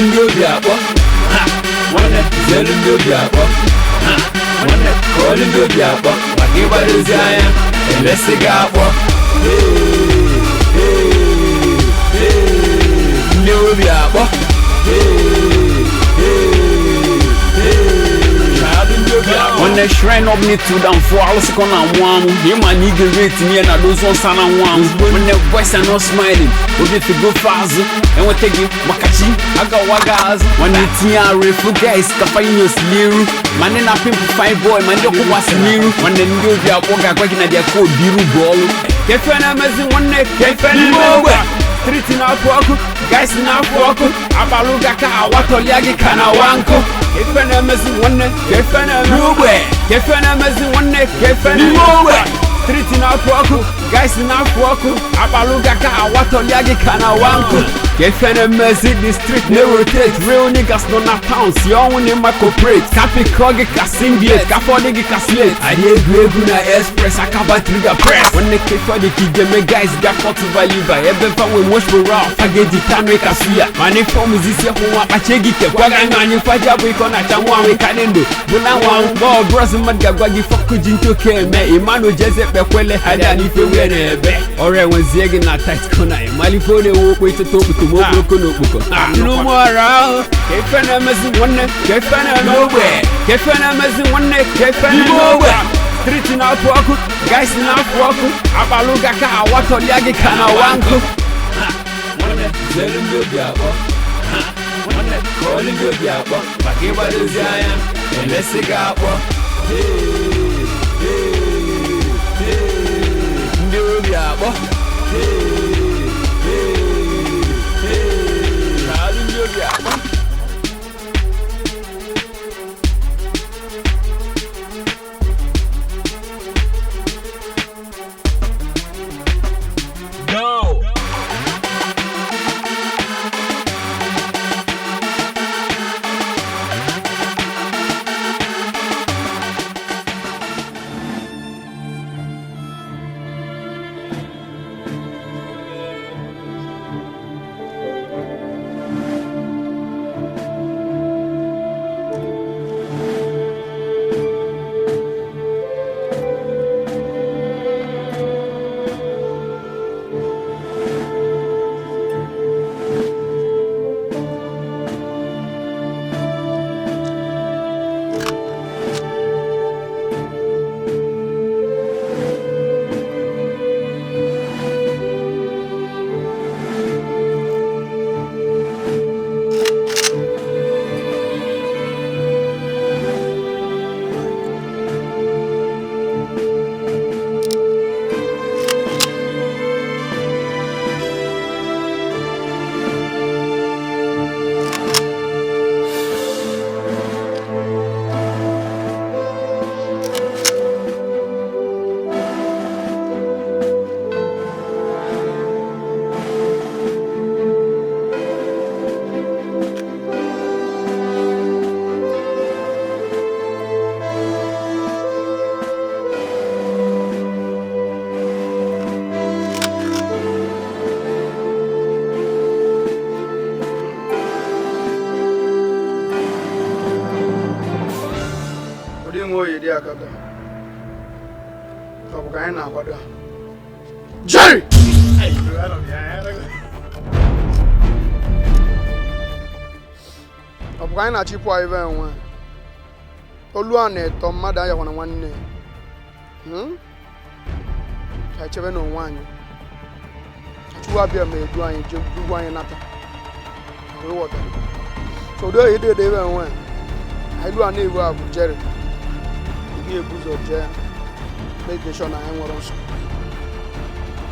Zelu ndị obi akpọ. Ha! Nwanne, zelu ndị obi akpọ. Ha! Nwanne, kọọlụ ndị obi akpọ maka ịgbadozi anya elesi gị akpọ. Hey, hey, hey. Ndị obi akpọ. Hey, hey, hey. Daalụ ndị obi akpọ. Nwanne, shrine up need to down for alụsị ka ọ na-anwụ anwụ. Ịma na ị ga-ere etinye na dozu ọsa na anwụ anwụ. Nwanne, boys are not smiling, obi figo azụ enweta gị maka chi agawa gị azụ. Nwanne, tinye arụ efu guys ka fine si n'iru, ma ndị na pimp fine boy, ma ndị ọkwụkwasị n'iru. Nwanne, ndị obi akpọ ga-agwa gị na dia code iru bụ ọlụ ka efe na-emezi. Nwanne, ka efe na-emezi ogbe street na-apụ ọkụ, guys na-apụ ọkụ, abalụ ga ka awatọlịa gị ka na wa nkụ. Ka efe na-emezi, nwanne, ka efe na-eme N'ogbe. ka efe na-emezi, nwanne, ka efe N'ime na-eme ogbe. Street na-apụ ọkụ, guys na-apụ ọkụ, abalụ ga ka awatọlịa gị ka na wa nkụ. Ka efe na-emezi, the street na-rotate, real niggas nọ na town si ọnwụ na ịma corporate ka pikọ gị ka singlet, ka fọdụ gị ka slate. Adị egwu egwu na express akaba trigger press. Nwanne, ka ife dị ka ijeme guys ga kọtụva liva ebe fa nwe moshboro fa ga-eji tanụ ka suya, mana ife ọmụzisi hụ nwa kpacha gị kekwaga anya anyị faja bụ ike ọ na-acha nwa anwụ ka dị ndụ bụ na nwa anwụ ma ọ bụrọzi mmadụ ga-agwa gị fọkụ ji ntoke eme ịmanụ jeze kpekwele ha dị n'ife wee na-ebe ọrụ enwezie gị na tight corner ịmalife ọ na-ewe okpo ịtụta okputo ma okporoko na okpoko n'ụmụ ọrụ ahụ. Ka ife na-emezi, nwanne, ka ife na-eme N'ogbe. ka ife na-emezi, nwanne, ka ife na-eme N'ime ogbe. Street na-apụ ọkụ, guys na-apụ ọkụ, abalụ ga ka awatọlịa gị ka na wa nkụ. Nwanne, zelu ndị obi akpọ. Ha! Nwanne, kọọlụ ndị obi akpọ maka ịgbadozi anya elesi gị akpọ. Hey, hey, hey. Ndị obi akpọ. Hey, hey, hey. Daalụ ndị obi akpọ. Go! Ụdị nwe oyi dị akata ọ bụ ka anyị na-akwado Jerry! Ọ bụ ka anyị na-achịpụ ive enwe olu a na-eto mmadụ ayakwana nwanne. Ka anyị chebe n'onwe anyị. Chukwu abịa ma edu anyị jee ugwu anyị nata. Ịghọta? So ụdị oyi dị ebe enwe anyị lu a na-ewu a bụ Jerry gị ebu ụzọ jee make sure na anyị nwere nsogbu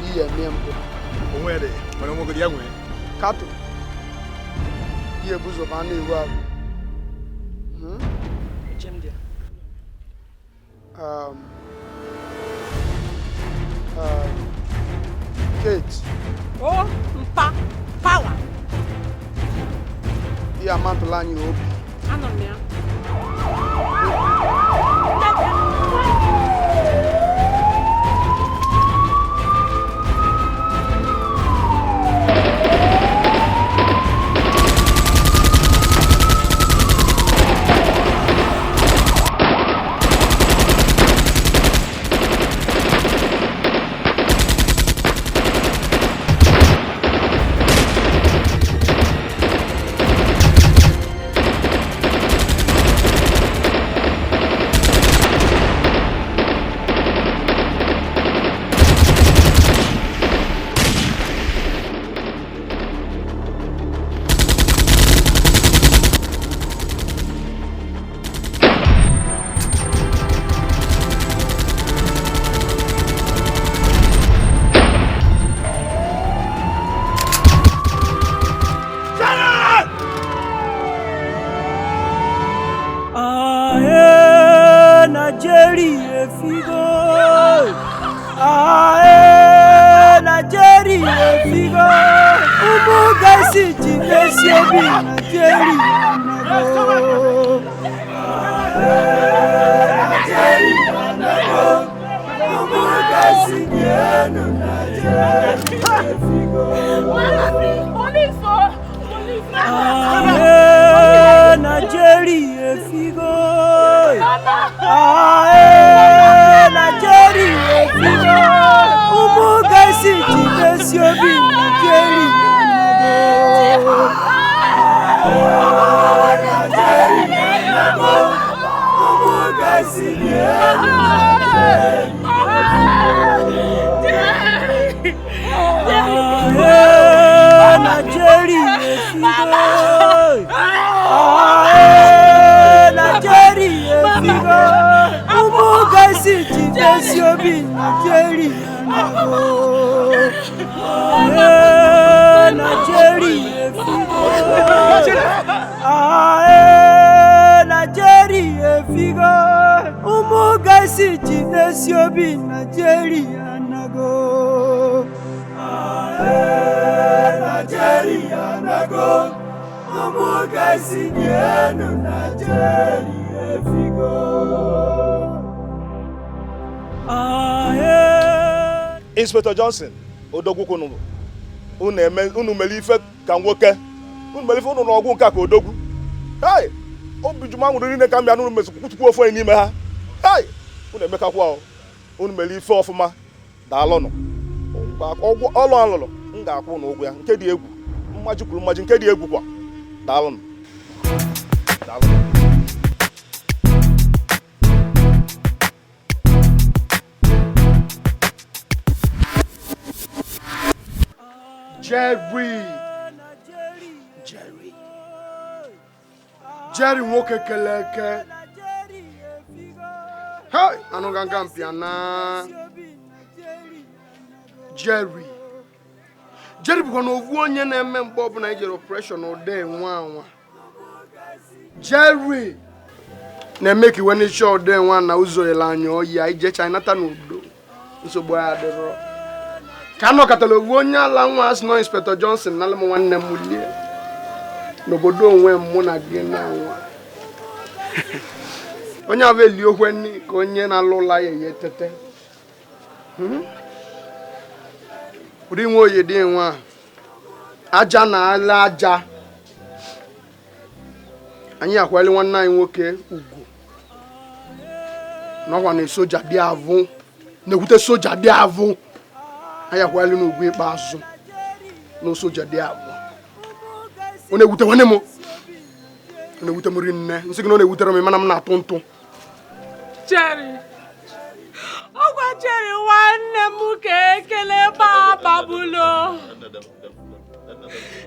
iyi eme mbụ. Onwe dị mana onwegodi ya nwee. Kato ihe ebu ụzọ ma a na-ewu abụ. Kate. O mpa power. Ihe amantụla anyị obi. Anọ m ya. jidesi obi na Jerry anago. Jerry anago. Ụmụ gaisi bienu na Jerry efigo. Police! Police! Ae, na Jerry efigo. Ae, na Jerry efigo. Ụmụ gaisi jidesi obi na Jerry anago. Ae, na Jerry anago. Ụmụ gaisi bienu na Jerry. Ae, na Jerry efigo. Ae, na Jerry efigo. Ụmụ gaisi jidesi obi na Jerry anago. Ae, na Jerry efigo. Ae, na Jerry efigo. Ụmụ gaisi jidesi obi na Jerry anago. Ae, na Jerry anago. Ụmụ gaisi bienu na Jerry efigo. Ae. Inspector Johnson, odogwu kwunu unu eme unu mere ife ka nwoke unu mere ife unu n'ọgwụ nke a ka odogwu. Hey! Obi ju m anwụrụ niile ka m bịa n'unu mesịkwu kwuchukwu ofu onye n'ime ha. Hey! Unu emekakwa o. Unu mere ife ọfụma. Daalụnụ. Ọgwụ ọlụ alụlụ m ga-akwụ unu ụgwọ ya nke dị egwu. Mmaji kwuru mmaji nke dị egwu kwa. Daalụnụ. Daalụnụ. Jerry! Jerry! Jerry nwoke kele eke. Hey! Anụ ganga mpịa na. Jerry! Jerry bụkwa na ovu onye na-eme mgbe ọbụla ijere operation ụda nwa anwa. Jerry! Na-eme ka iwe n'isi ụda nwa na ụzọ ele anya oyi a ije China nata n'udo. Nsogbu ya adịrọ. Ka anọkọtara ovu onye ala nwa asị nọ Inspector Johnson nalụ m nwanne m lie n'obodo onwe m mụ na gị na nwa. Onye ahụ eli okwe nni ka onye na-alụ ụla ya ya etete. Ụdị nwa oyi dị nwa aja na ala aja. Anyị akwali nwanne anyị nwoke ugwu n'ọkwa na soja dị avụ na-ekwute soja dị avụ. Anyị akwali n'ugwu ikpeazụ na soja dị avụ. Ọ na-ewute nwanne m. Ọ na-ewute m rinne. Nsị gị na ọ na-ewutere m mana m na-atụ ntụ. Jerry! Ọgwa Jerry nwanne m ka ekele gbagbabulu.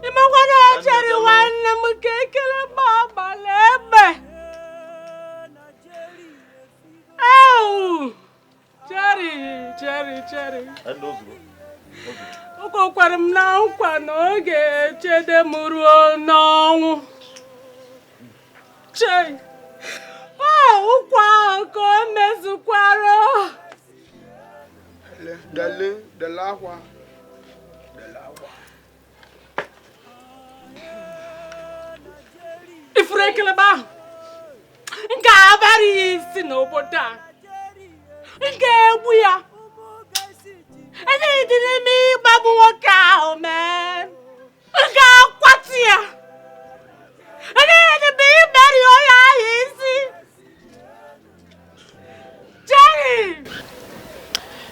Ịmakwana Jerry nwanne m ka ekele gbagbala egbe. Ewu! Jerry, Jerry, Jerry. O kwekwara m na nkwa na ọ ga-echede m ruo n'ọnwụ. Chei! Nkwa ahụ ka o mezukwara. Dele, dele akwa. Dele akwa. Ifuru ekelebe ahụ m ga-abara ya isi n'obodo a. M ga-egbu ya. Enyeghị dị n'ime ịgbagbu nwoke ahụ mee. M ga-akwatu ya. Enyeghị dị m imeri onye ahụ isi. Jerry!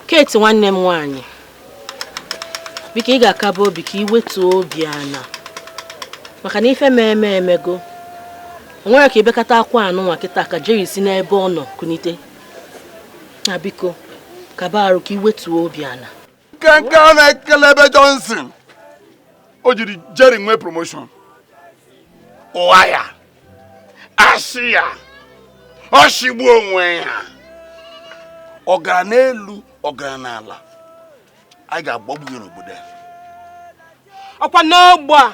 Kate nwanne m nwaanyị, biko ị ga-akaba obi ka ị wetuo obi ana maka na ife mee emego. O nwere ka ebekata akwa anụ nwa kịta ka Jerry si n'ebe ọ nọ kunite. Na biko kaba arụ ka ị wetuo obi ana. Nkenke a na-ekele ebe Johnson o jiri Jerry nwee promotion. Ụgha ya, asị ya, ọ shigbuo onwe ya. Ọ gara n'elu, ọ gara n'ala. Anyị ga-agbagbu ya n'obodo a. Ọkwa n'ogbe a,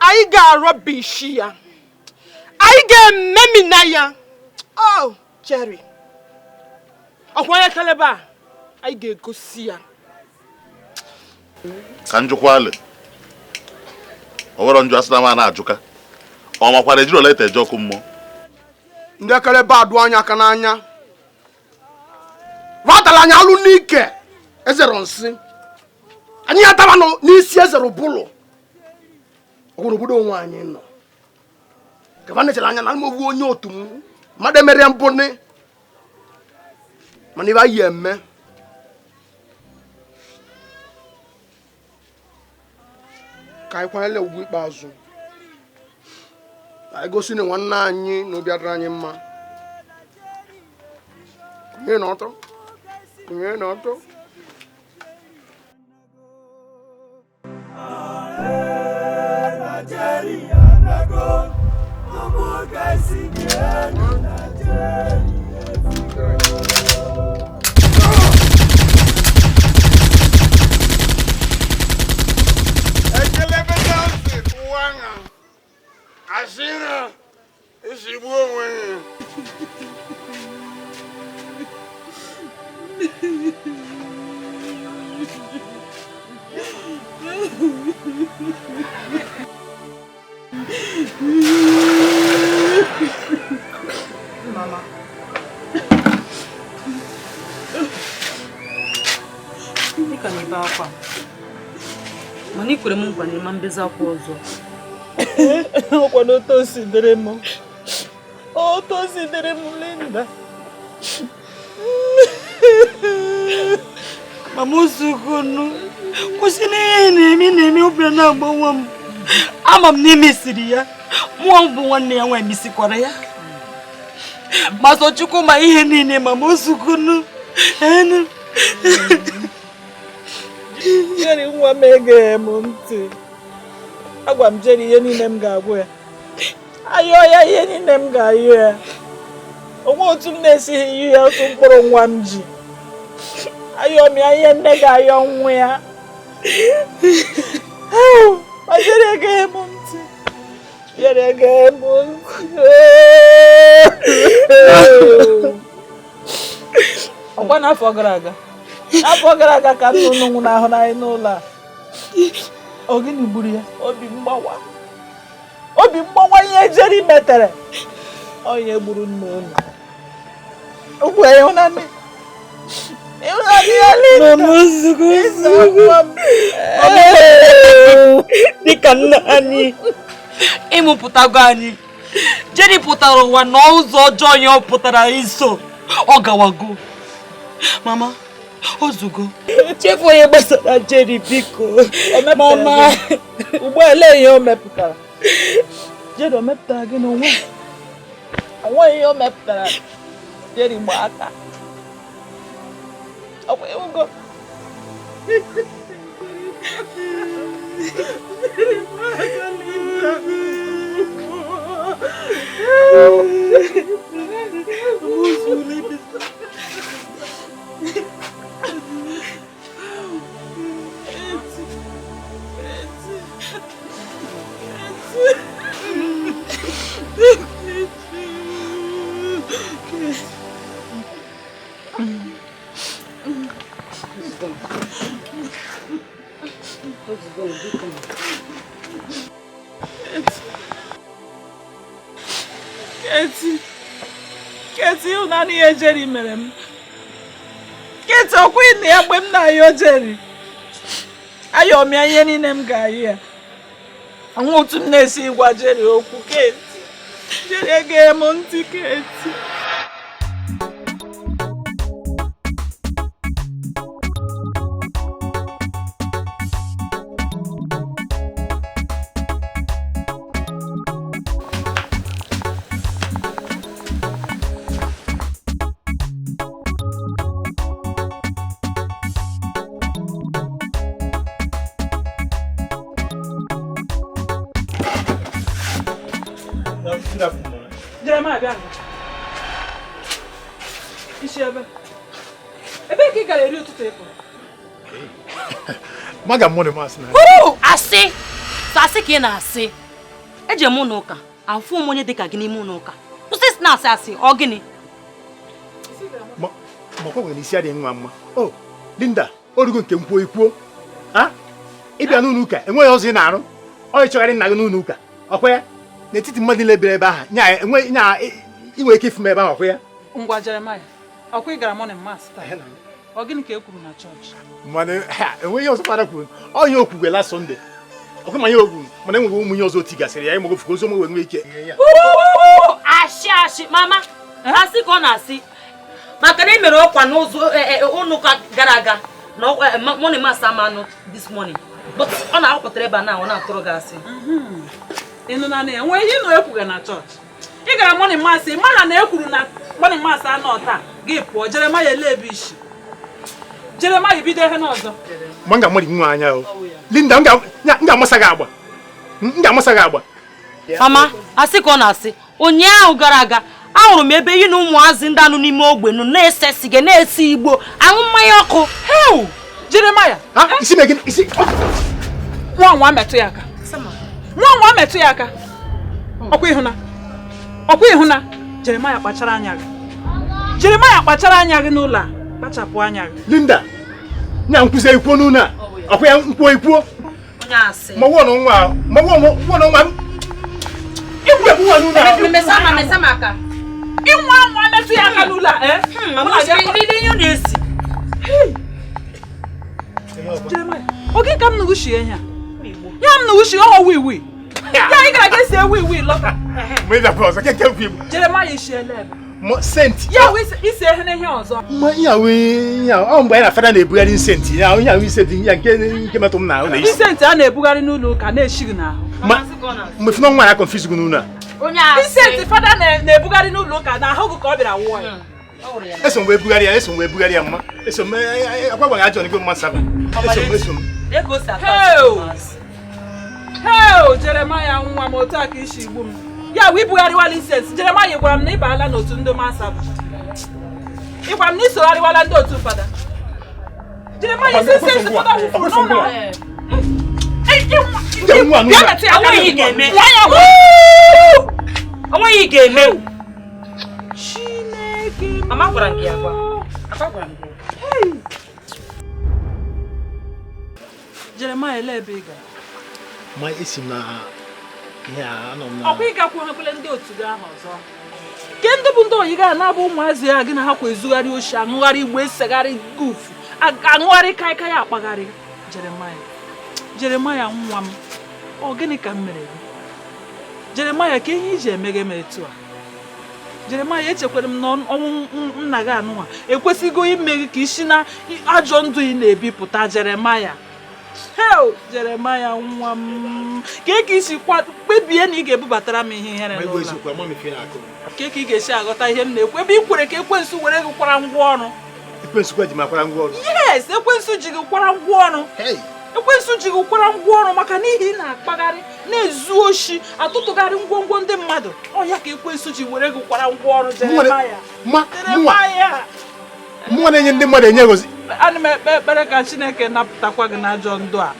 anyị ga-arọbishi ya. Anyị ga-ememina ya. Oh, Jerry. Ọkwa onye kelebe a, anyị ga-egosi ya. Ka njikwa alị. Ọ nwere njụ asị na ma na-ajụka. Ọ makwara ejiri ole eje ọkụ mmụọ. Ndị ekere be adụ anya aka n'anya. Vatala anyị alụ n'ike ezero nsị. Anyị ataba n'isi ezero bụlụ. Ọgwụrụ obodo onwe anyị nọ. Kaba nechere anya na mmegbu onye otu m. Mmadụ emere mbụ ni. Mana ibe anyị eme. Ka anyị kwanyere ugwu ikpeazụ. Ka anyị gosi na nwanne anyị na obi adịrị anyị mma. Kụnye n'ọtọ. Kụnye n'ọtọ. Asịrị esigbu onwe ya. Mama. Ị ka na-ebe akwa. Mana i kwere m nkwa na ịma mbezi akwa ọzọ. Ọkwa na otu o si dịrị m. Otu o si dịrị m, Linda. Mama Osukunu, kwụsị n'ihe na-eme na-eme obi na-agbawa m. Ama m na imesiri ya. Mụọ bụ nwanne ya nwaanyị mesikwara ya. Masochukwu ma ihe niile Mama Osukunu. Enu. Jerry nwa m egeghị m ntị. Agwa m Jerry ihe niile m ga-agwa ya. Ayọọ ya ihe niile m ga-ayọ ya. Onwe otu m na-esighị iyi ya otu mkpụrụ nwa m ji. Ayọọ m ya ihe nne ga-ayọ nwa ya. Ma Jerry egeghị m ntị. Jerry egeghị m ntị. Ọkwa n'afọ gara aga. N'afọ gara aga ka nna unu nwụnahụrụ anyị n'ụlọ a. Ọ gịnị gburu ya? Obi mgbawa. Obi mgbawa ihe Jerry metere. Onye gburu nna unu. Ugbu a ịhụnanya. Ịhụnanya ya Linda. Mama Osukunu. Dịka nna anyị ịmụpụtago anyị. Jerry pụtara ụwa n'ụzọ ọjọọ ya ọ pụtara iso. Ọ gawago. Mama, ozugo. Chefu onye gbasara Jerry biko. Mama. Ugbu a elee ihe o mepụtara? Jerry o mepụtara gị n'onwe? Onweghị ihe o mepụtara. Jerry gba aka. Ọkwa ịhụgo? Keti, ịhụnanya ihe Jerry mere m. Keti, ọkwa ị na ya mgbe m na-ayọ Jerry. Ayọ m ya ihe niile m ga-ayọ ya. Nwa otu m na-esi gwa Jerry okwu. Keti, Jerry egeghị m ntị. Keti. Jeremiah bịa. Isi ebe. Ebe ka ị gara eri ụtụtụ ịpụ? Maga mụ masị na. Asị! So asị ka ị na-asị. Eje m ụlọ ụka, afụ m onye dịka gị n'ime ụlọ ụka. Kwụsị isi na-asị asị, ọ gịnị? Ma kwa nwere isi adịghị nwa mma. O, Linda, orugo nke m kwuo ikwuo. Ha? Ị bịa n'ụlọ ụka, enweghị ọzọ ị na-arụ. Ọ ịchọgharị nna gị n'ụlọ ụka, ọkwa ya? N'etiti mmadụ niile bịara ebe ahụ, nya enwe nya inwe ike ịfụ m ebe ahụ, ọkwa ya? Ngwa Jeremaya, ọkwa ị gara morning mass taa? Ọ gịnị ka e kwuru na chọọchị? Mana ha enweghị ihe ọzọ fada kwuru. Ọ ihe okwugwe last Sunday. Ọkwa ma ihe okwu, mana enweghị ụmụ ihe ọzọ o tigasịrị ya ịmụgo fuko oziọma wee nwee ike. Ashị ashị, mama, asị ka ọ na-asị maka na e mere ọkwa n'ụzọ ụlọ ụka gara aga na morning mass ama anụ this morning, but ọ na-akpọtara ebe a na ọ na-atụrụ gị asị. Ị nụ na enwe ihe ị nọ ekwuga na chọọchị? Ị gara morning mass, ị ma na e kwuru na morning mass anọ taa, gị pụọ. Jeremaya, ele ebe isi? Jeremaya, bido ihe n'ọzọ. Ma m ga-amari nwa anya o. Linda, m ga-amasa gị agba. M ga-amasa gị agba. Mama, asị ka ọ na-asị. Ụnyaahụ gara aga, ahụrụ m ebe yi na ụmụazị ndị anụ n'ime ogbe nọ na-ese siga, na-ese igbo, aṅụ mmanya ọkụ. Heu! Jeremaya! Isi mee gịnị? Isi nwa nwa metụ ya aka. Nwa nwa metụ ya aka. Ọkwa ịhụna. Ọkwa ịhụna. Jeremaya, kpachara anya gị. Jeremaya, kpachara anya gị n'ụlọ a. Kpachapụ anya gị. Linda, nya nkwụzi ikwuo n'ụlọ a. Ọkwa ya nkwuo ikwuo. Onye asị. Ma wụọ nwa, ma wụọ nwa m. Ikwu ekwu nwa n'ụlọ a. Mesa ma mesa maka. Ịnwa nwa metụ ya aka n'ụlọ a, eh? Mama, ihe ọ na-esi. Jeremaya, oge ka m nụrụ shie ihe a. Ya m nụrụ shie ọghọ wiwi. Ya ị gara ga esi ewu iwi lọta. Ma ị bịakwa ọzọ, keke nkwu igbo. Jeremaya, ishiela ebe. Ma senti. Ya wụ isi ehe n'ihe ọzọ. Ma ihe ahụ ihe ahụ ọ mgbe anyị na fada na-ebugharị insenti ya, ihe ahụ insenti ya nke metụ m n'ahụ na isi. Insenti a na-ebugharị n'ụlọ ụka na-eshi gị n'ahụ. Ma mgbe funa nwa ya confuse gị n'ụlọ a. Onye asị. Insenti fada na-ebugharị n'ụlọ ụka n'ahụ gị ka ọ bịara wụọ ya. Eso m wee bugharị ya, eso m wee bugharị ya mma. Eso m akwa gwara ajọ n'igwe mma saba. Eso m, eso m. Heo! Heo! Jeremaya nwa m, otu a ka isi igbu m. Ya wụ ibugharịwala incense. Jeremaya, gwara m na ị baala n'otu ndị masaba. Ị gwara m na isogharịwala ndị otu fada. Jeremaya, isi incense fada wụfuru n'ụlọ a. Ndị nwa n'ụlọ a. Bịa metụ ya aka. Onweghị ga-eme. Nwa ya Onweghị ga-eme. Chineke. Mama, gwara m gị agwa. Akwa gwara m gị. Jeremaya, ele ebe ị gara? Ma esi m na ihe a anọ m na. Ọkwa ịgakwu hakwele ndị otu gị ahụ ọzọ. Ke ndị bụ ndị oyi gị a na-abụ ụmụazị ya gị na ha kwa ezugharị oshi, aṅụgharị igbo, esegharị gufu, aṅụgharị kaikai, akpagharị. Jeremaya, Jeremaya nwa m, ọ gịnị ka m mere gị? Jeremaya, ka ihe iji emeghe m etu a? Jeremaya, echekwara m na ọnwụ nna gị anụnwa ekwesịgo ime gị ka isi na ajọ ndụ ị na-ebipụta. Jeremaya, heo! Jeremaya nwa m, ka ka isi kpebie na ị ga-ebubatara m ihe ihere Ma igwe n'ụlọ a? eziokwu, ama m ife na-akụ. Ka ka ị ga-esi aghọta ihe m na-ekwu ebe ị kwere ka ekwensu were gị kwara ngwa ọrụ? Ekwensu kwa ji m akwara ngwa ọrụ. Yes, ekwensu ji gị kwara ngwa ọrụ. Ekwensu ji gị kwara ngwa ọrụ maka n'ihi ị na-akpagharị, na-ezu oshi, atụtụgharị ngwongwo ndị mmadụ. Ọ ya ka ekwensu ji were gị kwara ngwa ọrụ, Jeremaya. Ma mụnwa Jeremaya, mụnwa na-enye ndị mmadụ enye gozi. Ana m ekpe ekpere ka Chineke napụtakwa gị n'ajọ ndụ a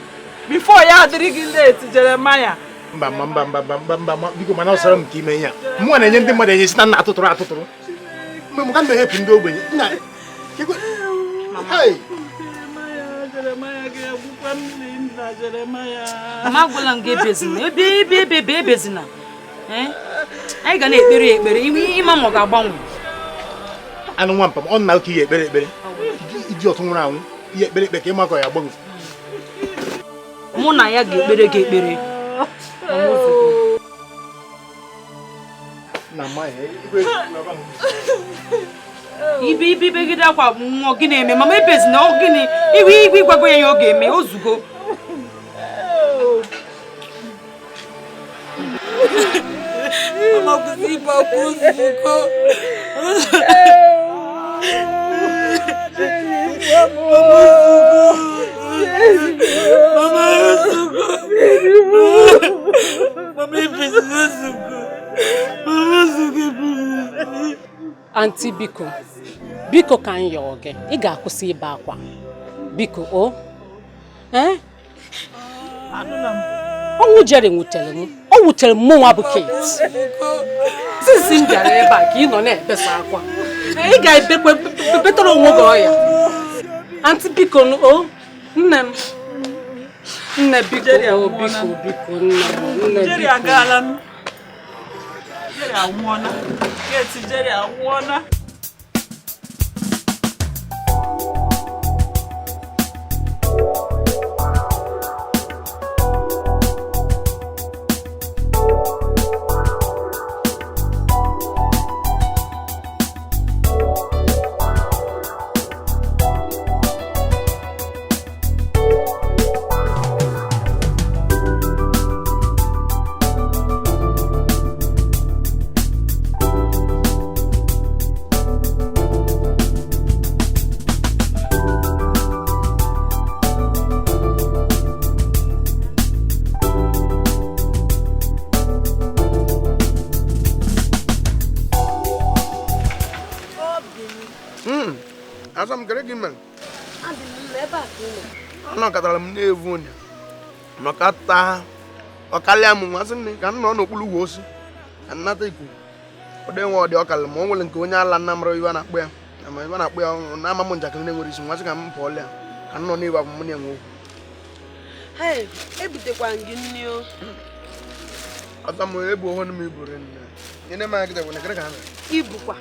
before ya adịrị gị late, Jeremaya. Mba, mba, mba, mba, mba, mba, mba, mba, biko, mana ọsọrọ m ka ime ihe a. Mụnwa na-enye ndị mmadụ enye, si na nna atụtụrụ atụtụrụ. Mgbe m ka m na-ehepụ ndị ogbenye. Nna, hey! Jeremaya, Jeremaya, ga-egbukwa m nna Jeremaya. Mama, agwala m gị ebezina. Ebe ebe ebe ebe ebezina. Eh? Anyị ga na-ekpere ya ekpere ịma ma ọ ga-agbanwe. Anụ nwa mpam, ọ nna oke ihe ekpere ekpere. Iji ọtụ nwụrụ anwụ, ihe ekpere ekpere ka ịma ka ọ ya agbanwe. Mụ na ya ga-ekpere gị ekpere. Mama, ozugbo. Na mma ya, igwe Ibe ibe ibegide akwa mmụọ gị na-eme. Mama, ebezina. Ọ gịnị? Iwe igwe ịgwago ya ihe ọ ga-eme ozugbo. Mama, kwụsị ibe akwa, ozugbo. Mama, ozugbo. Mama, ebezina, ozugbo. Mama, ozugbo, ebezina. Aunty, biko, biko, ka m yọọ gị, ị ga-akwụsị ibe akwa, biko o. Ee, ọnwụ Jerry nwutere m, o wutere m. Mụnwa bụ Kate, since m bịara ebe a ka ị nọ na-ebesa akwa. Ị ga-ebekwe betara onwe gị ọya. Aunty, biko o, nne m. Nne biko biko biko nne. Jerry agaala m. Jerry anwụọna. Kate Jerry anwụọna. Anọkọtara m na-evu onye nọkọta ọkalịa m nwa sị nne ka m nọ n'okpuru ugwu osi ka nnata ikuku ọ dị nwe ọ dị ọkalị ma o nwere nke onye ala nna mara iwe na-akpụ ya ma iwe na-akpụ ya na-ama m njakịrị na-enwere isi nwa sị ka m pụọla ya ka m nọ na-ewu abụ m na-enwe okwu. Ebutekwara gị nri o. Ata m ebu oho m iburu nne. Nyere m aka gịta ka ha mere. Ibukwa.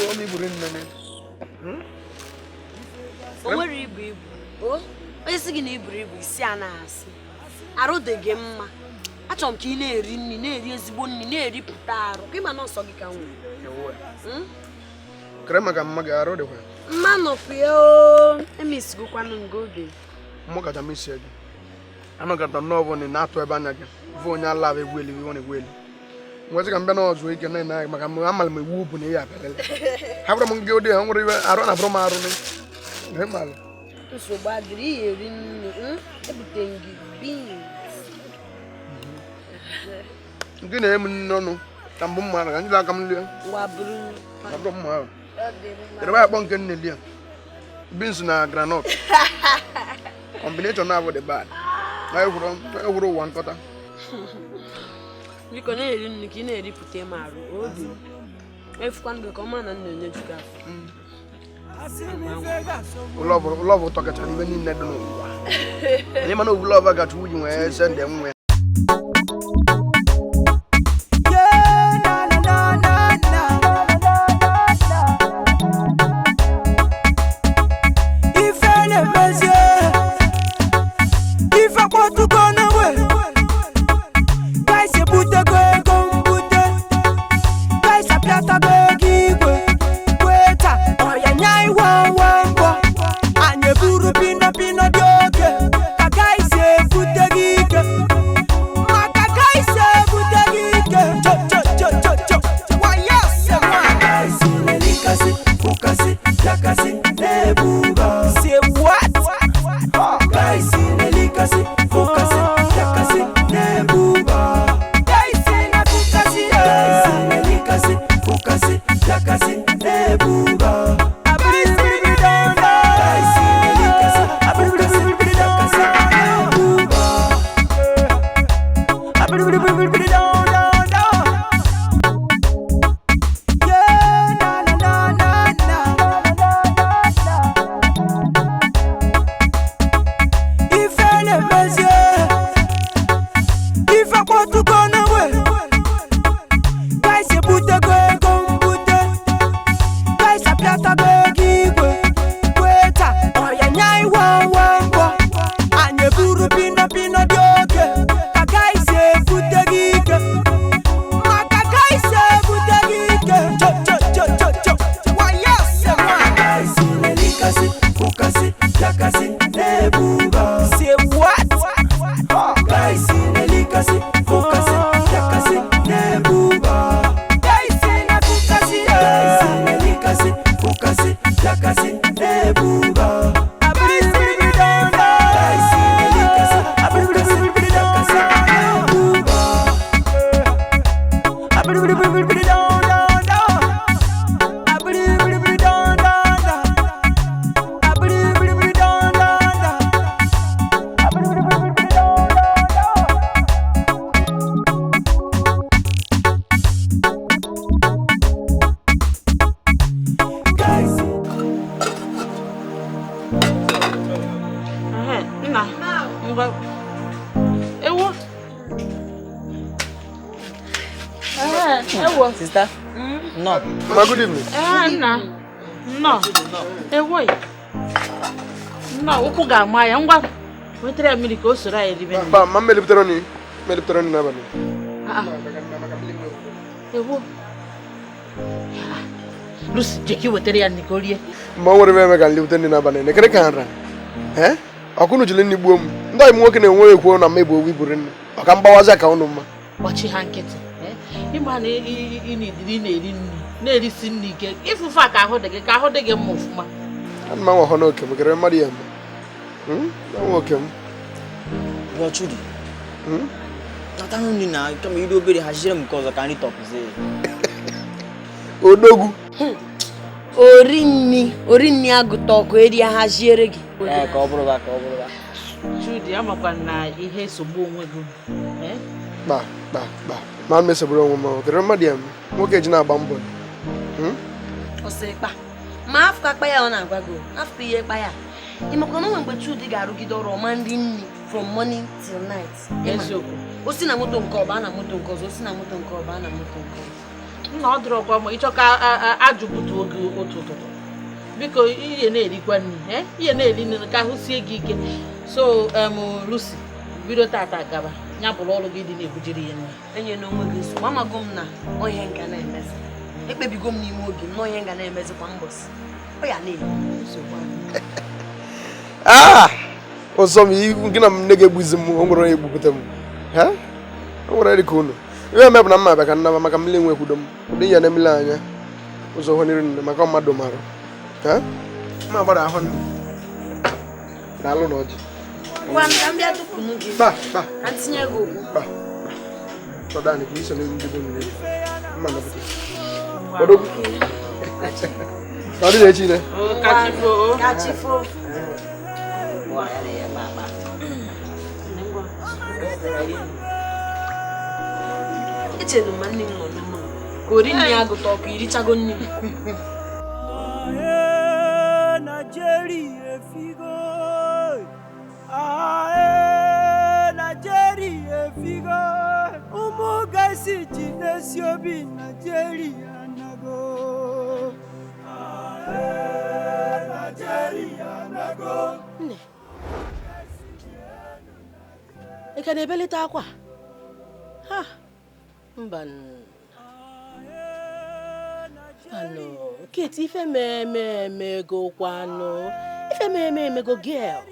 Oho m iburu nne. O nwere ibu ibu. O onye sị gị na iburu ibu isi a na-asị. Arụ dị gị mma. Achọrọ m ka ị na-eri nri, na-eri ezigbo nri, na-eripụta arụ. Ka ị ma na ọsọ gị ka nwere. Kere maka mma gị arụ dịkwa. Mma nọkwa ya o. Emesigokwanụ nga oge. Mụ kacha mesie gị. Anọkọta m n'ọbụ na na-atụ ebe anya gị. Vụ onye ala ahụ egwu elu, iwe na-egwu elu. Nwezi ka m bịa n'ọzụ ike na na maka m amala m ewu bụ na ya abịalele. Hapụrụ m gị ụdị ha nwere iwe arụ na abụrụ m arụ na ịmalụ. Nsogbu adịrị ihe eri nri, ebute gị beans. Ndị na-eme nne ọnụ ka mbụ mma ka njiri aka m lie. Ngwa buru. Abụrụ mma ahụ. Kedụ akpọ nke nne lie? Beans na groundnut. Combination na abụ the bad. Ewuru ụwa nkọta. Biko na-eri nri ka ị na-eripụta m arụ obi. Efukwanụ gị ka ọ ma na nna enyeju gị afọ. Love ụtọ kacha n'ibe niile dị n'ụwa. Anyị mana obu love gacha uji nwee sende nwe. Ewo. Ewo. Sister? No. Ma, good evening. Nna. No. Ewo. Nna, ụkwụ ga-ama ya ngwa. Wetara ya mmiri ka o soro anyị ribe. Ba, ma mmelipụtara nri. Mmelipụtara nri n'abalị. Ewo. Lucy, jeki wetara ya nri ka o rie. Ma o nwere eme ka nlipụta nri n'abalị. Nekere ka nra. Eh? Ọkụnụ jiri nri gbuo m. Ndị ọyị m nwoke na-enwe ekwo na mmegbu owu iburu nri. Ọ ka mgbawazi ka ụnụ mma. Gbachi ha nkịtị. Ịma na ị na-eri nri, na-erisi nri ike. Ifufe a ka ahụ dị gị, ka ahụ dị gị mma ọfụma. Ana m anwa hụ n'oke m, kere mmadụ ya mma. Anwa oke m. Bro Chudi. Nata nri na kama iri obere haziere m nke ọzọ ka nri tọpụzie. Odogwu. Ori nni agụta ọkụ eri ya haziere gị. Ee, ka ọ bụrụ ba, ka ọ bụrụ ba. Chudi, amakwa na ihe nsogbu onwe gị. Ba, ba, ba. Ma m mesogburu onwe m, kere mmadụ ya mma. Nwoke ji na-agba mbọ. Ọsịrịkpa. Ma afọ akpa ya ọ na-agwa gị, afọ ihe kpa ya. Ị makwa na onwe mgbe Chudi ga-arụgide ọrụ ọma nri nri from morning till night. Eziokwu. O si na moto nke ọba na moto nke ọzọ, o si na moto nke ọba na moto nke ọzọ. Nna ọ dịrọkwa ma ịchọ ka ajụ butuo gị otu ụtụtụ. Biko ihe na-erikwa nri, ihe na-eri nri ka ahụ sie gị ike. So Lucy, bido tata gaba. Ya bụrụ ọrụ gị dị na-ebujiri ya nri. Enye n'onwe gị nsogbu, amago m na ihe nga na-emezi. Ekpebigo m n'ime obi m na ihe nga na-emezi kwa mbọsị. Ọ ya na-eri nsogbu. Ah! Ọzọ m gị na m nne ga-egbuzi m, o nwere onye egbupụta m. Ha? O nwere dị ka unu. Ihe eme bụ na mma abịa ka nnaba maka mmiri nwe kwudo m. Ụdị ya na-emele anya. Ụzọ hụ n'iru nne maka mmadụ mara. Ha? Mma gbara ahụ nne. Daalụ na ọjị. Ngwa m ka m bịa tụpụnụ gị. Ba, ba. Ka m tinye gị okwu. Ba. Chọdani ka iso n'elu ndị bụ mmiri. Mma nọpụta. Odogwu. Ọ dị na-echi ne. Kachifo. Kachifo. Echere m ma nne m nọ n'ụlọ. Ka ori nne ya agụta ọkụ irichago nne m. Nne, ị ka na-ebelite akwa? Ha, mba mbanụ, Kate, ife meme emego kwanụ, ife meme emego girl.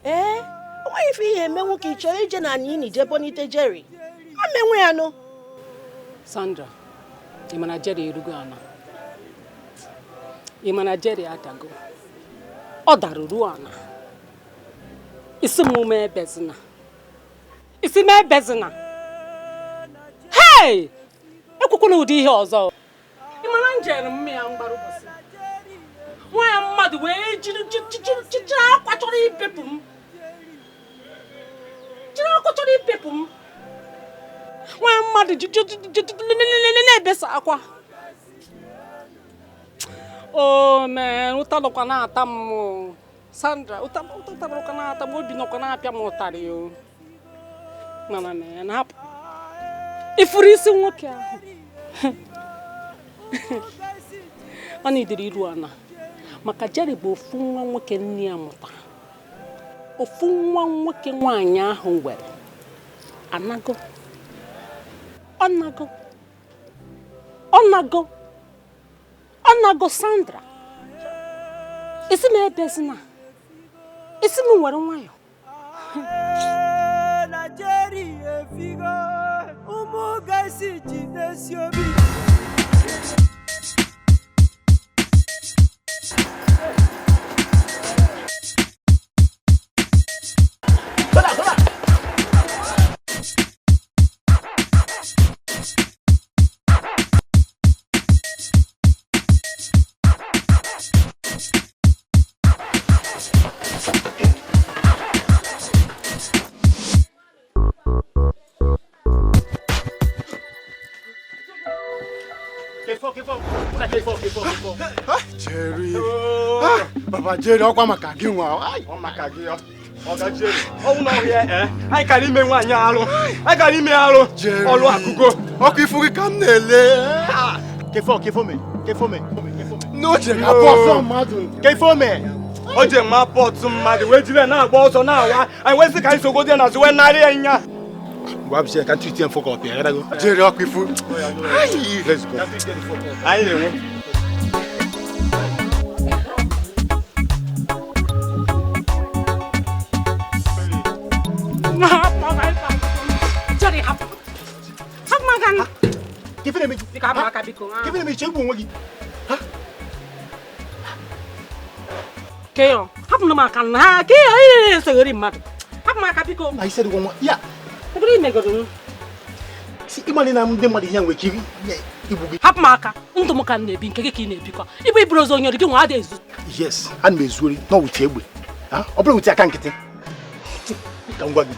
Ee, o nweghị ife ihe eme nwoke ị chọrọ ije na anyị na ije bonite Jerry. Ma menwe ya nụ. Sandra, ị ma na Jerry erugo ana? Ị ma na Jerry adago? Ọ dara ruo ana? Isi m ume ebezina. Isi m ebezina. Hey! Ekwukwala ụdị ihe ọzọ. Ị ma na njere m ya mgbaru ụbọchị. Nwa ya mmadụ wee jiri jiri akwa chọrọ ibepụ m. Jiri akwa chọrọ ibepụ m. Nwa ya mmadụ na-ebesa akwa. Oh man, ụta nọkwa na-ata m. Sandra, ụta nọkwa na-ata m, obi nọkwa na-apịa m ụtarị o. Mana man, hapụ. Ifuru isi nwoke ahụ. Ọ na-edere iru ana. Maka Jerry bụ ofu nwa nwoke nne ya mụtara. Ofu nwa nwoke nwaanyị ahụ nwere. Anago. Ọnago. Ọnago. Ọnago Sandra. Isi m ebezina. Isi m nwere nwayọ. Jerry. Baba Jerry, ọkwa maka gị nwa. Ọ maka gị. Ọnwụ na ọhịa anyị kara ime nwaanyị arụ. Anyị kara ime arụ. Ọlụ akụkọ. Ọkụ ifu gị ka m na-ele. Kefo kefome kefome. N'oche ka pọtụ mmadụ. Kefome. O ji ma pọtụ mmadụ wee jiri na-agba ọsọ na-awa. Anyị wee sị ka anyị sogodi ya n'azụ wee narị ya nya. Ngwa bịa ka ntị tie mfọ ka ọ pịa gadago. Jerry ọkụ ifu. Let's go. Anyị na-enwe. Jerry, hapụ. Hapụ m aka. Kefe na-emeju. Biko hapụ m aka biko. Kefe na-emeju egbu onwe gị. Keyo, hapụ m aka na ha. Keyo, ihe esogheri mmadụ. Hapụ m aka biko. Na isi dịkwa nwa. Ya. Ebere imegoro m. Si ịmalị na ndị mmadụ ihe nwere ike igbu gị. Hapụ m aka. Ndụ m ka m na-ebi nke gị ka ị na-ebikwa. Ibu iburu ozu onye gị nwa adị ezu. Yes, ana m ezu ori na wuti egbe. Ọ bụrụ wuti aka nkịtị. Ka m gwa gị.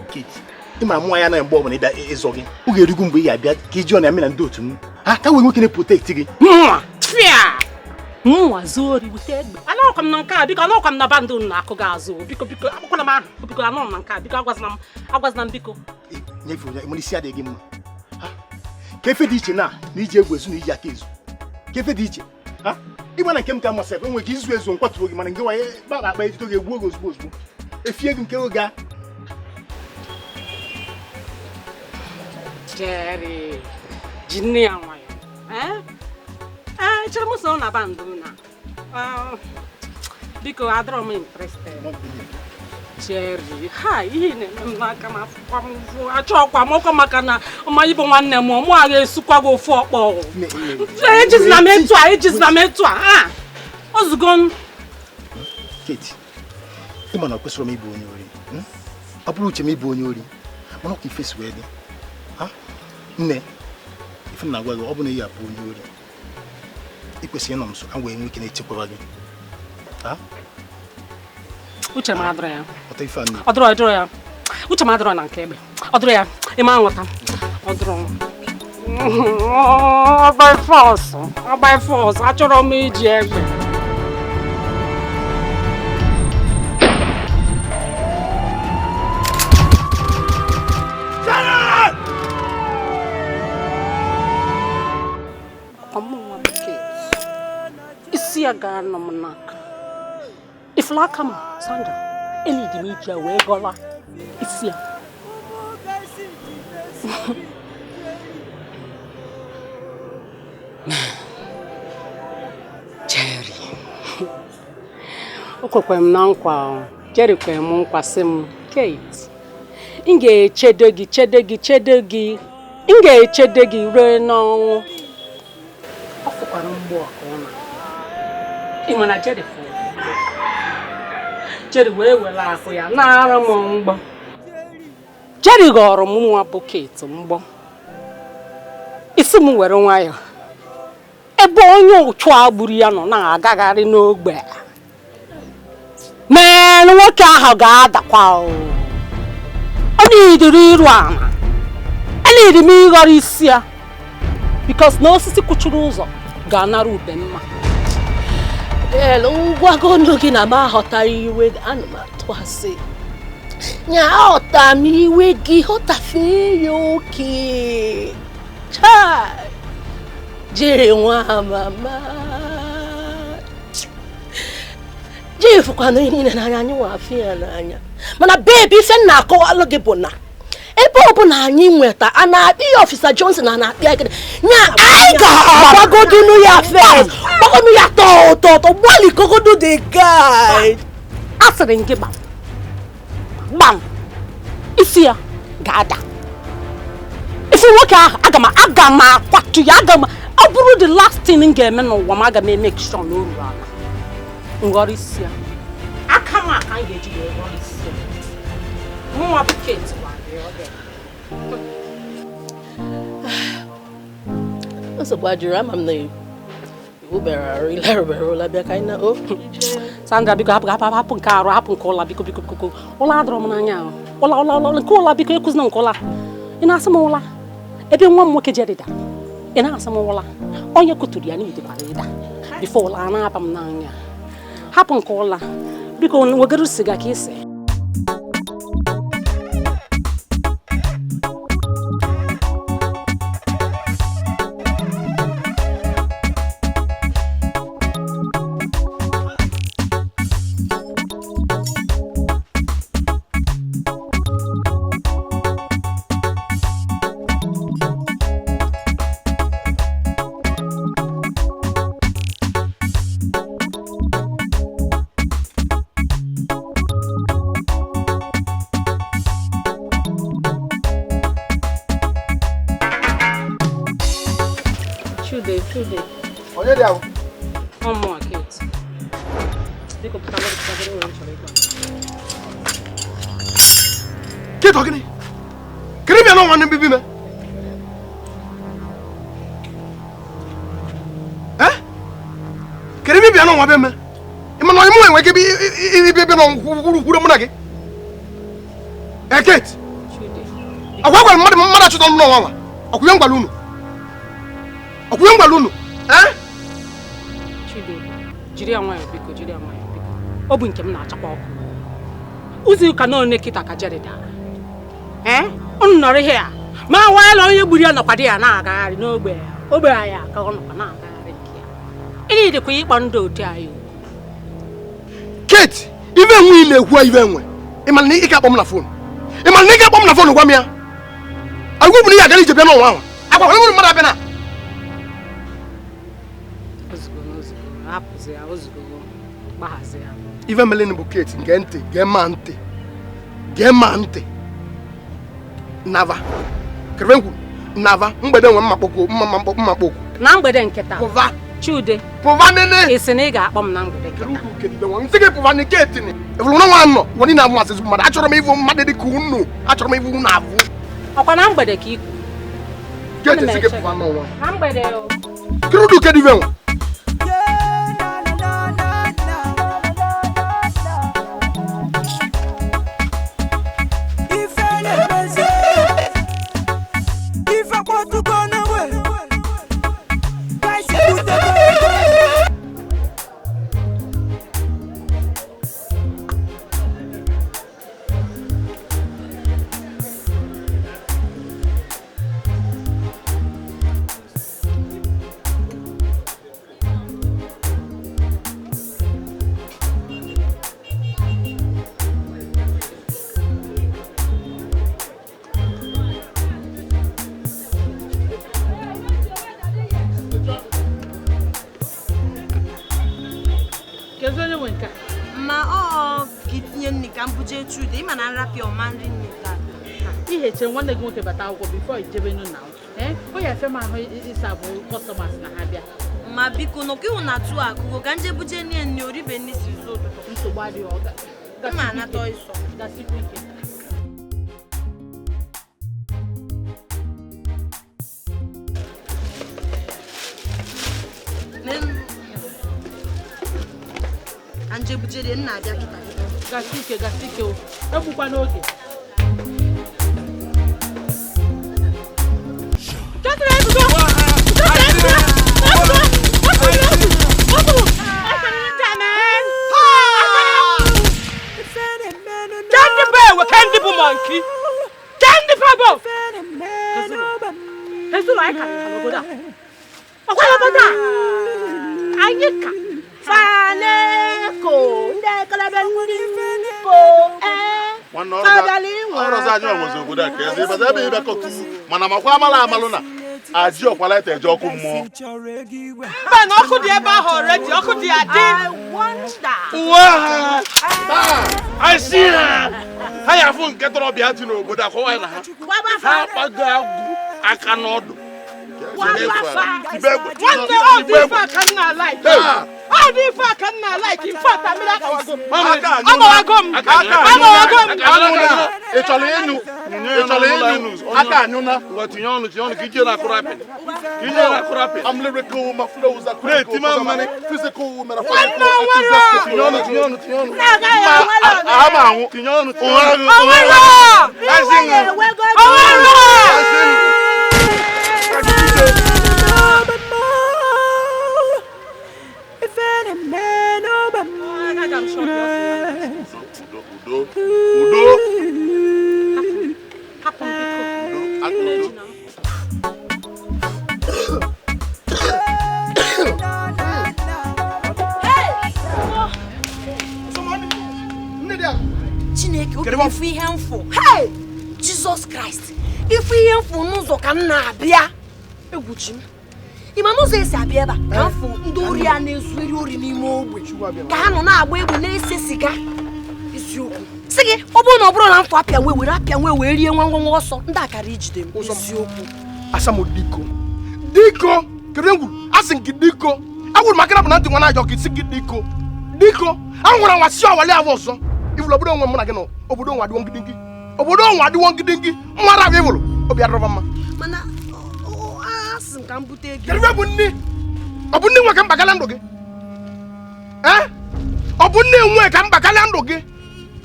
Kate, ịma mụ anya na mgbe ọbụla ịbịa ịzọ gị. Ọ ga-erugwu mgbe ị ga-abịa ka iji ọ na-eme na ndị otu m. Ha ka wee nwoke na-protect gị. Mwa! Fịa! Mwa zuo ori wute egbe. Anọkwa m na nke a biko anọkwa m na bandụ na akụ gị azụ. Biko biko akpọkwala m aha. Biko anọ m na nke a biko agwazina m biko. Nyefe onye ịmụ isi adịghị mma. Ka efe dị iche na iji egwu ezu na iji aka ezu. Ka efe dị iche. Ịgba na nke m ka masị enwe ike izu ezu nkwaturu gị mana nke nwanyị gbara akpa ejide gị egbuo gị ozugbo ozugbo. Efie gị nke oge a. Jerry, ji nne ya nwayọ. Ee, chere m so na bandụ m na. Biko adọrọ m interested. Jerry, ha ihe na-eme m n'aka m afụkwa m ụfụ achọkwa m ọkwa maka na ọma ịbụ nwanne m mụ agha esukwa gị ofu ọkpọ. Ejizina m etu a, ejizina m etu a. Ozugbo m. Kate, ịma na ọ kwesịrị m ịbụ onye ori. Ọ bụrụ uche m ịbụ onye ori, mana ọ ka ife si wee dị. Nne, ife m na-agwa gị ọ bụ na ị abụ onye ori. Ị kwesịrị ịnọ m nso ka m wee nwee ike na-echekwaba gị. Uche m adọrọ ya. Ọ dọrọ ya. Uche m adọrọ na nke egbe. Ọ dọrọ ya. Ị ma nghọta. Ọ dọrọ. By force. By force. Achọrọ m iji egbe. Isi ya ga-anọ m n'aka. Ifula aka m, Sandra, enidi m iji ya wee gọla isi ya. Jerry, o kwekwere m na nkwa, Jerry kwere m nkwa sị m, Kate, m ga-echedo gị, chedo gị, chedo gị, m ga-echedo gị ruo n'ọnwụ. Ọ fụkwara mgbu ọka ọ na. Ị ma na Jerry fụrụ. Jerry wee were akụ ya nara m mgbọ. Jerry ghọrọ m nwa bụ Kate mgbọ. Isi m were nwayọ. Ebe onye ụchụ a gburu ya nọ na-agagharị n'ogbe. Mee nwoke ahụ ga-adakwa o. Ọ na-ediri iru ala. Eniri m ịghọrọ isi ya. Because na osisi kwuchiri ụzọ ga-anara ube mma. Ee, ngwagonu gị na m aghọtara iwe ana m atụ asị. Nya aghọta m iwe gị ghọtafee ya oke. Chai! Jerry nwa mama. Jerry fụkwana ihe niile n'anya anyị nwa afọ ya n'anya. Mana babe ife m na-akọwalụ gị bụ na ebe ọbụla anyị nweta a na-akpị ya Ọfisa Johnson a na-akpị ya gịnị nya anyị ga-agbagodunu ya first gbagodunu ya tọọ ụtọ ụtọ gbalịkogodu the guy. A sịrị m gị gbam gbam isi ya ga-ada. Ife nwoke ahụ aga m akwatu ya aga m ọ bụrụ the last thing m ga-eme n'ụwa m aga m eme sure na o ruru ala nghọrọ isi ya aka m aka m ga-eji wee ghọrọ isi ya mụnwa bụ Kate. Nsogbu ajụrụ ama m na iwu bịara arụ ilarụbara ụla bịa ka anyị na o Sandra biko hapụ hapụ hapụ nke arụ hapụ nke ụla biko biko biko ụla adọrọ m n'anya ahụ ụla ụla ụla nke ụla biko ekuzina nke ụla ị na-asị m ụla ebe nwa m nwoke Jerry dara ị na-asị m ụla onye kuturu ya n'idekwara ịda bifo ụla a na-aba m n'anya hapụ nke ụla biko wegara siga ka isi. Chude, Chude. Onye dị ahụ? Ọ mụnwa Kate. Biko pụta mmadụ pụta gịnị nwere m chọrọ ịgwa. Kate, ọ gịnị? Kedu bịa n'ọnwa ndị mbibi me? Eh? Kedu bịa n'ọnwa bịa me? Ị ma na onye mụ enwe ike ịbịa bịa n'ọnwa kwuru mụ na gị? Eh, Kate? Agwa gwara mmadụ mmadụ achụta ọnụ n'ọnwa nwa. Ọkwụnye m gwara unu. Ọkwụnye m gwara unu. Eh? Chude, jiri ya nwayọọ biko, jiri ya nwayọọ biko. Ọ bụ nke m na-achakwa ọkụ. Ụzọ ụka na one kịta ka Jerry dara. Ee? Unu nọrọ ihe a. Ma nwaala onye gburu ya nọkwa di ya na-agagharị n'ogbe ya. Ogbe anyị aka ọ nọkwa na-agagharị nke ya. Ịnị dịkwa ịkpọ ndị otu anyị oku. Kate, ife enwe ị na-ekwu ife enwe. Ị ma na ị ga-akpọ m na phone. Ị ma na ị ga-akpọ m na phone gwa m ya. Agwa bụ na ị agara ije bịa n'ọnwa ahụ. Agwa gwara mmadụ abịa na. Ozugbo n'ozugbo, hapụzi ya ozugbo, gbaghazi ya. Ife meleni bụ Kate, gee ntị, gee ma ntị. Gee ma ntị. Nava. Kedu nkwu? Nava, mgbede nwe mma kpọkwu, mma kpọkwu. Na mgbede nke taa. Pụva. Chude. Pụva nene. Ị sị na ị ga-akpọ m na mgbede nke taa. Kedu nwa? Nsị gị pụva ni Kate ni. Evụrụ na nwa nọ, nwa niile abụ asịsị mmadụ. Achọrọ m ịvụ mmadụ dị ka unu. Achọrọ m ịvụ unu avụ. Ọkwa na mgbede ka ị kwuru. Kate sị gị pụva n'ọnwa. Na mgbede o. Kedu kedu ife nwa? Ma ọ ka itinye nri ka m buje Chude, ịma na nrapịa ọma nri nri taa. Ihe chere nwanne gị nwoke bata akwụkwọ before ijebe nụ na o ya efe m ahụ ịsa bụ customers na ha bịa. Ma biko nọkwa ịhụ na tu akụgo ka nje buje nne nne oribe nne si ụzọ ụtụtụ. Nsogbu adịghị ọ mma anata ịsọ. Gasikwa ike. Nje bujere nna abịa kịta. Gasị ike, gasị ike o. Egbukwa n'oge. Anyị ka Faneko ndị ekelebe ndị ko ọrọzọ anyị onwezi obodo a ka eze ịbaza ebe ịbịa kọtu mana makwa amala amalụ na aji ọkwala ete eje ọkụ mmụọ. Mba na ọkụ dị ebe ahụ already, ọkụ dị adị. Uwe ha asị ha ha ya afụ nke tọrọ bịa dị n'obodo a kọwa na ha ha kpago agwụ aka n'ọdụ. Nwanne ọ dị ife aka m na-alaik. Ọ dị ife aka m na-alaik. Ife ata mmiri akawago m. Agbawago m. Agbawago m. Ị chọrọ ịnyụ? Ị chọrọ ịnyụ? Aka anyụ na. Ngwa tinye ọnụ tinye ọnụ ka ije na-akụrụ apị. Ka ije na-akụrụ apị. I'm lyrical, my flows are critical. Physical, metaphorical. Tinye ọnụ tinye ọnụ tinye ọnụ. Ama anwụ. Tinye ọnụ tinye ọnụ. Onwero! Onwero! Udo, udo. Hapụ biko. Chineke, obi ifu ihe mfụ. Hey! Jesus Christ! Ifu ihe mfụ n'ụzọ ka m na-abịa. Egwu ji m. Ị ma n'ụzọ esi abịa ebe a ka m fụ ndị ori a na-ezu ori n'ime ogbe ka ha nọ na-agba egbe na-ese siga. Isiokwu sị gị ọ bụrụ na ọ bụrụ na mfụ apịa nwe were apịa nwe wee rie nwa nwa ọsọ ndị akara ijide m. Isiokwu Asamodiko diko kedu ngwu Asị gị diko. Awụrụ maka na ntị nwa na-ajọ ka isi gị diko. Diko, anwụrụ anwa si ọwali ahụ ọzọ. Ifụlụ obodo onwe mụ na gị nọ, obodo onwe adịwo ngidingi. Obodo onwe adịwo ngidingi. Nwa ra ifụlụ, obi adọrọ mma. Mana asị m ka m bute gị. Kedu ebe bụ nne? Ọ bụ nne nwe ka m bakala ndụ gị? Eh? Ọ bụ nne nwe ka m bakala ndụ gị?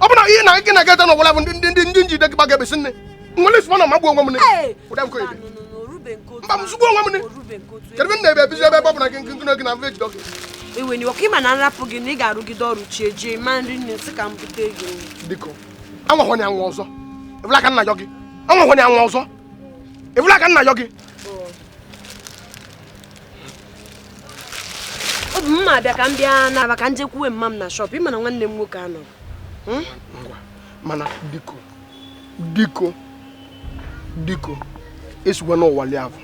Ọ bụ na ihe na gị na-aga n'ọwụla bụ ndị njide gị gbaga ebesi nne. Nwere sọ na magbu onwe m nne. Ụda m koyede. Mba m zugbo onwe m nne. Kedu ebe m na-ebe ebizi ebe ọ bụ na gị gị na mve jide gị? Ewe ni ọka ịma na nrapụ gị na ị ga-arụgide ọrụ chi ejie ma nri nne nsị ka m bute gị. Biko, anwahụna anwụ ọzọ. Ebula ka nna yọ gị. Anwahụna anwụ ọzọ. Ebula ka nna yọ gị. Obi m ma abịa ka m bịa na ka m jekwuwe mma m na shọp ịma na nwanne m nwoke anọ. Ngwa, mana diko diko diko esigwa n'ụwa lie ahụ.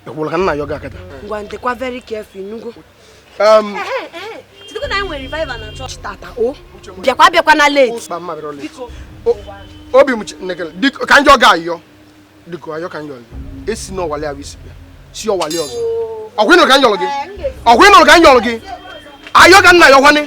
Ekwula ka nna yọ gị akata. Ngwa ntekwa very careful inugo. Tidikwa na anyị nwere revival na chọọchị tata o. Bịakwa bịakwa na late. Biko. Obi m nekele diko ka njọ ga ayọ. Diko ayọ ka njọ gị. Esi n'ụwa lie ahụ isi bịa. Si ọwa lie ọzọ. Ọgwụ ịnụrụ ka njọ gị. Ọgwụ ịnụrụ ka njọ gị. Ayọ ka nna yọ kwanị.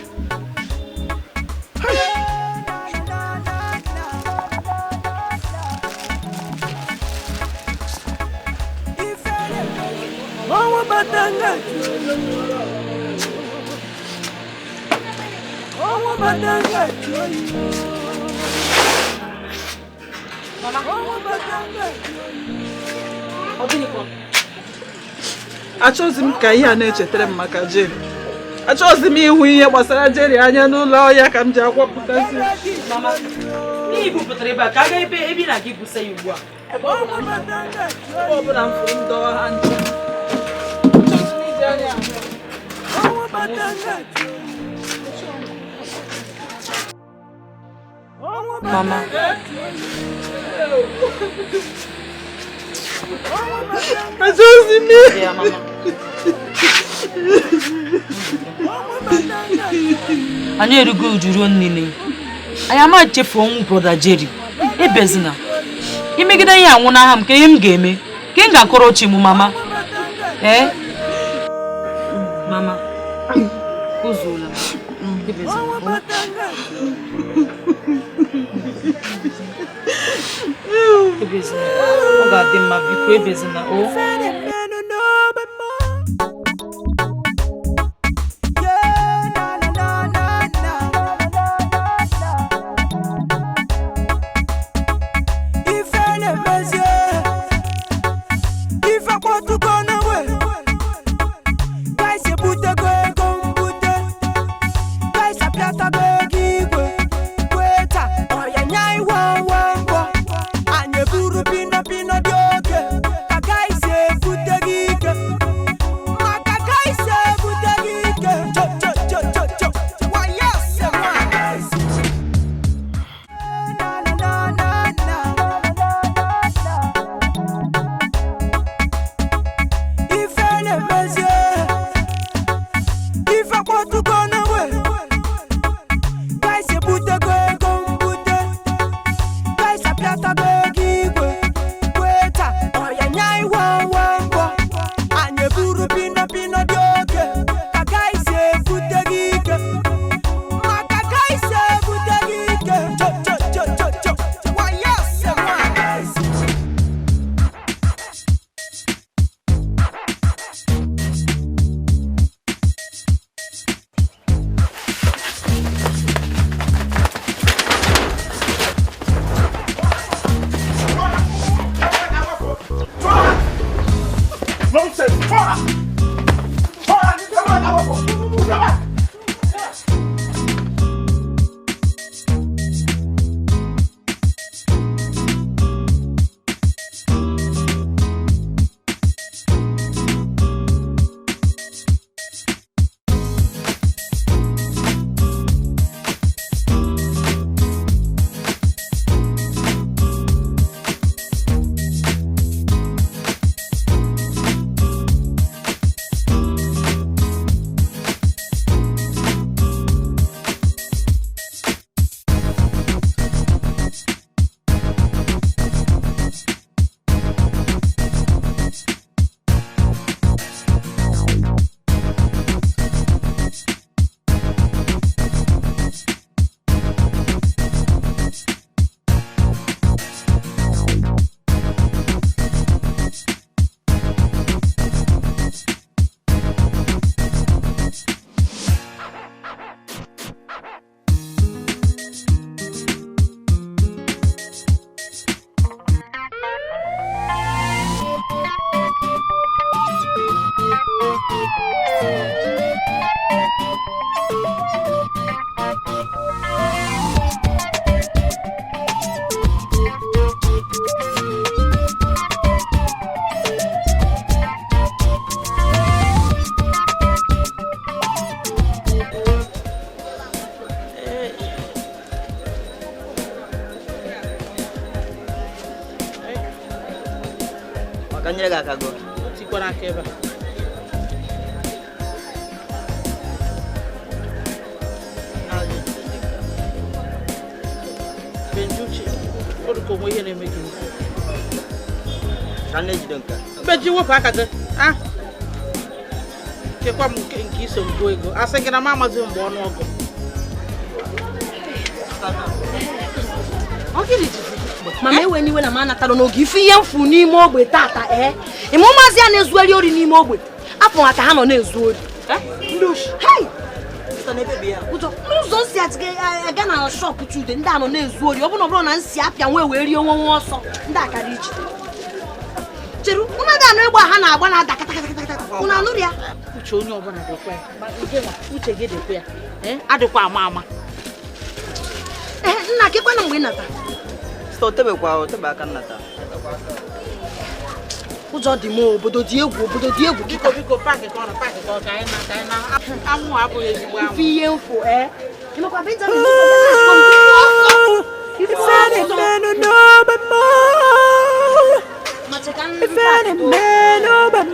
Achọghịzi m ka ihe a na-echetara m maka Jerry. Achọghịzi m ịhụ ihe gbasara Jerry anya n'ụlọ ya ka m ji akwapụtasị. Mama, n'ihi bupụtara ebe a ka a ga ebe ebe ị na-aga ibusa ya ugbu a. Ebe ọ bụla m fụrụ m dọwa ha nche. Achọghịzi m iji anya ahụ. Mama. Achọghịzi m. Yeah, mama. Anyị erugo uju ruo nnene. Anyị ama echefu ọnwụ brọda Jerry. Ebezina. Imegide ihe anwụ n'aha m ka ihe m ga-eme. Ka m ga-akọrọ chi m mama. Eh? Mama. Ozuola. Ebezina. Ebezina. Ọ ga-adị mma biko ebezina o. Ka nyere gị aka gụọ. Tikwara aka ebe a. Benji Uche, ọ dị ka onwe ihe na-eme gị. Ka na-ejide nke a. Benji, wepụ aka gị. Ah! Kekwa m nke iso m gụọ ego. Asị gị na m amaghị mgbe ọnụọgụ. Mama, ewe n'iwe na m anatara n'oge ife ihe mfu n'ime ogbe tata. Ee, ịma ụmụazị a na-ezugheri ori n'ime ogbe afọ ha ka ha nọ na-ezu ori. Hey! Ụjọ n'ụzọ nsi aga na shop Chude, ndị a nọ na-ezu ori. Ọ bụrụ na nsi apịa nwe wee rie onwe nwe ọsọ, ndị a kara iji cheru ụna dị anụ egbe a ha na-agba na-ada kata. Ụnụ anụrụ ya? Uche onye ọbụla dịkwa ya. Ma nke nwa, uche gị dịkwa ya. Ee, adịkwa ama ama. Ee, nna, kekwana mgbe ị nata? Site otebekwa otebe aka nnata. Ụjọ dị m, obodo dị egwu, obodo dị egwu kịta. Biko, biko, paakị ka ọ nọ, paakị ka ọ ka anyị na ka anyị na anwụ abụghị ezigbo anwụ. Ife ihe mfu, ee, ịmakwa Benjamin. Ife na-emenụ n'ogbe m. Ife na-eme n'ogbe m.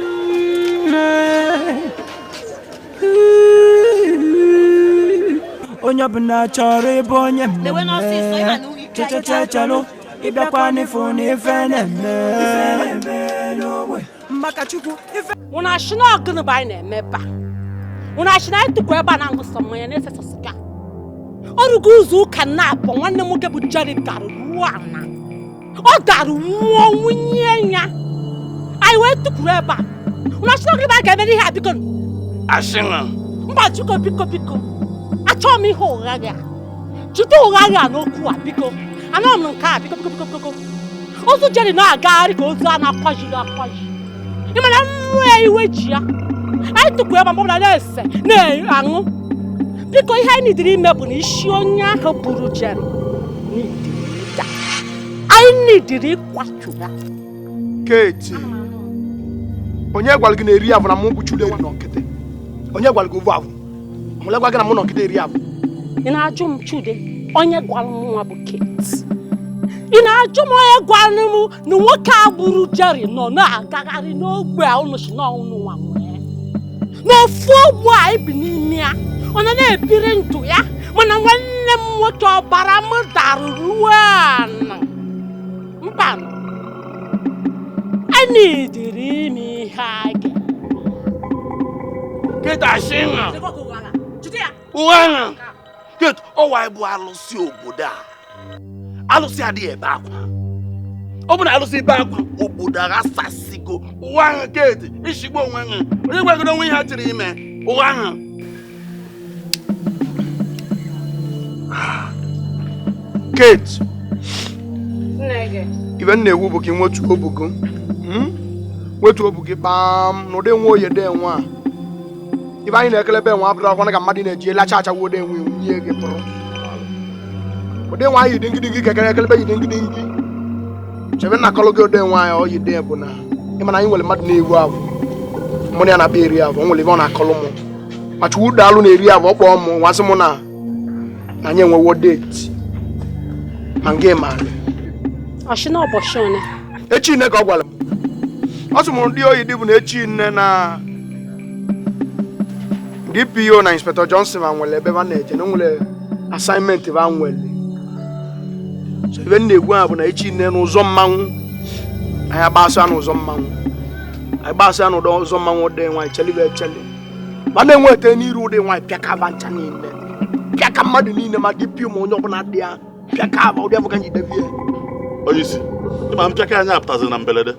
Onye ọbụla chọrọ ịbụ onye mmemme. Chechechechelụ ịbịakwa n'ịfụ na ife na-eme maka Chukwu ife. Unu achị na ọgụnụ bụ anyị na-eme ebe a? Unu achị na anyị tụkwa ebe a na-aṅụ sọ mmanya na-ese sịga? Ọrụgo ụzọ ụka na-abụ nwanne m nwoke bụ Jerry dara ruo ana. Ọ dara nwụọ nwunye ya. Anyị wee tụkwuru ebe a. Unu achị na ọgụnụ bụ anyị ga-eme ihe a, biko? Asịna. Mba, Chukwu, biko, biko. Achọghị m ihe ụgha gị a. Jide ụgha gị a n'okwu a, biko. Anọ m nke a, biko, biko, biko, biko. Ozu Jerry na-agagharị ka ozu a na-akwajighị akwaji. Ị mara mmụọ ya iwe ji ya. Anyị tụkwu ebe mgbe ọbụla na-ese na-aṅụ. Biko, ihe anyị nidiri ime bụ na isi onye ahụ buru Jerry nidiri ịda. Anyị nidiri ịkwatu ya. Kate, onye gwara gị na eri avụ na mụ bụ Chude nọ nkịtị? Onye gwara gị ovu avụ? Onye gwara gị na mụ nọ nkịtị eri avụ? Ị na-ajụ m, Chude, onye gwara m nwa bụ Kate? Ị na-ajụ m onye gwara m na nwoke a gburu Jerry nọ na-agagharị n'ogbe a unu si n'ọnụ nwa nwee? N'ofu ogbe a anyị bi n'ime ya, ọ nọ na-ebiri ndụ ya, mana nwanne m nwoke ọbara m dara ruo ana. Mba, anyị dịrị ime ihe a ga. Kate, asịna. Ụgha ahụ. Kate, ọwa bụ alụsị obodo a. Alụsị adịghị ebe akwa. Ọ bụ na alụsị ebe akwa, obodo aghasasịgo. Ụwa ahụ, Kate, ishigbo onwe ahụ. Onye gwagoro onwe ihe ha chịrị ime. Ụwa ahụ. Kate, ibe m na-ekwu bụ ka ị nwetu obu gị. Nwetu obu gị kpam n'ụdị nwa oye de nwa a. Ibe anyị na-ekelebe nwa abụrụ akwana ka mmadụ na-eji lacha achawo ode nwe nwunye gị pụrụ. Ode nwa anyị dị ngidingi kekere ekelebe yi dị ngidingi. Chebe na akọlụ gị ode nwa anyị oyi dị bụ na ịma na anyị nwere mmadụ na-ewu avụ. Mụ na ya na-akpa eri avụ, o nwere ebe ọ na-akọlụ mụ. Ma Chukwu daalụ na-eri avụ, ọ kpọọ mụ nwasị mụ na anyị enwewo date. Ma nke maara. Ọchị na ụbọchị one. Echi nne ka ọ gwara m. Ọ sị m ndị oyi dị bụ na echi nne na DPO na Inspector Johnson ma nwere ebe ha na-eje na nwere assignment ha nwere. So ebe m na-egwu ha bụ na echi nne n'ụzọ mmanwụ anyị agbasa n'ụzọ mmanwụ. Anyị gbasa n'ụzọ mmanwụ dị nwaanyị chelibe echeli. Ma na-enweta n'iru ụdị nwaanyị pịaka ncha niile. Pịaka mmadụ niile ma DPO ma onye ọbụla dị ya pịaka aba ụdị afọ ka njidebie. Onye isi, ịma mpịaka anyị apụtaziri na mberede.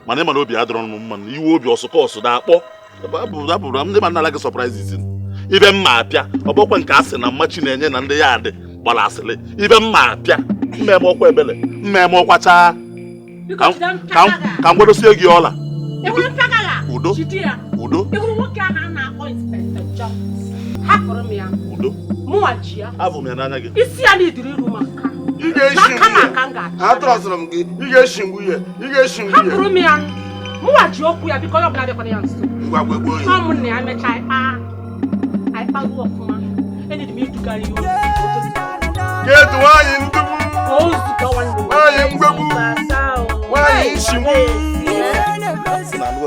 Mana ịma na obi adịrọ m mma na iwe obi ọsụkọ ọsụ na-akpọ. Abụrụ ndị ma nala gị surprises. Ibe mma apịa, ọ bụkwa nke asị na mmachi na-enye na ndị ya adị gbara asịrị. Ibe mma apịa, mma eme ọkwa ebele, mma eme ọkwa chaa. Ka m gwadosie gị ọla. Udo. Udo. Udo. Abụ m ya n'anya gị. Isi ya n'idiri iru maka. Ị ga-eshi atụrọsịrị m gị, ị ga-eshi nwunye, ị ga-eshi nwunye. Hapụrụ m ya. Mụnwa ji okwu ya, biko onye ọbụla bịakwana ya nso. Ngwa gwegbuo ya. Ọ mụ na ya mechaa anyị kparuo ọfụma. Enyi m idugara ya ozi. Kedu nwaanyị ndugbu? Nwaanyị mgbegbu? Nwaanyị nshigbu?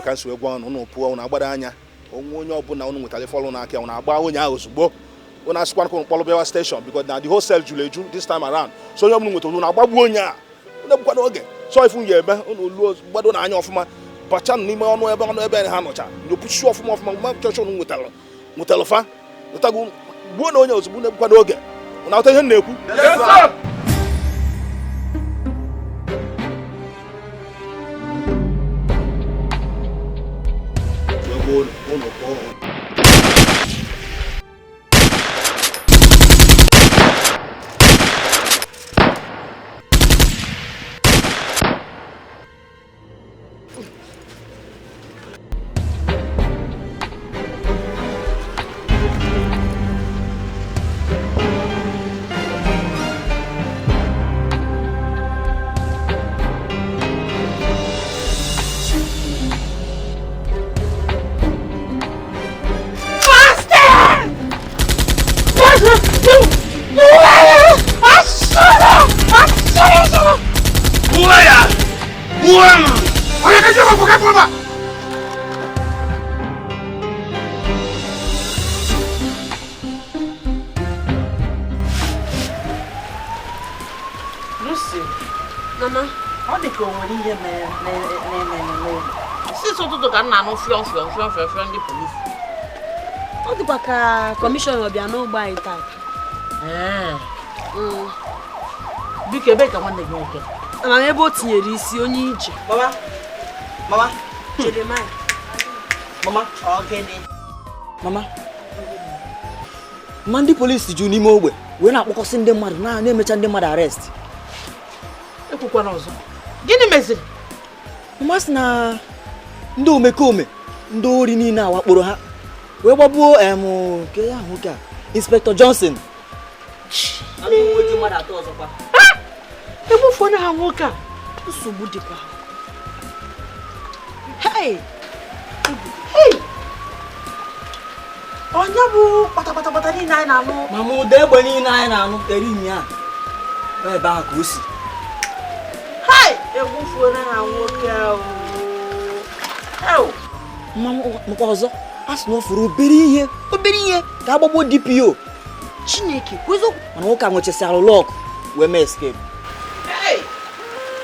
Ịnụgo ka m si wee gwa ụnụ, ụnụ pụọ, ụnụ agbara anya. Onwe onye ọbụla ụnụ nwetara ife ọlụ n'aka ya, ụnụ agba onye ahụ ozugbo. Ụnụ asịkwa ka ụnụ kpọrọ bịawa station because na the whole cell juru eju this time around. So onye ọbụla nwetara ụnụ agbagbuo onye a. Ụnụ egbukwa n'oge. So ife ụnụ ga-eme, ụnụ luo gbado n'anya ọfụma. Bacha n'ime ọnụ ebe ha nọcha. Nyopuchi ọfụma ọfụma, mgbe chọọchị ụnụ nwetara. Nwetara fa. Nwetago gbuo na onye ozugbo, ụnụ egbukwa n'oge. Ụnụ aghọta ihe m na-ekwu? Yes, sir! Lucy, Mama, ọ dị ka o nwere ihe na-eme n'ụlọ. Sisi ụtụtụ ka m na-anụ fịọ fịọ fịọ fịọ fịọ ndị polisi. Ọ dịkwa ka kọmishọna bịa n'ogbe anyị taa. Biko ebee ka nwanne gị nwoke? Ama m ebe o tinyere isi onye ije. Mama, mama, Jeremiah. Mama, ọ gịnị? Mama, ma ndị polisi juru n'ime ogbe wee na-akpọkọsị ndị mmadụ na-emecha ndị mmadụ arrest. Ekwukwana ọzọ. Gịnị meziri? Mama sị na ndị omekome ndị ori niile awakporo ha wee gbagbuo ke ya nwoke a Inspector Johnson. Egbufuona ha nwoke a. Nsogbu dịkwa. Hey! Hey! Onye bụ kpatakpatakpata niile anyị na-anụ? Mama, ụda egbe niile anyị na-anụ eri nya ebe ahụ ka o si. Hey! Egbufuona ha nwoke ahụ. Mama, ọzọ a sị na ọ fụrụ obere ihe ka agbagbuo DPO. Chineke, kwezo. Mana nwoke a nwechasịara lọk wee mee escape.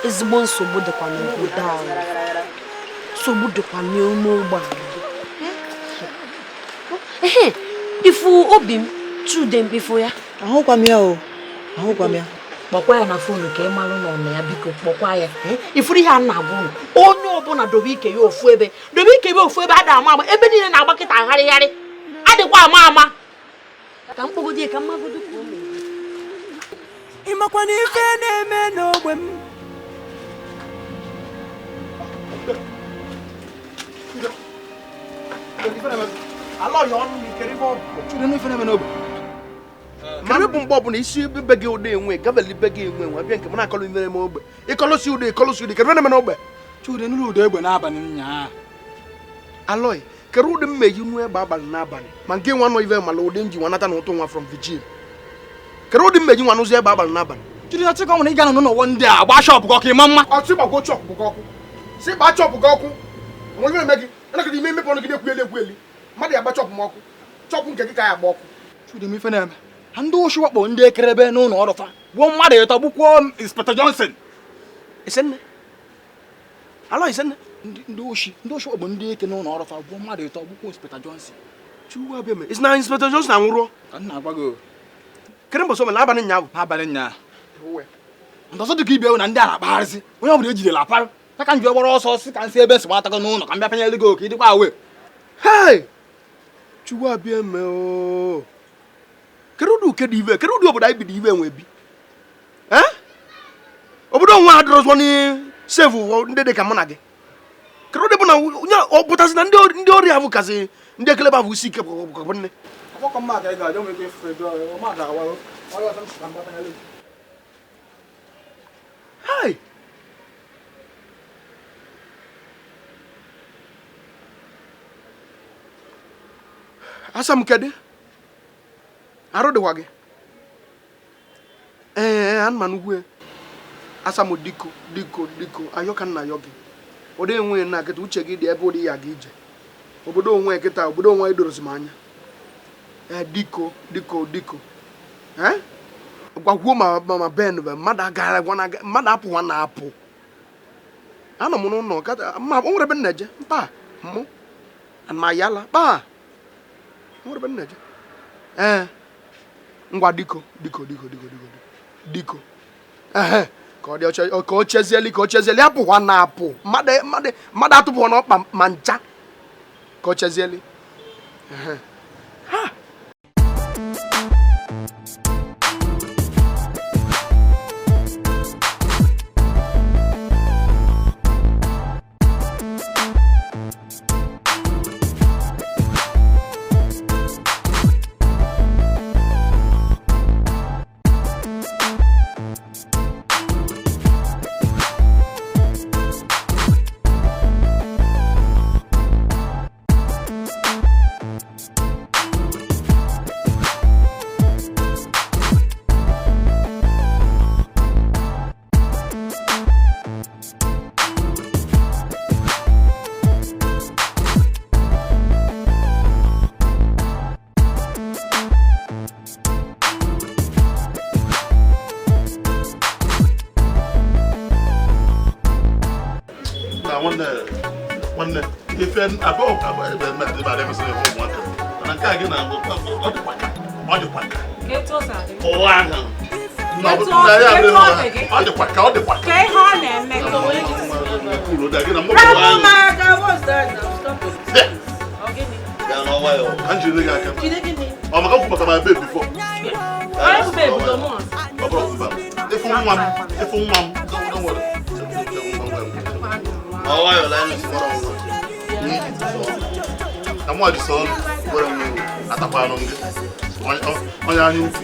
Ezigbo nsogbu dịkwa n'obodo anyị. Nsogbu dịkwa n'ime ogbe anyị. Ehe, ifu obi m Chude mkpifụ ya. Ahụkwa m ya o. Ahụkwa m ya. Kpọkwa ya na foonu ka ị malụ na ọ nọ ya, biko kpọkwa ya. Ifuru ihe a na-agwa unu, onye ọbụla dobe ike ya ofu ebe, dobe ike ya ofu ebe, ada ama ama, ebe niile na-agba kịta gharịgharị, adịkwa ama ama. Ka mkpọgodi ya ka mmagodo ka o mere. Ịmakwa na ife na-eme n'ogbe m. Mara bụ mgbe ọbụla isi ebe gị ụda enwe gaveli be gị enwe nwa bịa nke m na-akọlụ imere m ogbe ịkọlụsi ụda ịkọlụsi ụda kedu na-eme n'ogbe. Chude nụrụ ụda egbe n'abalị nnyaa. Alọị kedu ụdị mmeji nụ egbe abalị n'abalị ma nke nwa nọ ive mala ụdị nji nwa nata na ụtụ nwa from vigil. Kedu ụdị mmeji nwa nụzi egbe abalị n'abalị? Chude na chịkọ nwere ịga nọ n'ụwa ndị a gbaa shọpụ gị ọkụ ịma mma. Ọ sị gbagwo chọpụ gị ọkụ. Sị gbaa chọpụ gị ọkụ. Onwe eme gị anakọta ime mmepe ọnụ gị na-ekwu eli ekwu eli. Mmadụ ya agba chọpụ m ọkụ. Chọpụ nke gị ka ya agba ọkụ. Chude m ife na-eme. Ha ndị oshi wakpo ndị ekerebe n'ụlọ ọrụ fa gbuo mmadụ ịtọ gbukwuo Inspector Johnson. Isenne? Alọ isenne? Ndị oshi wakpo ndị eke n'ụlọ ọrụ fa gbuo mmadụ ịtọ gbukwuo Inspector Johnson. Chukwu abịa mee. Isi na Inspector Johnson anwụrụ? Ka m na-agwa gị. Kedu mbọsị o mere? N'abalị nnyaa bụ? N'abalị nnyaa. Ndị ọzọ dịka ibe na ndị a na-akpagharịsị onye ọbụla ejidere aparụ ya ka m ji gbara ọsọ sị ka m si ebe nsogbu atago n'ụlọ ka m bịa penyere gị oke ịdịkwa awe. Hey! Chukwu abịa mee ooo. Kedu ụdị uke dị ive? Kedu ụdị obodo anyị bi dị ive nwe bi? Obodo onwe adịrọzọ sevu ndị dị ka mụ na gị. Kedu ụdị bụ na onye ọ pụtasị na ndị ori ahụ kasị ndị ekelebe ahụ isi ike bụ nne. Hey! Asa m kedu? Arụ dịkwa gị? Ee, ana m anụkwu ya. Asa m diko diko diko ayọ ka nna ayọ gị. Ụdị enwe na kịta uche gị dị ebe ụdị ya ga ije. Obodo onwe kịta obodo onwe edorozi m anya. Diko diko diko. Gwakwuo ma Ben bụ mmadụ agara mmadụ apụ na apụ. Anọ m n'ụlọ kata ma o nwere ebe m na-eje mpa mụ ma yala kpa o nwere ebe m na-eje. Ngwa diko diko diko diko diko diko. Ka ọ dị ọcha ka o chezieli ka o chezieli apụkwa na apụ mmadụ mmadụ mmadụ atụpụ n'ọkpa ma ncha ka o chezieli. Ha.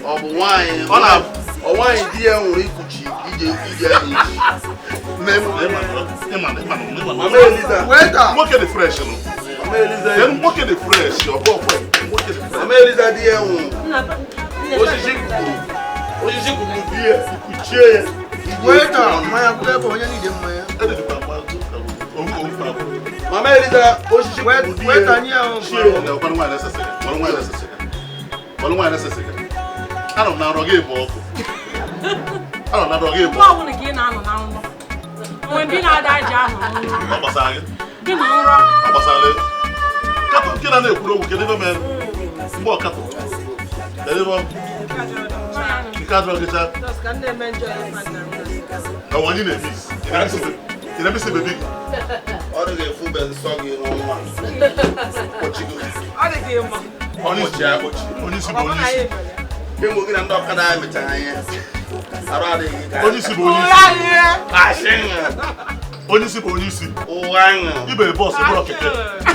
Ọ bụ nwaanyị di ya nwere ikuchi ije ije nwoke dị fresh nwoke dị fresh Mama Eliza di ya nwụrụ osisi kwuru di ya kuchie ya. Mama Eliza osisi kwuru di ya. Anọ m na nrọ gị bụ ọkụ. Anọ m na nrọ gị bụ ọkụ. Mgbe ọbụla ka ị na-anọ na nrọ. Onwe mgbe ị na-ada aja ahụ. Ọ gbasara gị. Gị na nrọ. Ọ gbasara gị. Katọ nke na na-ekwuru okwu kedu ebe mere? Mgbe ọ katọ. Kedu ebe ọ? Nke adọrọ gị chaa. Ọ anyị na-emisi. Ị na-emisi bebi gị? Ọ dị ga-efube nsọ gị n'ọnwa. Ọ dị gị mma. Onye isi bụ onye isi. Kemgbe gị na ndị ọkada anyị mechara ihe. Arụ adịghị gị ka. Onye isi bụ onye isi. Onye isi bụ onye isi. Ụwa aṅụ. Ibe bọọsụ bụrụ keke.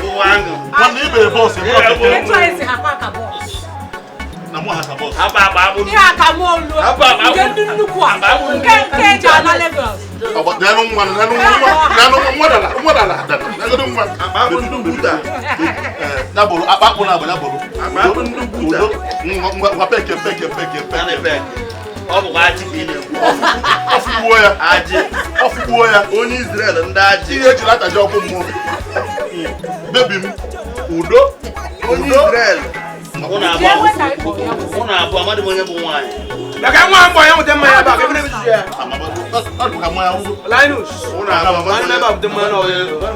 Ụwa aṅụ. Nwanne ibe bọọsụ bụrụ keke. Etu anyị si akwa ka bọọsụ. Na mụ ha ka bọọsụ. Hapụ akpa akpụ. Ihe aka mụ olu. Nke ndị nnukwu a. Nke nke eji ala Lagos. Nanu nwa nanu nwa nanu nwa dala nwa dala dala nanu nwa. Akpa akpụ ndị buta. Ya bụrụ akpa akpụ na-abụ ya bụrụ. Akpa akpụ ndị buta. Ngwa peke peke peke peke. Ọ bụkwa ajị ka ị na-ekwu. Ọfụgbuo ya. Ajị. Ọfụgbuo ya. Onye Israel ndị ajị. Ihe ejiri ataji ọkụ mmụọ. Bebi m. Udo. Onye Israel. Mụ na abụọ amadị m onye bụ nwaanyị. Bịa nwa mbọ ya nweta mmanya ebe a ka ebe na-emezuzu ya. Linus.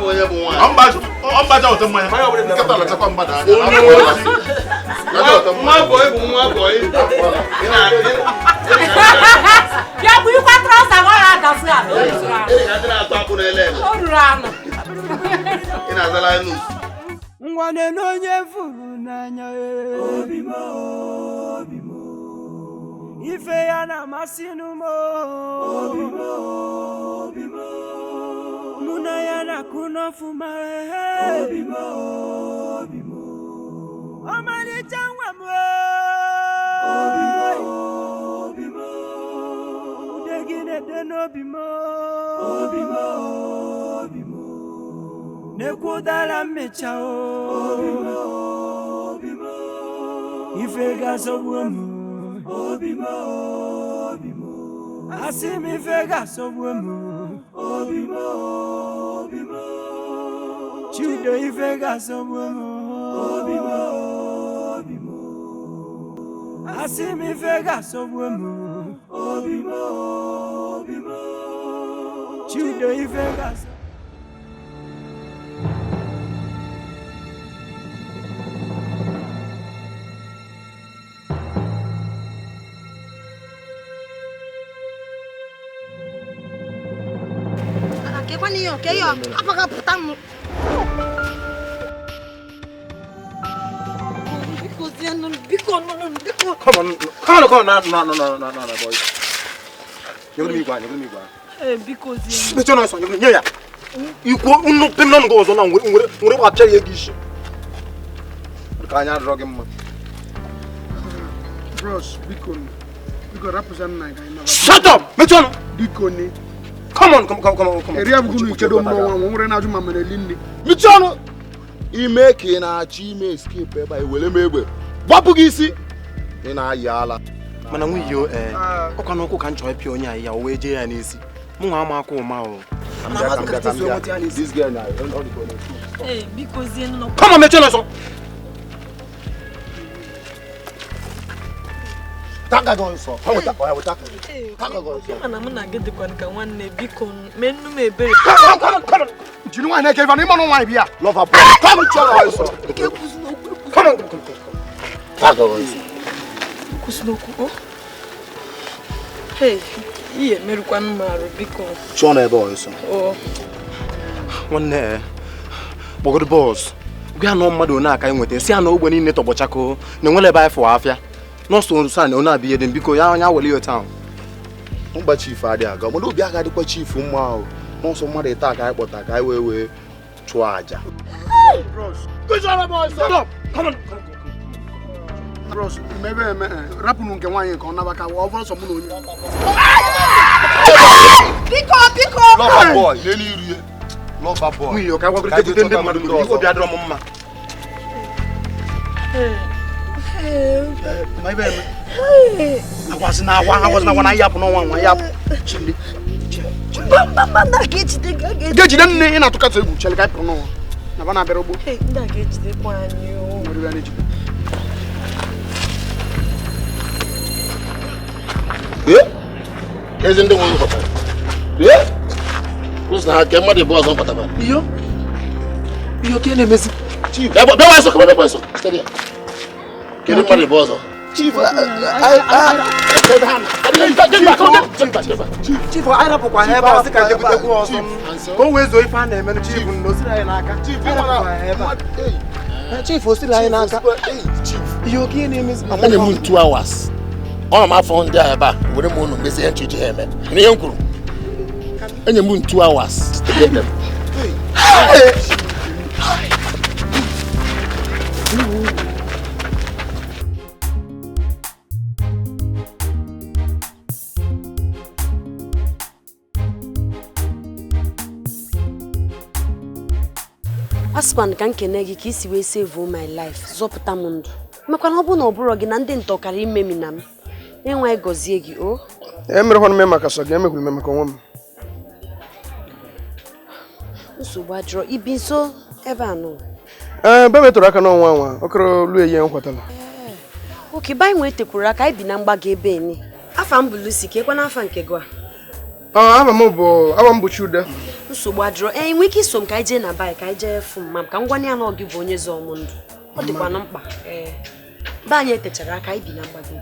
Onye bụ nwaanyị. Ọmbaja weta mmanya. Nkịta lachakwa mgbada anya. Nwa bọyị bụ nwa bọyị. Ya bụ ịkwa trọsa ọ na-adasị ala. Ị ga-adị na-atụ akwụ n'ele ele. O ruru anụ. Ị na-aza Linus. Nwane n'onye furu n'anya obi m obi m ife ya na-amasị m obi m obi m mụ na ya na-akụ n'ọfụma obi m obi m ọmalịcha nwa m obi m obi m ude gị na-ede n'obi m obi m obi m nekwudara mmecha obi m obi m ife ga-asọgbu m obi m obi m asị m ife ga-asọgbu m obi m obi m. Chiudo ife ga-asọgbu m obi m obi m asị m ife ga-asọgbu m obi m obi m Chiudo ife ga-asọgbu. Come on, come on, come on, no, no, no, no, no, no, boy. You're gonna be one, you're gonna be one. Because you know, son, yeah, you go, no, no, goes on, we're about to tell you. Can I drug him? Bros, because we represent my guy. Shut up, Metrono. Bikoni. Come on, come, come, come, come on. Area Bugulu, you don't know, we're not Mamma. Metrono! Ime ka ị na-achọ ime escape ebe a ewere m egbe gbapụ gị isi ị na-ayị ala. Mana nwunye o ọkwa n'ụkwụ ka m chọrọ ịpịa onye anyị ya o wee jee ya n'isi mụ nwa ama akwa ụma o. Come on, mechie n'ọsọ. Jiri nwaanyị na-eke ife na ịmanụ nwaanyị bịa. Lover boy. Come on, chill out. Come on, come on, come on. Kwụsị n'okwu. Hey, ihe merụkwanụ m arụ biko. Chụọ na ebe ọsọ. Nwanne kpọgodo bọs gwa na mmadụ one aka nweta si ya na ogbe niile tọgbọchakoo na enwere ebe anyị fụwa afịa nọọsụ nsọ na onye abịa dị biko ya onye awele ya taụn. Mgba chief adịghị aga mana obi aga adịkwa chief mma ahụ. Nọọsụ mmadụ ịta ka anyị kpọta ka anyị wee wee chụọ aja. Bros, mebe eme rapụnụ nke nwaanyị ka ọ naba ka ọ bụrụ sọ mụ na onye. Biko biko. Lover boy, n'elu iru ya. Lover boy. Nwunye ka gwagoro ndị mmadụ n'obi obi adịrọ m mma. Ma ibe eme. Agwazi na agwa agwazi na agwa na yapụ n'ọnwa nwa yapụ. Chimdi. Mba ndị a ga-ejide gị. Ga-ejide nne ị na-atụkatụ egwu chere ka anyị pụrụ n'ọnwa. Na ba na-abịara ugbo. Ndị a ga-ejidekwa anyị o. Nwere ya na-ejide. Ezi ndị nwere pụtara. Ee? Ụzọ ha ke mmadụ bụ ọzọ pụtara. Iyo. Iyo ka na-emezi. Chief, bịa bịa ọsọ, bịa ọsọ. Steady. Kedu mmadụ bụ ọzọ? Chief, Chief, anyị rapụkwa ha ebe a sị ka jebutekwu ọzọ ka o wee zuo ife a na-eme chief na osiri anyị n'aka. Chief, osiri anyị n'aka. Iyo ka na-emezi. Ana m 2 hours. Ọ na m afọ ndị a ebe a were m unu mezie ihe nchụji ha eme. Ihe m kwuru. Enye m 2 hours to get them. Asịkwana ka nkene gị ka isi wee save my life zọpụta m ndụ makwana ọ bụ na ọ bụrụ gị na ndị ntọ kara imemi na m enwe gọzie gị o emerekwana m maka sọ gị emekwuru m maka onwe m. Nsogbu adịrọ ibi nso ebe a nọ. Ee, be metụrụ aka n'ọnwa nwa okoro lu eyi nkwatala. Oke ba anyị tekwuru aka anyị bi na mgbago ebe ni. Afa m bụ Lucy ka ekwe n'afa nke gị a. Afa m bụ Chude. Nsogbu adịrọ ee nwee ike iso m ka anyị jee na baị ka anyị jee fụ mma m ka m gwa ya na ọ gị bụ onye zọọ m ndụ. Ọ dịkwanụ mkpa. Ee. Be anyị etechara aka anyị bi na mgbago ebe.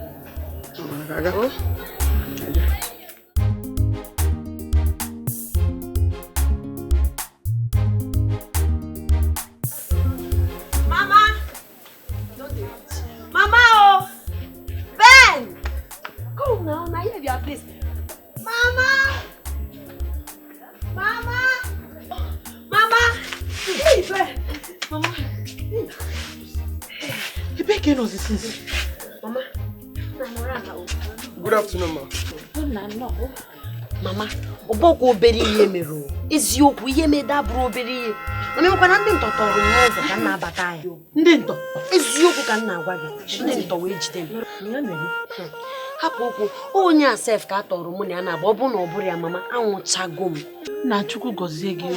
Mama! Mama oh! Ben! Come now, now here your place. Mama! Mama! Mama! Hey, Ben! Mama! Ebe ka ị nọzi since? Mama! Good afternoon, ma. Mama, ọbọkwa obere ihe mere o. Eziokwu ihe mede abụrụ obere ihe. Mana enwekwana ndị ntọ tọrọ m n'ụzọ ka m na-abata ahịa. Ndị ntọ? Eziokwu ka m na-agwa gị. Ndị ntọ wee jide m. Hapụ okwu, onye a sef ka a tọrọ mụ na ya na-agba ọ bụrụ na ọ bụrụ ya mama, anwụchago m. Na Chukwu gọzie gị o.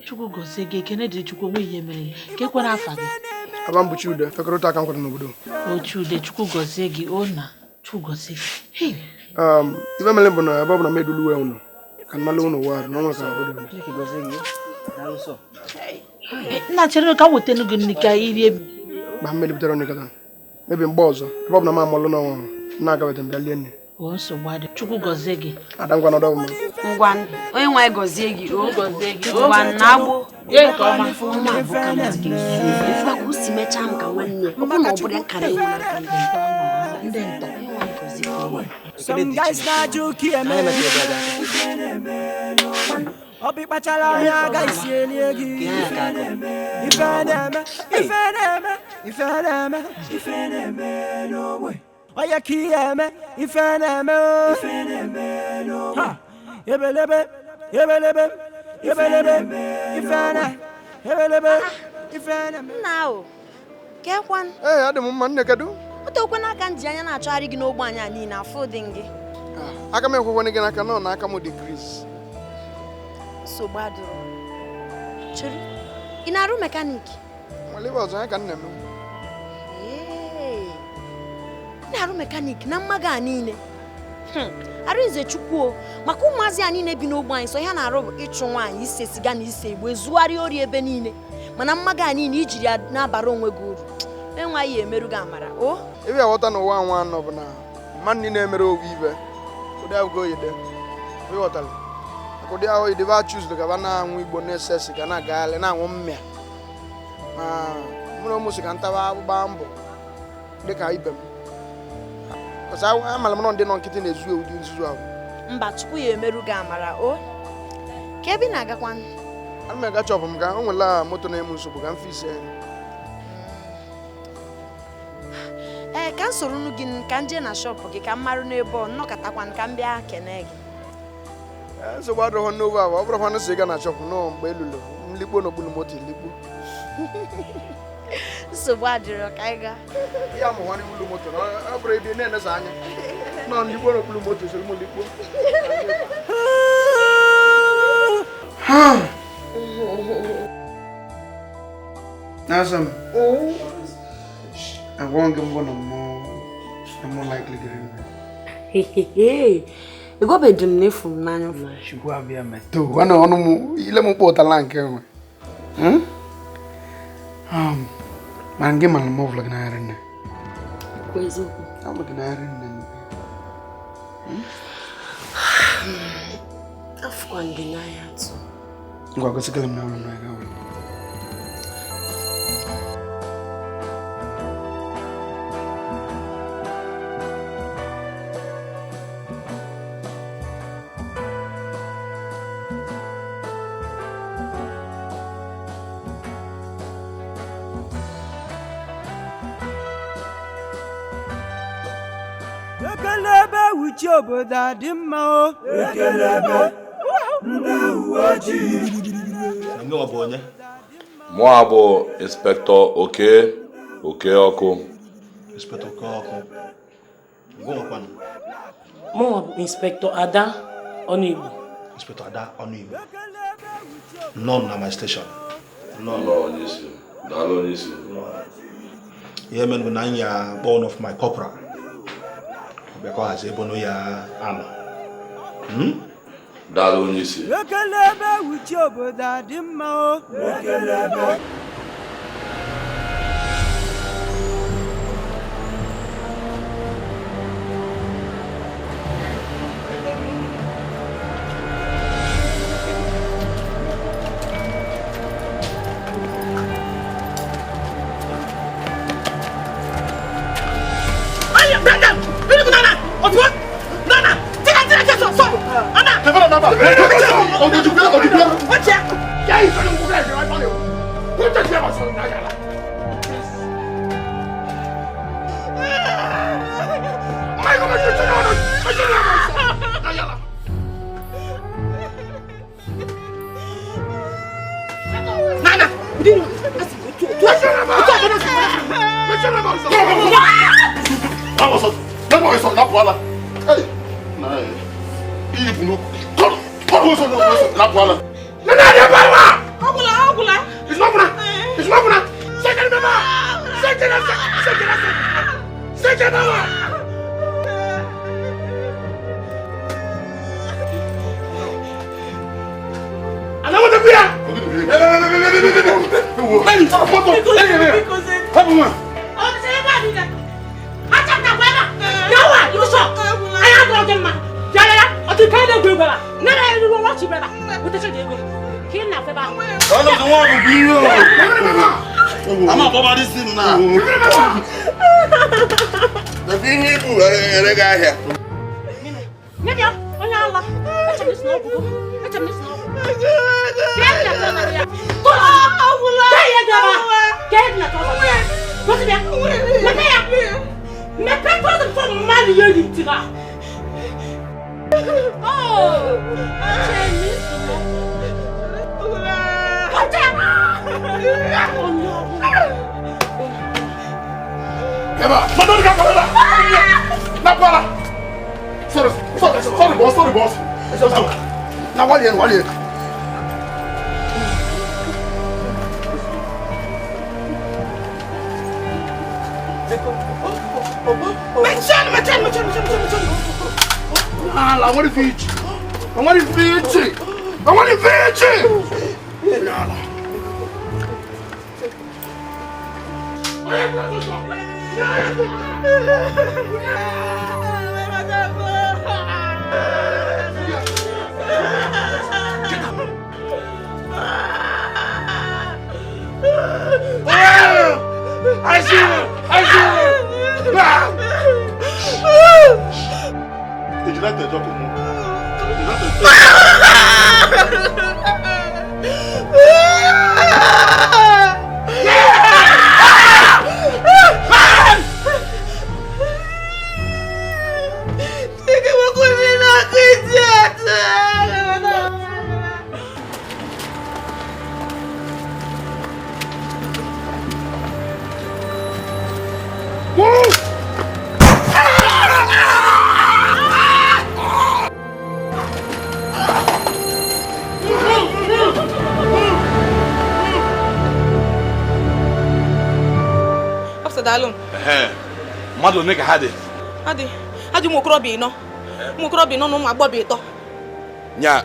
Chukwu gozie gị, ekene dịrị Chukwu, onwe ihe mere gị. Ka ekwere afa gị. Aba m bụ Chude, fekọrịta aka m kwado n'obodo. O Chude, Chukwu gozie gị, o na Chukwu gozie gị. Hey, Ife mere bụ na ebe ọ bụ na m edulu uwe unu ka mmalụ unu ụwa arụ na ọ nwere ka obodo m. Nna chere ka m wetanu gị nri ka i rie. Ma mmeli butere ọnụ kata. Mebi mgbe ọzọ, ebe ọ bụ na m amalụ n'ọnwa ahụ, na-agabata m bịa lie nne. O nsogbu adị. Chukwu gozie gị. Ada ngwa nọdụ ọbụma. Ngwa, onye nwe anyị gọzie gị o. Gọzie gị, o. Ngwa na agbụ. Ye nke ọma. Ọma bụ ka mmadụ ga-ezu ohi. Ife ka o si mechaa m ka nwanne ya. Ọ bụrụ na ọ bụrụ ya nkara ịnwụ n'aka ndị ndị ntọ. Some guys na-ajụ ka eme Obi kpachara anya agaghị si elie gị. Ife na-eme, ife na-eme, ife na-eme, ife na-eme n'ogbe. Onye ka ihe eme, ife na-eme o. Ife na-eme n'ogbe. Ha! Ebelebe, ebelebe, ebelebe, ife na, ebelebe, ife na-eme. Nna o, kekwan. Ee, adị m mma, nne kedu? O tekwana aka m ji anya na-achọgharị gị n'ogbe anyị a niile, afọ dị gị. Aka m ekwekwana gị n'aka nọ n'aka m dị Chris. Nsogbu adịrọ. Chere, ị na-arụ mekaniki? Nwale ebe ọzọ ya ka m na-eme. Ee, ị na-arụ mekaniki na mmaga a niile. Arụnze Chukwu o, maka ụmụazị a niile bi n'ogbe anyị, so ihe a na-arụ bụ ịchụ nwaanyị, ise siga na ise igbo, ezugharị ori ebe niile. Mana mmaga a niile ijiri ya na-abara onwe gị uru. Enweghị emerụ gị amara, o? Ebe aghọta n'ụwa nwa anọ bụ na mmadụ niile emere owu ibe. Ụdị ahụ oyide. Ịghọtara. Maka ụdị ahụ oyide ba chuzuru ka ba na-anwụ igbo na-ese siga na-agagharị na-anwụ mmịa. Ma mụ na ụmụ si ka ntaba gbaa mbọ dịka ibe m. Ọsọ amara m nọ ndị nọ nkịtị na-ezu ewu dị nzuzu ahụ. Mba, Chukwu ya emerụ gị amara, o? Ka ebe ị na-agakwa? Ana m aga chọpụ m ka o nwela moto na-eme nsogbu ka m fise. Ee, ka m soro unu gị ka m jee na shọpụ gị ka m marụ n'ebe ọ nnọkọtakwa ka m bịa kene gị. Nsogbu adịghị n'ofe ahụ, ọ bụrụkwa na sị ga na shọpụ nọọ mgbe elulu nlikpo n'okpuru moto ilikpo. Nsogbu adịrọ ka anyị gaa. Ya mụwa n'ụlọ moto na ọ bụrụ ebe na-enesa anya. Nọ nlikpo n'okpuru moto soro m likpo. Nasa m. Agwọ gị mbụ na mmụọ likely gịrị nne. Egobedu m n'efu m n'anya. Chukwu abịa metụ. Nwanne ọnụ m ile m kpọtala nke nwe. Ma gị mara m ọbụla gị n'ahịrị nne. Kwa eziokwu. Ọ gị n'ahịrị nne. Afụkwa gị n'ahịa atụ. Ngwa gosikele m na ụlọ m n'ahịa ụlọ. Ekelebe uche obodo adị mma o. Ekelebe ndị uwe ojii. Mụa bụ Inspektọ Oke Okeọkụ. Inspektọ Okeọkụ. Mụnwa bụ Inspektọ Ada Ọnụigbo. Inspektọ Ada Ọnụigbo. Nọ na my station. Nọ onyeisi. Daalụ onyeisi. Ihe mere bụ na anyị akpọ one of my corporal. Bịa hazie ebe ya anọ. Daalụ onyeisi. Ekelebe uche obodo adị mma o. Ekelebe. I'm not this thing now. The thing you do, I got here. Sorry, sorry, sorry, boss, sorry, boss. Now, what here, what here? I want to beach. I want to beach. I want to beach. I see you! I see you! Did you like the joke? Did you like the Mmadụ one ka ha dị? Ha dị ụmụ okorobịa ịnọ. Ụmụ okorobịa ịnọ na ụmụ agbọghọ ịtọ. Nya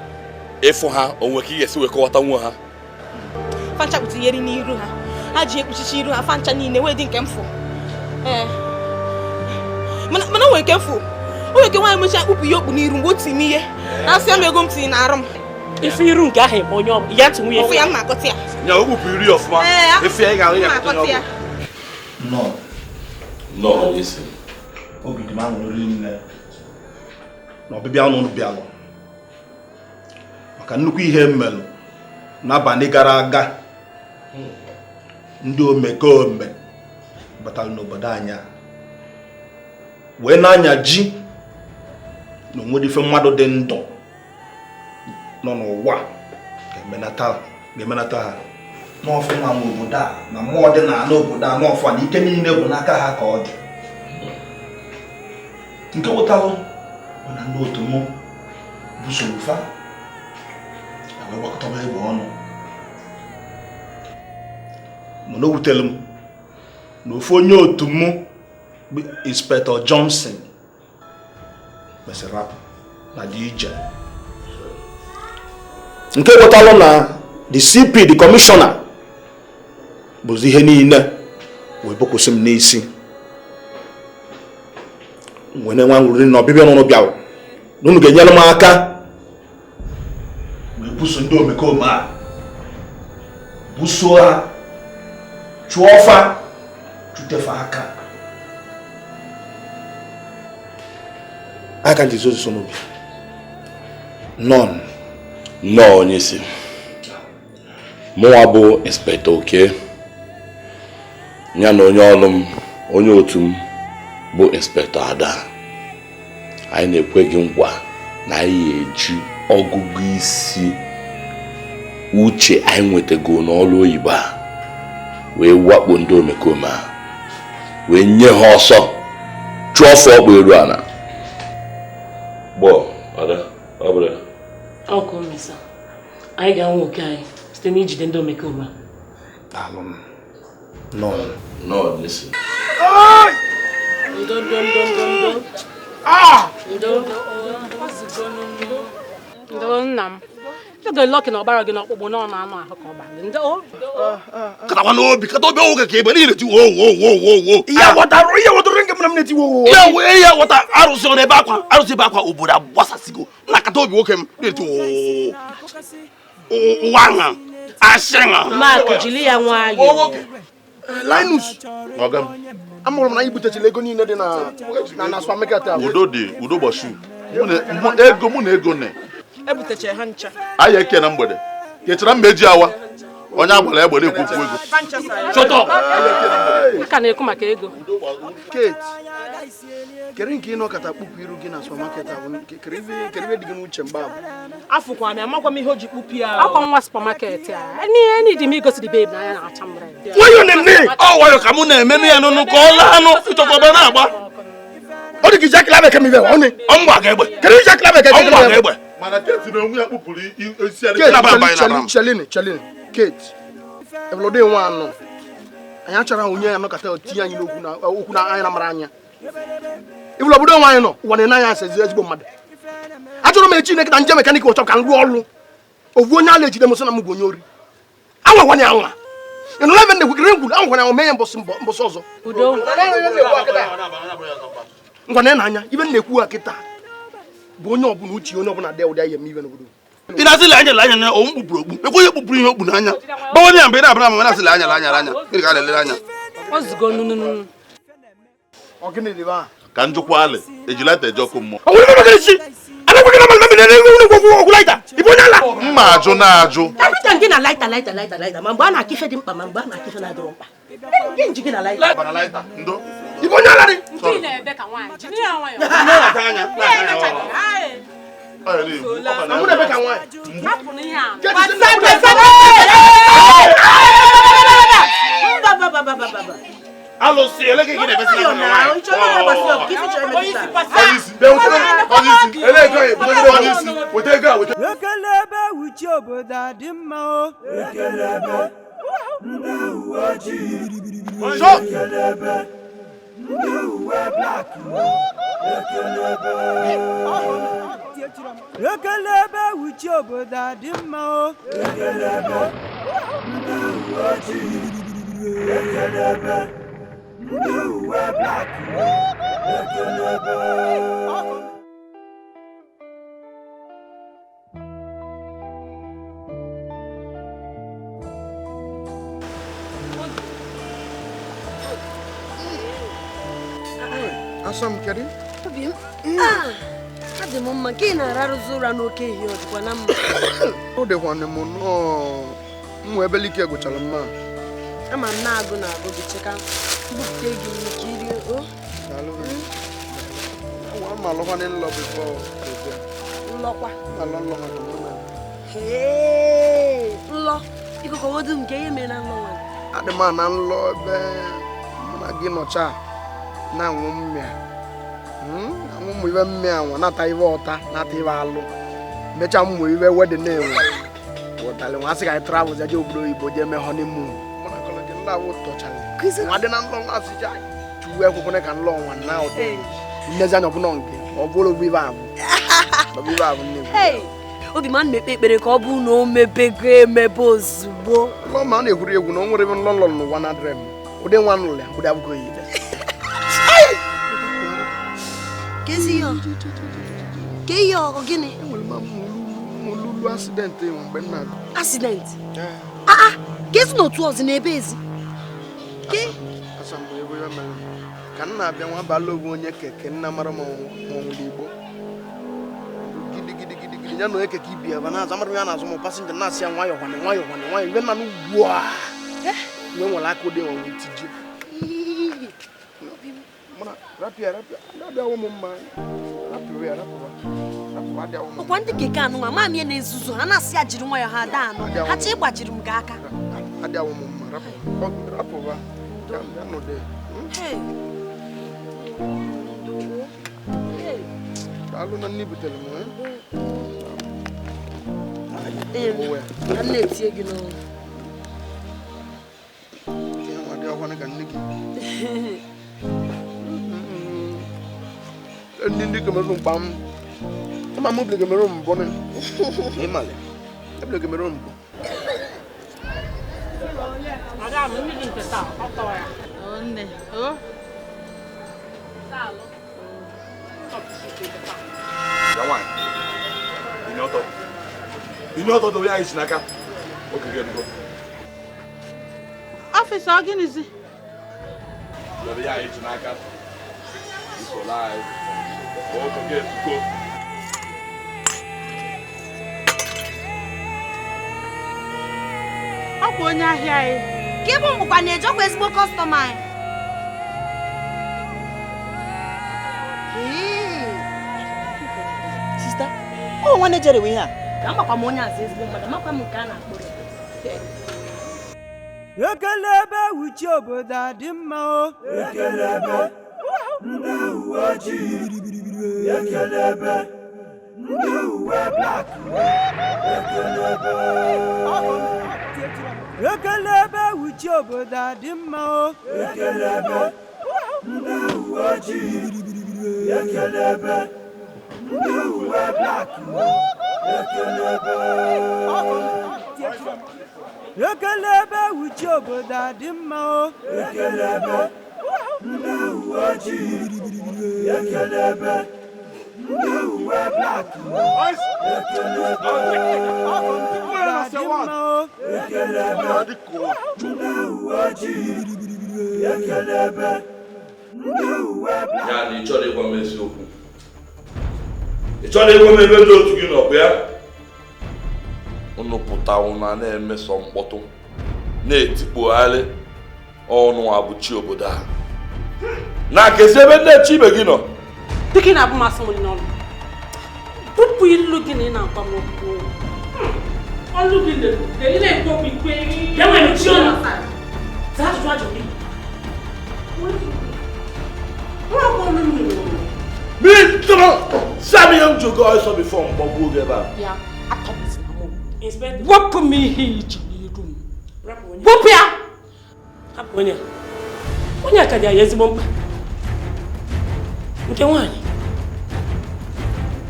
ịfụ ha onwe ka ị ga-esi wee kọwata nwa ha. Fancha kpụtinyere n'iru ha. Ha ji ekpuchichi iru ha fancha niile wee dị nke mfụ. Ee. Mana onwe nke mfụ. Onwe nke nwaanyị mechaa kpụpụ ihe okpu n'iru mgbe o tiri m ihe. Na-asị m ego m tinye n'arụ m. Ife iru nke ahụ ebe onye ọ ya tụ nwunye. Ofu ya m na-akọta ya. Nya o kpụpụ iru ya ọfụma. Ife ya ị ga-ahụ ya akọta ya. No. No, listen. Obi dị m aṅụrị nne na ọbịbịa ụnụ bịalụ maka nnukwu ihe mmelụ n'abalị gara aga ndị omekome batara n'obodo anyị wee na-anya ji na onwere ife mmadụ dị ndụ nọ n'ụwa ga-emenata ha n'ọfụ nwa obodo a na mmụọ dị n'ala obodo a n'ọfụ na ike niile bụ n'aka ha ka ọ dị nke wụtalụ bụ na ndị otu mụ busoro fa wee gbakọtaba egbe ọnụ mana o wutere m na ofu onye otu mụ bụ Inspector Johnson mesịrị rapụ na dị ije nke wụtalụ na the CP, the commissioner, bụzi ihe niile wee bokwụsị m n'isi nwere nwa nwụrị na ọbịbịa n'ụlọ bịara na unu ga-enyere m aka wee buso ndị omekome a buso ha chụọ fa chụtefe aka aka ndị zozo n'obi nọn nnọọ onye isi. Mụnwa bụ Inspector Oke ya na onye ọrụ m onye otu m bụ Inspector Ada anyị na-ekwe gị nkwa na anyị eji ọgụgụ isi uche anyị nwetago n'ọrụ oyibo a wee wakpo ndị omekome a wee nye ha ọsọ chụọ ọfọ ọkpụ eru ala. Gbọ Ada ọ bụrụ ọkụ mmesa anyị ga-anwụ oke anyị site n'ijide ndị omekome a. Daalụ m. Nọ. No, listen. Ndo ndo ndo ndo ndo. Ah! Ndo. Ndo nna m. Ị lucky na ọgbara gị n'ọkpụkpụ na ọ na-anụ ahụ ka ọ bara. Ndo. Katakwa n'obi, kata obi oge ka ebe niile ti wo wo wo wo wo. Ihe ghọtara nke m na m na-eti wo wo. Ihe ghọta arụsị ọ na-ebe akwa, arụsị ebe akwa obodo agbasasịgo. Na kata obi nwoke m na-eti wo wo. Ụwa nha, asị nha. Mark, jiri ya nwayọọ. Linus. Ọga m. Amụrụ m na ibutechila ego niile dị na supermarket ahụ. Udo dị, udo gbashu. Ego mụ na ego nne. Ebutechara ha ncha. Anyị eke na mgbede. Kechara mma eji awa. Onye agbara egbe na-ekwu okwu ego. Shut up. Ị ka na-ekwu maka ego. Kate, kere nke ị nọkọta kpụpụ iru gị na supermarket ahụ, kere ibe dị gị n'uche mgbe ahụ. Afụkwa m amakwa m ihe o ji kpụpụ ya. Akwa nwa supermarket a. Any dị m igosi the babe na ya na-acha m red. Nwayọ nne, ọ nwayọ ka mụ na-eme ya n'ụnụ ka ọ laa anụ ịchọkọba na-agba. Ọ dị ka iji akịla bekee m ibe ọ ne. Ọ mgba ga egbe. Kere iji akịla bekee ọ mgba ga egbe. Mana Kate na onwe ya kpụpụrụ isi ya. Chelini, Chelini, Kate. Ebulode nwa anọ. Anyị achọrọ onye ya nọkọta tinye anyị n'okwu na okwu na anyị na mara anya. Ibụlọ obodo nwa anyị nọ, ụwa na-ene anyị asị ezigbo mmadụ. Achọrọ m echi nekịta nje mekanik wọchọp ka m rụọ ọrụ. Ovu onye ala ejide m sị na m bụ onye ori. Anwakwana anwa. Ị nụrụ ebe m na-ekwu kiri ngwuru, anwakwana anwa mee ya mbọsị ọzọ. Ngwa na anya, ibe m na-ekwu ha kịta bụ onye ọbụla uche onye ọbụla dị ụdị ahịa eme ibe n'obodo. Ị na-asị anya anya na o mkpụpụrụ okpu. Ekwe onye kpụpụrụ ihe okpu n'anya. Gbawa ya mgbe ị na-abara ma na-asị anya anya anya. Gịnị ka a na-elere anya? Ozugo nunu. Ọ gịnị dị ba? Ka njikwa alị, ejilata eje ọkụ mmụọ. Ọ nwere ebe megara isi. Anakwa gị na mmadụ na na-egwu okwu laịta. Ị bụ onye ala? Mma ajụ na-ajụ. Every gị na laịta laịta laịta laịta ma mgbe a na-akọ ife dị mkpa ma mgbe a na-akọ ife na-adịrọ mkpa. Gị nji gị na laịta. Bara laịta, ndo. Ị bụ onye ala dị? Nke ị na-ebe ka nwaanyị, jiri ya nwayọọ. Na-ata anya, na-ata anya. Mụ na-ebe ka nwaanyị. Hapụ n'ihe a. Alụsị ele gị na-ebesi na nwaanyị. Ekelebe uche obodo adị mma o. Ekelebe ndị uwe ojii. Ekelebe ndị uwe black. Ekelebe. Ekelebe uche obodo adị mma o. Ekelebe ndị uwe ojii. Ekelebe ndị uwe black. Ekelebe. Asam kedu? Obi m. Adị m mma nke ị na-ararụzi ụra n'oke ehihie ọ dịkwa na mma. Ọ dịkwa m nnọọ mụ ebelike gụchara mma. Ama m na-agụ na-agụ gị cheka mbupụta gị ka iri o. Daalụ. Awa m alọkwa n'ụlọ before. Nlọkwa. Alọ nlọ maka mụ na. Hee, nlọ. Ikuku nke ihe mere na nlọ nwa. Adị m na nlọ ebe mụ na gị nọcha na-aṅụ mmịa. Aṅụ ụmụ ibe mmịa nwa nata ibe ọta nata ibe alụ mechaa ụmụ ibe wedin na-enwe ghọtara nwa asị ka anyị travel jee obodo oyibo jee mee honeymoon. Mụ na kọlọ gị nlọ ahụ tọchara nwa dị na nlọ nwa asịcha chuwe ekwekwana ka nlọ nwa na ụtọ nnezi anya ọbụna nke ọ bụrụ obu ibe ahụ ọ bụ ibe ahụ nne. Obi m na-ekpe ekpere ka ọ bụ na o mebego emebe ozugbo. Nlọ ma a na-egwuri egwu na o nwere ebe nlọ nlọ n'ụwa na-adịrị m ụdị nwa nlụrụ ya ụdị abụghị oyi. Ke ihe ọ gịnị? Enwere m mululu accident mgbe m na-abịa. Accident? Ah, ka esi n'otu ọzọ n'ebe ezi? Ke? Asa mgbe ebe ya mere ka m na-abịa nwa abalị ogbu onye keke nna mara ma ọnwụrụ Igbo. Gidi gidi gidi gidi ya na onye keke ibi ebe na-azụ amara m ya na-azụ m pasinja na-asị ya nwayọọ nwanne nwayọọ nwanne nwayọọ ibe nna n'ugbu a. Mgbe nwere aka ụdị nwa wee tiji. Ọkwa ndị keke anụ nwa maamị ya na-ezuzu ha na-asị ya jiri nwayọọ ha daa anụ ha chọ ịgbajiri m gị aka. Ka m na-etinye gị n'ọnụ. Akwana ka nne gị. Ndị ndị Cameroon kpa m. Ama m bụrụ Cameroon mbụ nị. Ịmalị. Ebụrụ Cameroon mbụ. Madam, mmiri nke taa, ọ tọrọ ya. Nne, o. Daalụ. Ya nwaanyị. Binye ọtọ. Binye ọtọ dobe ya isi n'aka. Oge gị erugo. Ọfịsa, ọ gịnịzi? Dobe ya isi n'aka. Isola anyị. Oge gị erugo. Ọ bụ onye ahịa anyị. Ka ịbụ mgbụkwa na-ejekwa ezigbo kọstọma anyị. Sista, ọ nwanne Jerry wee ihe a. Ka amakwa m onye azụ ezigbo mmadụ, amakwa m nke a na-akpọrọ ya. Ekelebe uche obodo adị mma o. Ekelebe ndị uwe ojii. Ekelebe ndị uwe black. Ekelebe. Ekelebe uche obodo adị mma o. Ekelebe ndị uwe ojii. Ekelebe ndị uwe black. Ekelebe. Ekelebe uche obodo adị mma o. Ekelebe ndị uwe ojii. Ekelebe ndị uwe black. Ekelebe adị mma o. Ekelebe ndị uwe ojii. Ekelebe ndị uwe black. Ya na ị chọrọ ịgwa m eziokwu. Ị chọrọ ịgwa m ebe ndị otu gị nọ bụ ya? Unu pụta unu a na-emeso mkpọtụ na-etikpogharị ọnụ abụchi obodo a. Na kezi ebe ndị eche ibe gị nọ. Dịka ị na-abụ masị m n'ọnụ. Bupụ ilu gị na ị na-agwa m okwu. Ọnụ gị na-ị na-ekwu okwu ikwe. Ya nwere mechie ọnụ. Zaa ajụjụ ajụ gị. Nwa akwụkwọ ọnụ mmiri. Mmiri tọrọ! Sami ihe m ji oge ọsọ bifọ m gbagbuo gị ebe a. Ya, atọpụsịla m. Wepụ m ihe iji n'iru m. Wepụ ya! Hapụ onye a. Onye a ka dị anyị ezigbo mkpa. Nke nwaanyị.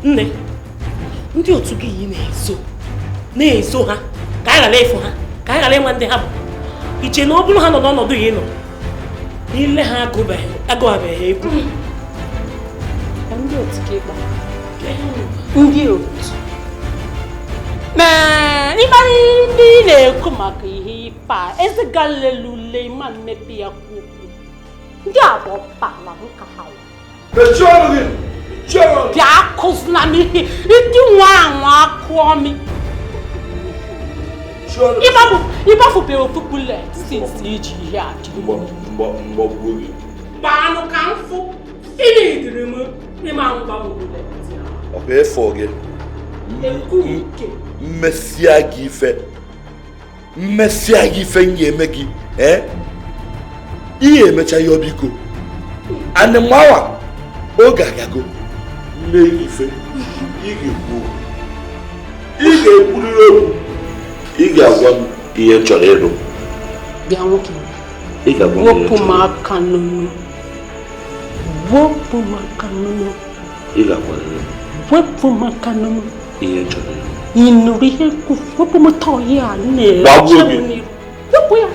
Nne, ndị otu gị yi na-ezo. Na-ezo ha ka anyị ghara ịfụ ha, ka anyị ghara ịma ndị ha bụ. Iche na ọ bụrụ ha nọ n'ọnọdụ ya ị nọ, ile ha agụabeghị egwu. Ndị otu ka ịkpọ. Ndị otu. Mee, ịmara ndị ị na-ekwu maka ihe ife a, ezigalelu ule ma mmepe ya kwu okwu. Ndị a bụ ọkpala nka ha. Mechie ọnụ gị! Mechie ọnụ! Bịa akụzina m ihe, ndị nwa anwa akụọ m. Ịgbafube ofu bullet since iji ihe a jiri. Mgbagbuo gị. Gbaanụ ka m fụ, ịnidiri m ịma mgba m bullet. Ọ bụ ịfụ gị. Mmesịa gị ife. Mmesịa gị ife m ga-eme gị. Ihe emecha ya biko. And mmawa oge agago. Mme gị ife. Ị ga-ekwu. Ị ga-ekwurịrị okwu. Ị ga-agwa m ihe m chọrọ ịrụ. Bịa nwoke. Ị ga-agwa m ihe m Wepụ m chọrọ. aka n'ọnụ. Wepụ m aka n'ọnụ. Ị ga-agwarịrị m Wepụ m aka n'ọnụ. ihe m chọrọ ịrụ. Ị nụrụ ihe kwu wepụ m tọọ ya a na-eche Gbagbuo m gị. n'iru. Wepụ ya.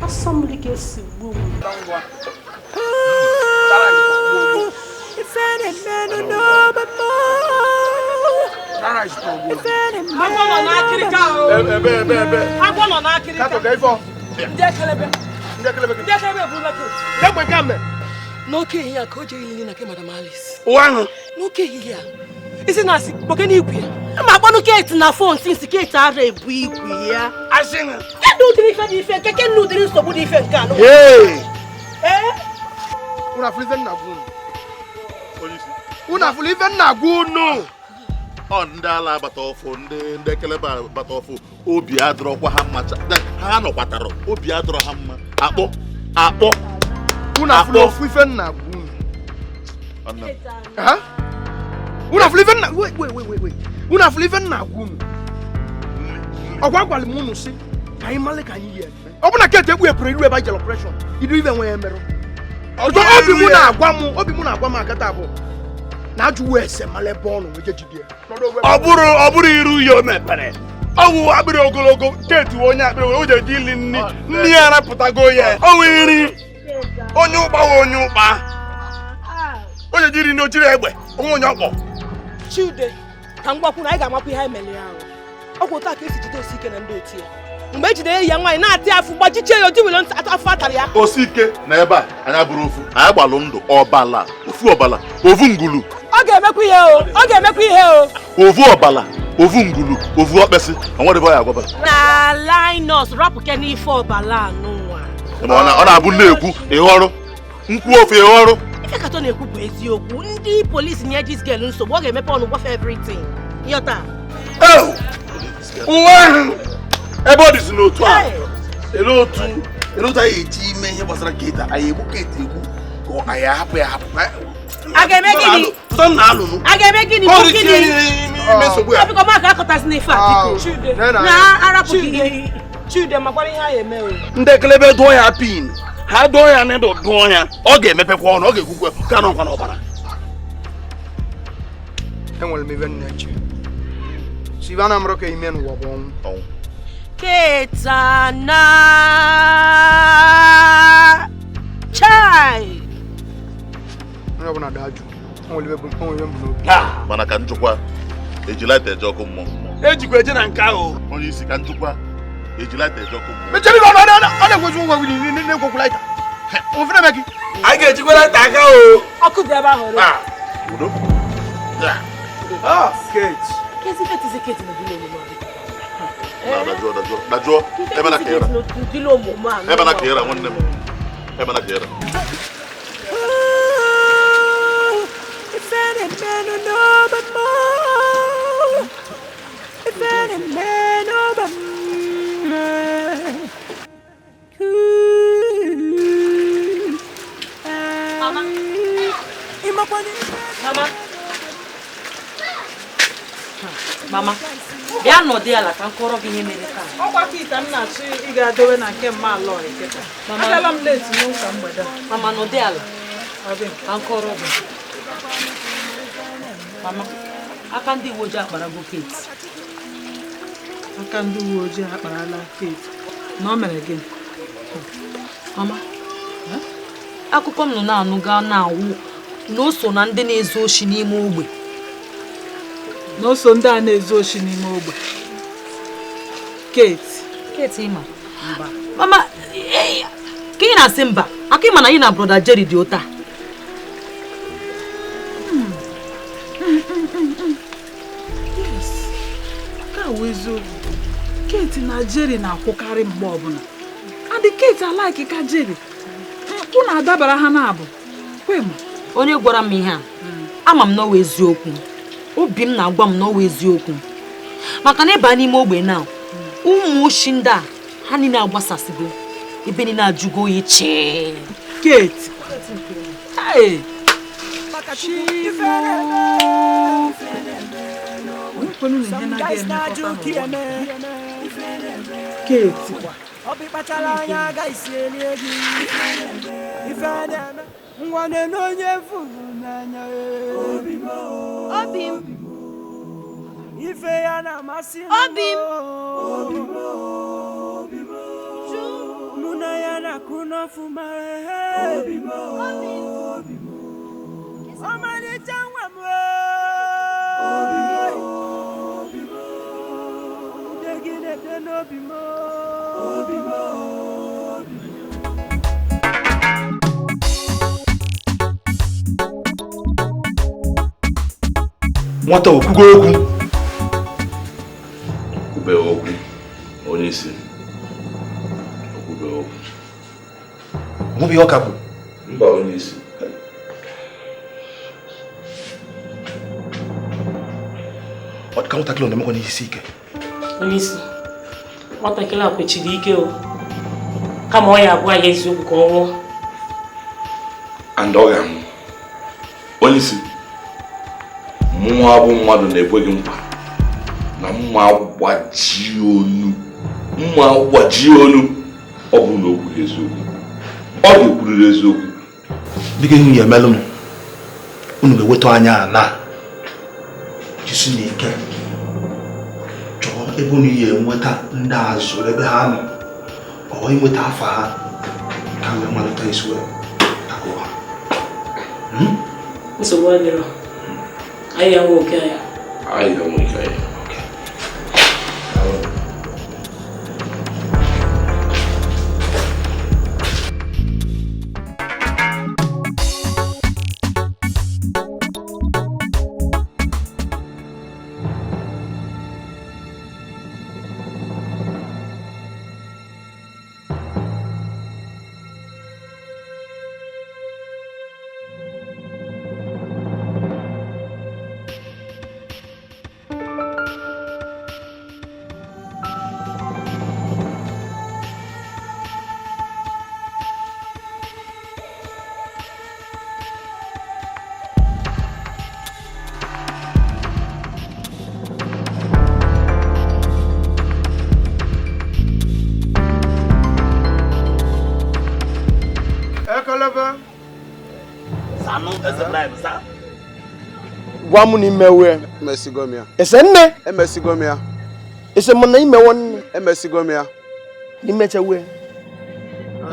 Asọ mmiri ga-esi gbuo m. Ife na-emenụ n'obe m. Ife na-emenụ Agwọ nọ n'akịrịka o. Ebe ebe ebe. Agwọ nọ n'akịrịka. Katọ ka ifọ. Ndị ekelebe. Ndị ekelebe gị. Ndị ekelebe ebula Kate. N'egbe ka mme. N'oke ehihie a ka o jee ilili na nke Madam Alice. Ụwa ahụ. N'oke ehihie a. Isi na-asị kpoke n'igwe ya. Ma akpọnụ Kate na fon since Kate ara ebu igwe ya. Asịnụ. Kedụ ụdịrị ife dị ife nke kedụ ụdịrị nsogbu dị ife nke a? Hey! Ee? Unu afụlụ ife nna gwa unu. Unu afụlụ ife nna gwa unu. Ọ ndị ala agbata ọfụ ndị ndị ekelebe agbata ọfụ obi adọrọkwa ha mma ha nọkwatara obi adọrọ ha mma akpọ akpọ Unu afụlụ ofu ife nna gwa unu. Ha? Unu afụlụ ife nna wait wait wait wait. Unu afụlụ ife nna gwa unu. Ọgwa gwara m unu sị Ka anyị malị ka anyị ya-eme. Ọ bụ na Kate ekpughepụrụ iru ebe anyị jere operation, iru ibe nwe ya emerụ. Ọzọ obi mụ na-agwa m, obi mụ na-agwa m akata bụ na ajụwo ese mala ebe ọ nọ wee jide ya. Ọ bụrụ iru ya o mepere. Ọ wụ akpịrị ogologo, Kate wụ onye akpịrị o ji eje ili nni, nni ya arapụtago ya. Ọ wụ iri onye ụkpa wụ onye ụkpa. O ji eje iri nri o jiri egbe, onwe onye ọkpọ. Chude, ka m gwakwu na anyị ga-amakwa ihe anyị mere ya ahụ. Ọ kwa otu a ka esi jide Osike na ndị otu ya. Mgbe e jidere ya nwaanyị na-atị afụ gbajichie ya odi were ntị afọ atara ya. Osike na ebe a anyị abụrụ ofu, anyị gbalụ ndụ ọbala, ofu ọbala, ofu ngulu. Ọ ga-emekwa ihe o, ọ ga-emekwa ihe o. Ofu ọbala, ofu ngulu, ofu ọkpesị, onwere ebe ọ ya agwaba. Na Linus rapụke n'ife ọbala anụnwa. Ọ na-abụ na-ekwu ịghọrọ, nkwu ofe ịghọrọ. Ife katọ na-ekwu bụ eziokwu, ndị polisi nye dis girl nsogbu, ọ ga-emepe ọnụ gwafe everything. Ịghọta? Nwa ahụ ebe ọ dịzi n'otu a ele otu anyị eji ime ihe gbasara Kate, anyị egbu Kate egbu ka anyị ahapụ ya ahapụ. A ga-eme gịnị? A ga-eme gịnị? Biko maka akọtasị n'ife a biko. Na arapụ gị. Chude makwara ihe anyị eme o. Ndị ekelebe dụọ ya pin, ha dụọ ya nịdụ dụọ ya, ọ ga-emepekwa ọnụ, ọ ga-ekwukwe ka nọkwa n'ọbara. Enwere m ibe nna eche. Si ibe a na-amụrụ ka ime n'ụwa bụ ọnwụ. Ketana chai. Onye ọbụla daa jụụ, o nwere ibe m bụ n'obi. Mana ka njikwa eji laịta eje ọkụ mmụọ. Ejikwa eje na nke ahụ. Onye isi ka njikwa eji laịta eje ọkụ mmụọ. Mechara ibe ọ na-ekwezu ngwa gị na-ekwekwu laịta. Ofe na-eme gị. Anyị ga-ejikwa laịta aka o. Ọkụ dị ebe ahụ. Udo. Kate. Kezi Kate Kate na dilo omume a. Dajụọ. Ebe na ka ịra. Dilo omume a. Ebe na ka ịra nwanne m. Ebe na ka ịra. Mama. Mama. Mama, bịa nọdụ ala ka m kọrọ gị ihe mere taa. Ọkwa ka ite m na-achọ ị ga-adowe na nke mma alọ kịta. Abịala m leti n'ụka mgbede a. Mama, nọdụ ala ka m kọrọ gị. Mama, aka ndị uwe ojii akparago Kate. Aka ndị uwe ojii akparala Kate. Na o mere gịnị? Mama, akụkọ m nọ na-anụ gaa na-awụ na o so na ndị na-ezu oshi n'ime ogbe. N'oso ndị a na-ezu oshi n'ime ogbe. Kate. Kate ịma. Mama, ka ị na-asị mba, aka ịma na anyị na brọda Jerry dị ụta. Yes. Nke a wụ eziokwu. Kate na Jerry na-akwụkarị mgbe ọbụla. Adị Kate alaiki ka Jerry. Nkwụ na-adabara ha na-abụ. Kwe ma. Onye gwara m ihe a, ama m na ọ wụ eziokwu. Obi m na-agwa m na ọ wụ eziokwu. Maka na ịba n'ime ogbe na ụmụ oshi ndị a ha niile agbasasịgo ebe niile ajụgo oyi chee. Kate. Hey. Kate kwa. Obi kpachara anya agaghị elie gị. Ife na-eme nwanne na onye furu n'anya. Obi m. Obi m. Ife ya na-amasị m. Obi m. Obi m. Obi m. Mụ na ya na-akụ n'ọfụma. Obi m. Obi m. Ọmalịcha nwa m. Obi m. Obi m. Ude gị na-ede n'obi m. Obi m. Nwata okwugo okwu. Okwube okwu, onye isi. Okwube okwu. Nwebe ihe ọ ka kwuru? Mba, onye isi. Ọ dị ka nwatakịrị ọ na-emekwa n'isi ike. Onye isi, nwatakịrị a kwechiri ike o. Kama ọ ya agwa ya eziokwu ka ọ nwụọ. And ọ ga-anwụ. Onye isi, mmụọ abụ mmadụ na-ekwe gị nkwa na mma gbaji onu Mma gbajie olu ọ bụrụ na o kwughị eziokwu ọ ga-ekwurịrị eziokwu. Biko enyi ya emelụ m unu ga-eweta anya na jisi n'ike chọọ ebe unu ya enweta ndị azụ ebe ha nọ ọ inweta afa ha ka wee malite isi wee takwa ha. Nsogbu adịrọ. Anyị ga-enwe oke anyị. Anyị ga-enwe oke anyị. Gwa m na imewe. Emesigo m ya. Ese nne. Emesigo m ya. Ese m na imewe nne. Emesigo m ya. Imechewe.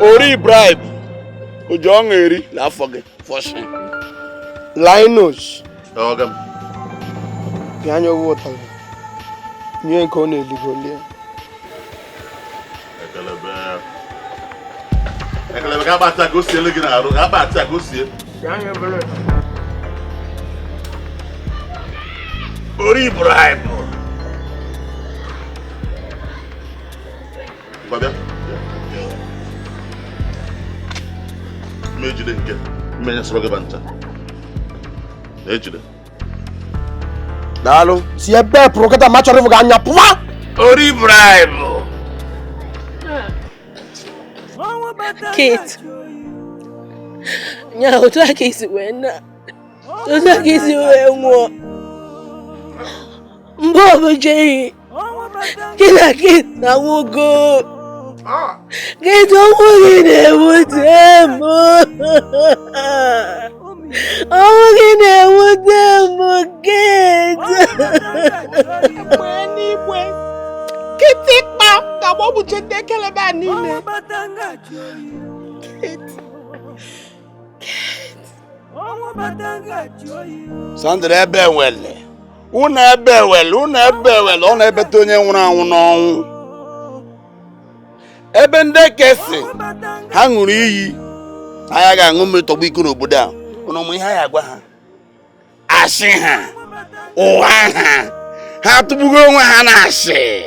Ori bribe. Ojo ọṅụ eri n'afọ gị fọshi. Linus. Ọga m. Bịa anya owe ụtalị. Nye nke ọ na-eligo lie. Ekelebe. Ekelebe ka akpati a ka o siele gị n'arụ ka akpati a ka o sie. Bịa anya obere. Ori bribe. Ngwa bịa. Mejide nke mmenya sọrọ gị banta. Ejide. Daalụ. Si ebe pụrụ kịta ma chọrọ ịfụ gị anya pụwa. Ori bribe. Kate. Nya otu aka isi wee na. Otu aka isi wee nwụọ. Mgbe ọ bụ Jerry, gị na Kate na-anwụgo. Kate, ọnwụ gị na-ewute m. Ọnwụ gị na-ewute m, Kate. Egbe n'igwe. Kịtịkpa ka gbọgbuche ndị ekelebe a niile. Kate. Sandra ebe wele. Unu ebe wele, unu ebe wele, ọ na-ebete onye nwụrụ anwụ n'ọnwụ. Ebe ndị kesi ha ṅụrụ iyi anyị ga-aṅụ mmiri tọgbọ iko n'obodo a. Unu ụmụ ihe anyị agwa ha. Asị ha, ụgha ha, ha atụgbugo onwe ha na asị.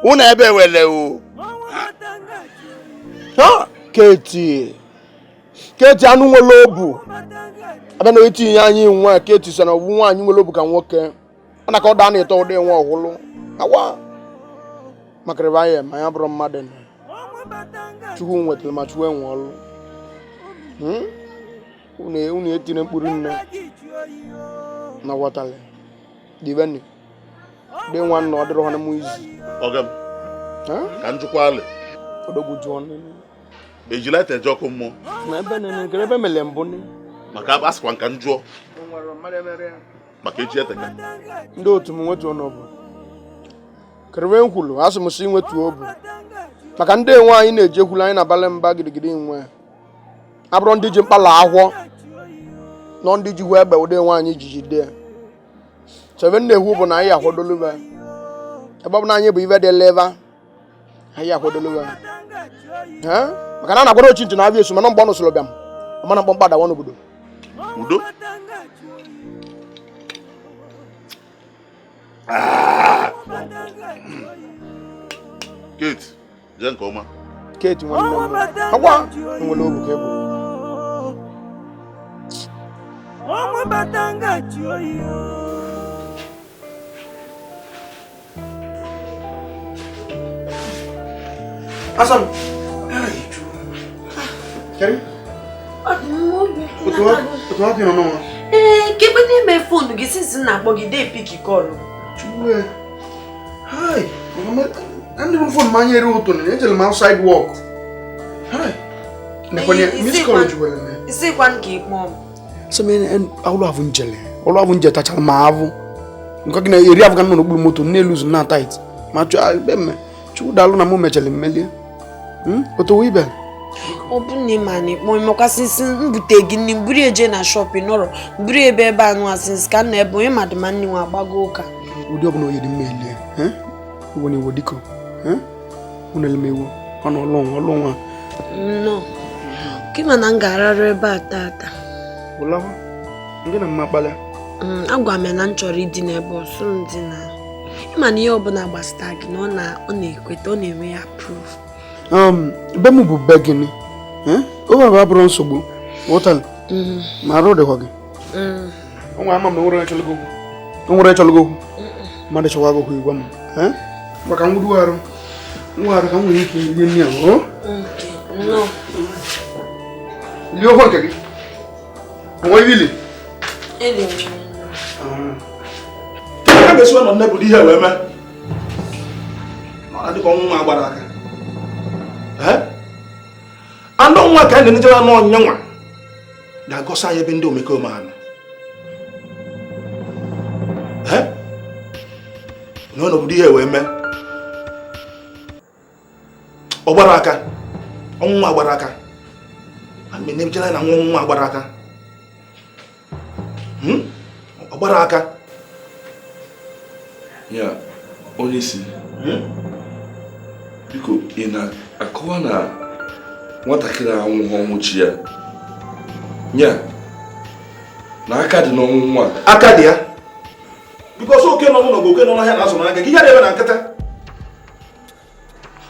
Unu ebe wele o. Ha Kate. Kate anụ nwere obu. Abịa na etinye anyị nwa Kate sị na ọ bụ nwaanyị nwere obu ka nwoke. Ọ na ka ọ daa na-eto ụdị nwa ọhụrụ. Awa. Makịrịba ya ma ya bụrụ mmadụ na. Chukwu nwetara ma Chukwu enwe ọlụ. Unu etinye mkpụrụ nne. Na watalị. Dibeni. Dị nwa nna ọ dịrọ ha na mụ izi. Ọga m. Ka njikwa alị. Odogwu jụọ nne. Ejila ete eje ọkụ mmụọ. Na ebe nene nke ebe mele mbụ nne. Maka asịkwa nka njụọ. Maka eji ete ka. Ndị otu m nwetu ọnọbụ. Kerewe nkwulu asị m si nwetu obu. Maka ndị enwe anyị na-ejekwulu anyị na-abalị mba gidigidi nwe. Abụrụ ndị ji mkpala ahụọ. Nọ ndị ji hụ egbe ụdị enwe anyị ji jide. Chebe nna-ekwu bụ na anyị akwadoluba. Ebe ọ bụ na anyị bụ ibe dị leva. Anyị akwadoluba. Maka na a na-akwado ochi ntị na-abịa esu mana mgbe ọ nụsịrị bịam. Mana mkpọmkpa adawa n'obodo. Udo. Kate, jee nke ọma. Kate nwanne m. Agwa nwere obu ka ebu. Ọnwụ bata ngaji oyi. Asam. Kerry? Otu nọ n'ụwa. Ee, kekwe n'ime foonu gị sinsi na-akpọ gị dee piki kọlụ. Chukwu. Hai, mama, Ndị m phone m anya eri ụtụ na ejere m outside work. Hi. Nekwenye miss college were me. Isikwa nke ikpọ m. So me ọlụ avụ njele. Ọlụ avụ nje tachara m avụ. Nke gị na eri avụ ka nọ n'okpuru moto na-eluzu na tight. Ma chụ ebe mme. Chukwu daalụ na mụ mechara mmelie. Otu ibe. Ọ bụ na ịma na ịkpọ mekwasịsị mbute gị nni mburu eje na shọpị nọrọ mburu ebe ebe anụ asịnsị ka nna ebe onye madịma nni nwa agbago ụka. Ụdị ọbụla onye dị mma elie. Iwo na iwo dịkọ. Unu eleme iwo. Ọ na ọlụ nwa ọlụ nwa. Nnọọ. Kima na m ga-ararụ ebe a tata. Ụlawa? Ndị na mma akpalịa? Agwa m ya na m chọrọ ịdị n'ebe ọsọ m dị na. Ịma na ihe ọbụla gbasara gị na ọ na-ekweta ọ na-enwe ya proof. Be m bụ be gịnị? Oge abụ abụrụ nsogbu. Ghọtara? Ma arụ dịkwa gị. Onwe ama m na nwere chọrọ gị okwu. O nwere chọrọ gị okwu. Mmadụ chọwa gị okwu igwa m. Maka nwudu arụ. Nwa arụ ka m nwere ike rie nri ahụ. No. Lie okwu nke gị. Onwe ibili? Eli. A ga-esi nọ nne bụ ihe wee mee. Ọ dịka ọnwụ nwa gbara aka. Anụ nwa ka anyị na-enejere anụ ọnyịnya nwa ga-agọsa anyị ebe ndị omekome anụ. Na n'obodo ihe wee mee. Ọ gbara aka. Ọnwụ nwa gbara aka. A na-enejere na nwa nwa gbara aka. Ọ gbara aka. Ya, onye isi. Biko, ị na-akọwa na nwatakịrị anwụghị ọnwụ chi ya. Nya, na aka dị n'ọnwụ nwa. Aka dị ya. Bikos oke nọ n'ụlọ bụ oke nọ n'ahịa na-azụ n'aka gị ya ebe na nkịta.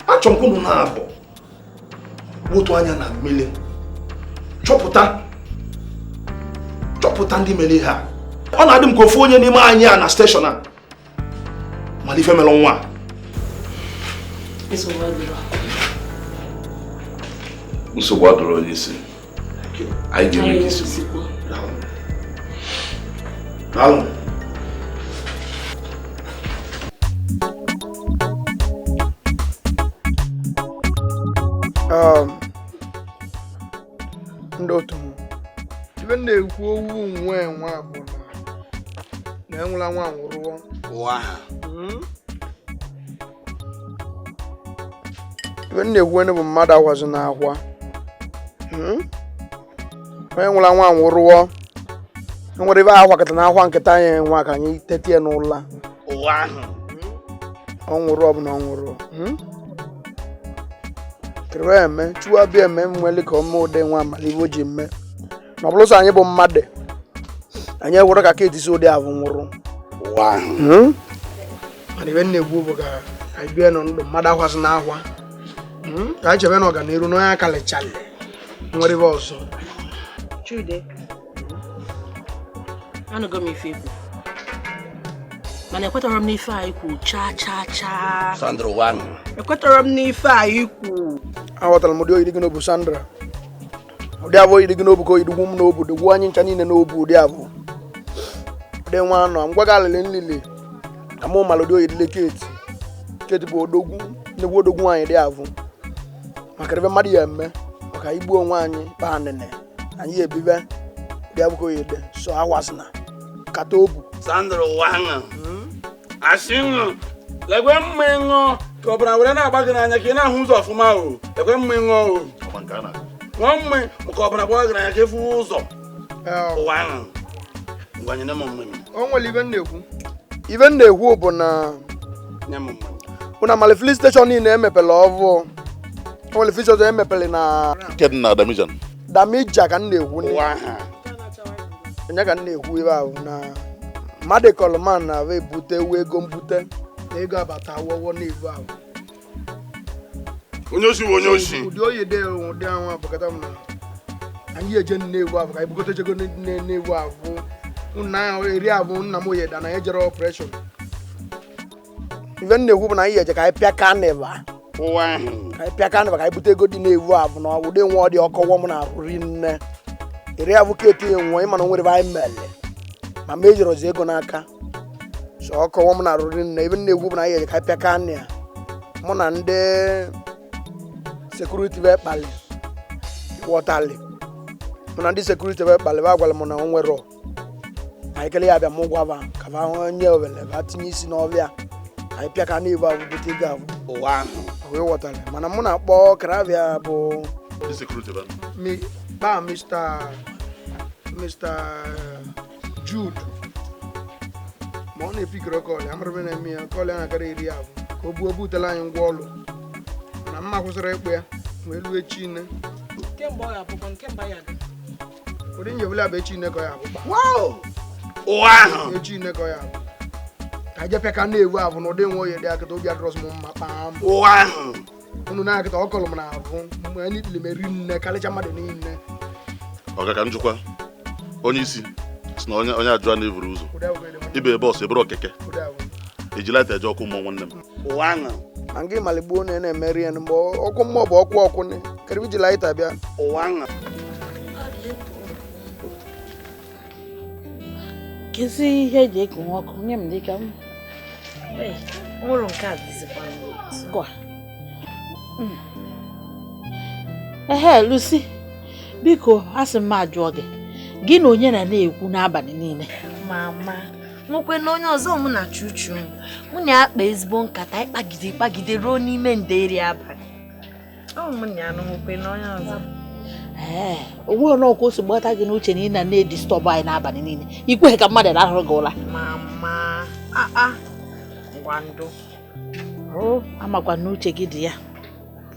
Achọ m ka unu na-abụ wotu anya na mmiri. Chọpụta ndị mere ihe a. Ọ na-adị m ka ofu onye n'ime anyị a na steshọn a. Mana ife mere nwa a. Nsogbu adịrọ onye isi. Anyị ga-eme ka isi kwuo. Daalụ. Ndị otu m. Ibe m na-ekwu owu nwe nwa bụ na enwela nwa nwụrụọ. Ibe m na-ekwu bụ mmadụ akwazị na akwa. Onye nwụla nwa nwụrụọ. Nwere ebe akwa kịta na akwa nkịta anyị nwa ka anyị tetie n'ụla. Ọ nwụrụ ọbụla ọ nwụrụ. Kere eme chụwa bịa eme nwere ka ọma ụdị nwa amala ibe o ji eme. Na ọ bụrụ sọ anyị bụ mmadụ. Anyị ewere ka Kate si ụdị ahụ nwụrụ. Mana ibe m na-egbu bụ ka anyị bie nọ ndụ mmadụ akwasị na akwa. Ka anyị chebe na ọganiru na onye akalịchalị nwere ebe ọzọ. Chude, anụgo m ife ikwu. Mana ekwetara m n'ife anyị kwu chaa chaa chaa. Sandra one. Ekwetara m n'ife anyị kwu. Aghọtara m ụdị oyiri gị n'obu Sandra. Ụdị abụ oyiri gị n'obu ka oyiri gwu m n'obu dịgwu anyị ncha niile n'obu ụdị abụ. Ụdị nwa anọ ngwa gị alịlị nlili na mụ mara ụdị oyirile Kate. Kate bụ odogwu nnekwu odogwu nwaanyị dị avụ. Maka ebe mmadụ ya eme maka igbu onwe anyị kpaa nene anyị ebibe ụdị abụ ka oyide so awasịna kata obu. Sandra ụwa asị ṅụ lekwe mma ịṅụ ka ọbara were na-agba gị n'anya ka ị na-ahụ ụzọ ọfụma o lekwe mma ịṅụ o ṅụọ mma maka ọbara gbawa gị n'anya ka ịfụ ụzọ ụwa ahụ ngwa nyere m mma m. O nwere ibe m na-ekwu. Ibe m na-ekwu bụ na ụna mali filin steshọn niile emepere ọvụ. O nwere filin steshọn emepere na Kedụ na Damijan? Damija ka m na-ekwu. Onye ka m na-ekwu ibe ahụ na mmadụ kọlụman na-abụ ebute ewu ego mbute na ego abata awọwọ n'ibu ahụ. Onye osi bụ onye osi. Ụdị oyi dị ụdị ahụ abụkata m na anyị eje nnewu ahụ ka anyị bugote ego nnewu ahụ. Nna ahụ eri ahụ nna m oyeda na anyị jere ọpreshọn. Ife m na-ekwu bụ na anyị eje ka anyị pịa kanịva. Ka anyị pịa kanịva ka anyị bute ego dị na-ewu ahụ na ụdị nwa ọ dị ọkọwọ m na-arụri nne. Eri ahụ ka etinye nwa ịma na o nwere ebe anyị mele. Ma m ejirọzi ego n'aka. So ọkọwọ m na-arụri nne. Ife m na-ekwu bụ na anyị eje ka anyị pịa kanịa. Mụ na ndị security wee kpali wọtali mụ na ndị security wee kpali ba gwara m na o nwere anyị kele ya bịa mụ gwava ka va onye owele va tinye isi n'ọbịa anyị pịa ka na-ebu abụ bute ego abụ ụwa ahụ wee wọtali mana mụ na-akpọ kravia bụ ba Mr. Jude ma ọ na-epikiri kọlị amara na-eme ya kọlị a na-akara eri abụ ka o buo butela anyị ngwa ọlụ mana mma kwụsịrị ịkpụ ya wee luo echi nne ụdị njebụla bụ echi nne ka ọ ya abụkpa ụwa ahụ echi nne ka ọ ya abụ ka anyị jepịa ka na-ewu abụ na ụdị nwe oyi dị akịta obi adịrọsị m mma kpaa m ụwa ahụ unu na-akịta ọ kọlụ m na abụ mgbe anyị niile meri nne karịcha mmadụ niile ọga ka njikwa onye isi si na onye ajụa na-evuru ụzọ ibe bọọsụ eburu okeke ejilata eje ọkụ mmụọ nwanne m ụwa ahụ ma nke maligbo na na-emeri ya mgbe ọkụ mmụọ bụ ọkụ ọkụ nne kedu iji laịta bịa ụwa ahụ kezi ihe eji ekunwe ọkụ nye m dịka m ụlọ nke a dịzikwa gwa ehe Lucy biko asị m ajụọ gị gị na onye na-ekwu n'abalị niile mama nwekwe na onye ọzọ mụ na Chuchu mụ na ya kpa ezigbo nkata ịkpagide ịkpagide ruo n'ime nderi abalị ọ mụ na ya nwekwe na onye ọzọ ee onwe na ọkwa o si gbata gị n'uche na ị na na-edistọbụ anyị n'abalị niile ikweghị ka mmadụ rahụrụ gị ụra mama aa ngwa ndụ o amakwa n'uche gị dị ya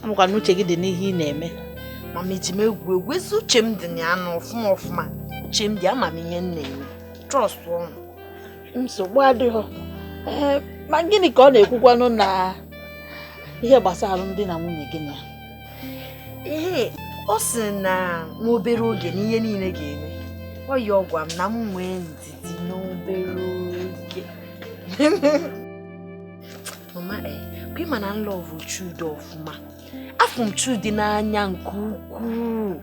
amakwa n'uche gị dị n'ihe ị na-eme mama eji m egwu egwu ezi uche m dị na ya nụ ọfụma ọfụma uche m dị ama m ihe m na-eme trọst ọnụ nsogbu adịghị ee ma gịnị ka ọ na-ekwukwanụ na ihe gbasara alụmdi na nwunye gị na ee ọ sị na nwa obere oge na ihe niile ga-eme ọ ya ọgwa m na m nwee ndidi n'obere oge mama ee ma na nlọvụ Chude ọfụma afụ m Chude n'anya nke ukwuu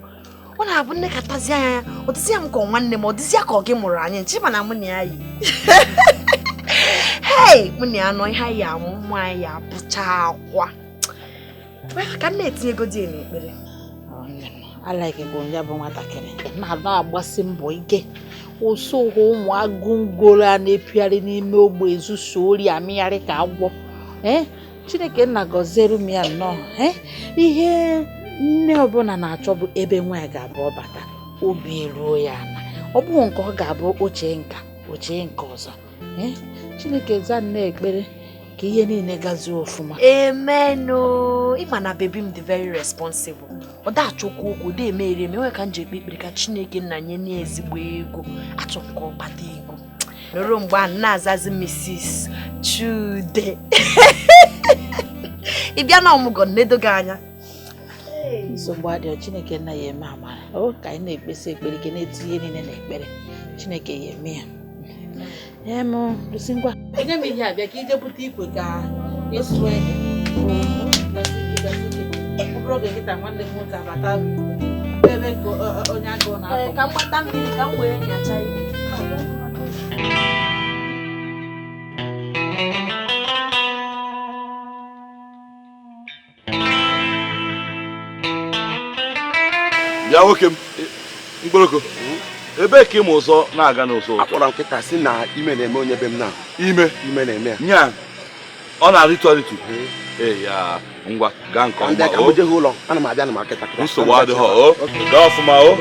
ọ na-abụ nne katazi anya ya ọ dịzị ya m ka nwanne m ọ dịzị ya ka ọ gị mụrụ anyị nchi mana mụ na ya yi hei mụ na ya nọ ihe anyị amụ ụmụ anyị ya abụcha akwa ka m na-etinyegodi ya n'ekpere alaikekwa ya bụ nwatakịrị na-agbasi mbọ ike ụsụ ụmụ agụngoro a na-epigharị n'ime ogbe ezuso ori amịgharị ka agwọ ee Chineke nna gọziere m ya nnọọ ee ihe nne ọbụla na-achọ bụ ebe nwa ya ga-abụ ọbata obi eruo ya ala ọ bụghị nke ọ ga-abụ ochie nka ochie nke ọzọ ee Chineke za nne ekpere ka ihe niile gazie ọfụma amen o ịma na baby m dị very responsible ọ da-achọkwa okwu dị eme ere eme ka m ji ekpe ekpere ka Chineke nna nye na ezigbo ego achọ m ka ọ kpata ego nọrọ mgbe a na-azazi Mrs. Chude ị bịa na ọmụgwọ nnedo gị anya nsogbu adịghị Chineke nna ya eme amara ọ ka anyị na-ekpesi ekpere ike na-etinye niile na ekpere Chineke ya eme ya ee m Lucy ngwa enye m ihe abịa ka ije bute ikwe ka ịsụ ede ọ bụrụ oge kịta nwanne m nwoke abata ebe onye agụụ na-akọ ka m gbata mmiri ka m wee nyacha ihe bịa nwoke m mkpụrụko ebee ka ịma ụzọ na-aga n'ụzọ akpọrọ nkịta si na ime na-eme onye be m na ime na-eme ya nya ọ na-arịtụ arịtụ ee ya ngwa gaa nke ọma ka m jee ụlọ ana m abịa na m akịta nsogbu adịghị o gaa ọfụma o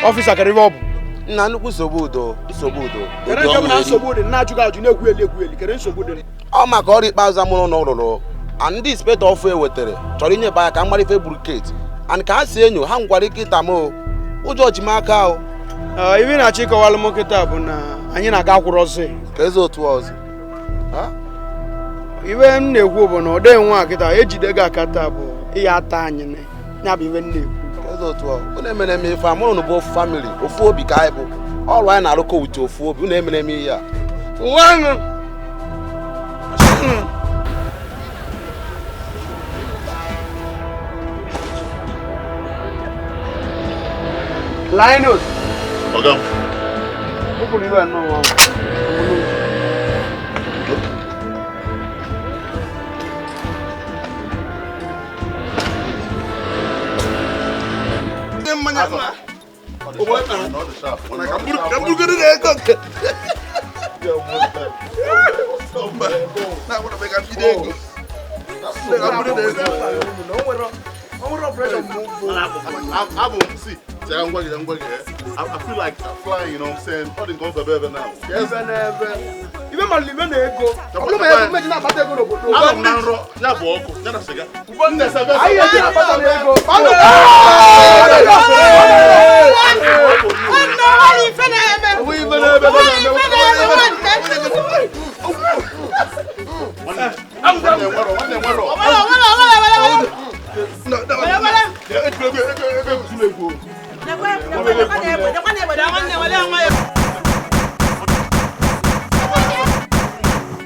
ọfịsa kere ife ọ bụ nna nnukwu nsogbu udo nsogbu udo kere nke bụ na nsogbu dị na ajụghị ajụ na-ekwu eli ekwu eli kere nsogbu dị ọ maka ọrụ ikpeazụ amụrụ na rụrụ and ndị inspektọ ọfụ ewetere chọrọ inyeba ya ka mgbara ife gburu Kate and ka ha si enyo ha ngwara ike ịta m o ụjọ ji m aka o ibe na-achọ ịkọwalụ m kịta bụ na anyị na-aga akwụrụ ọsọ ka eze otu ọzọ iwe m na-ekwu bụ na ọ dịghị nwa kịta ejide gị aka taa bụ ịya ata anyị ya bụ iwe m na-ekwu eze otu ọ unu emere m ife amụrụ na bụ ofu famili ofu obi ka anyị bụ ọrụ anyị na-arụkọ wute ofu obi unu emere m ihe a Linus. Ọ̀gá m. Kpụpụrụ iwe nnọọ. I feel like I'm flying, you know what I'm saying? All the guns are better now. Yes. Even my living ego. I'm not making a I'm not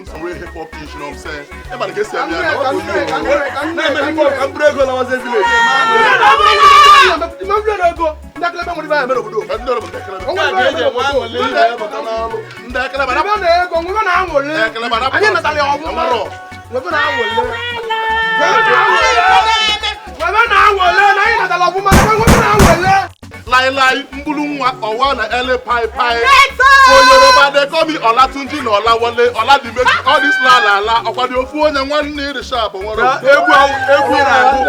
Some real hip hop you know what I'm saying? Everybody gets there. Lai lai, mbulu nwa ọwa na ele pai pai. For Yoruba they call me Olatunji na Olawale, Oladimeji, all this la la la. Ọkwado ofu onye nwanne iri sharp nwere. Egwu egwu na-agụ.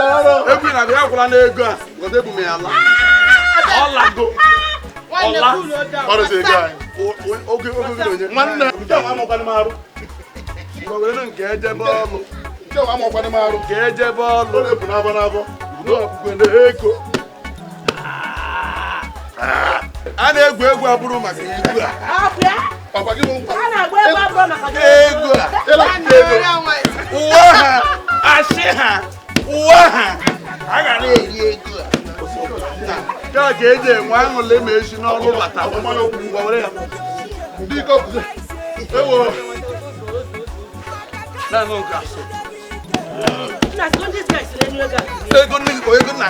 Egwu na-agụ ya gwụla n'ego a. Gote ebu m ya ala. Ọlago. Ọla. Ọrụzi ego anyị. Oge oge onye. Nwanne nke a amụkwanụ m arụ. Were nke ejebe ọlụ. Nke a amụkwanụ m arụ. Nke ejebe ọlụ. Ọ na-ebu n'abọ n'abọ. Udo na ego. A na-egwu egwu abụrụ maka ego a. Papa gị bụ nkwa. A na-agba egwu abụrụ maka ego a. Uwe ha, asị ha, uwe ha, a ga na-eri ego a. Nke a ka eji enwe aṅụle ma esi n'ọrụ bata. Were ya. Biko, ewo. Naanị nke a. Nna, sị ndị guys na-enye ego a. Ego nne gị, ego nna.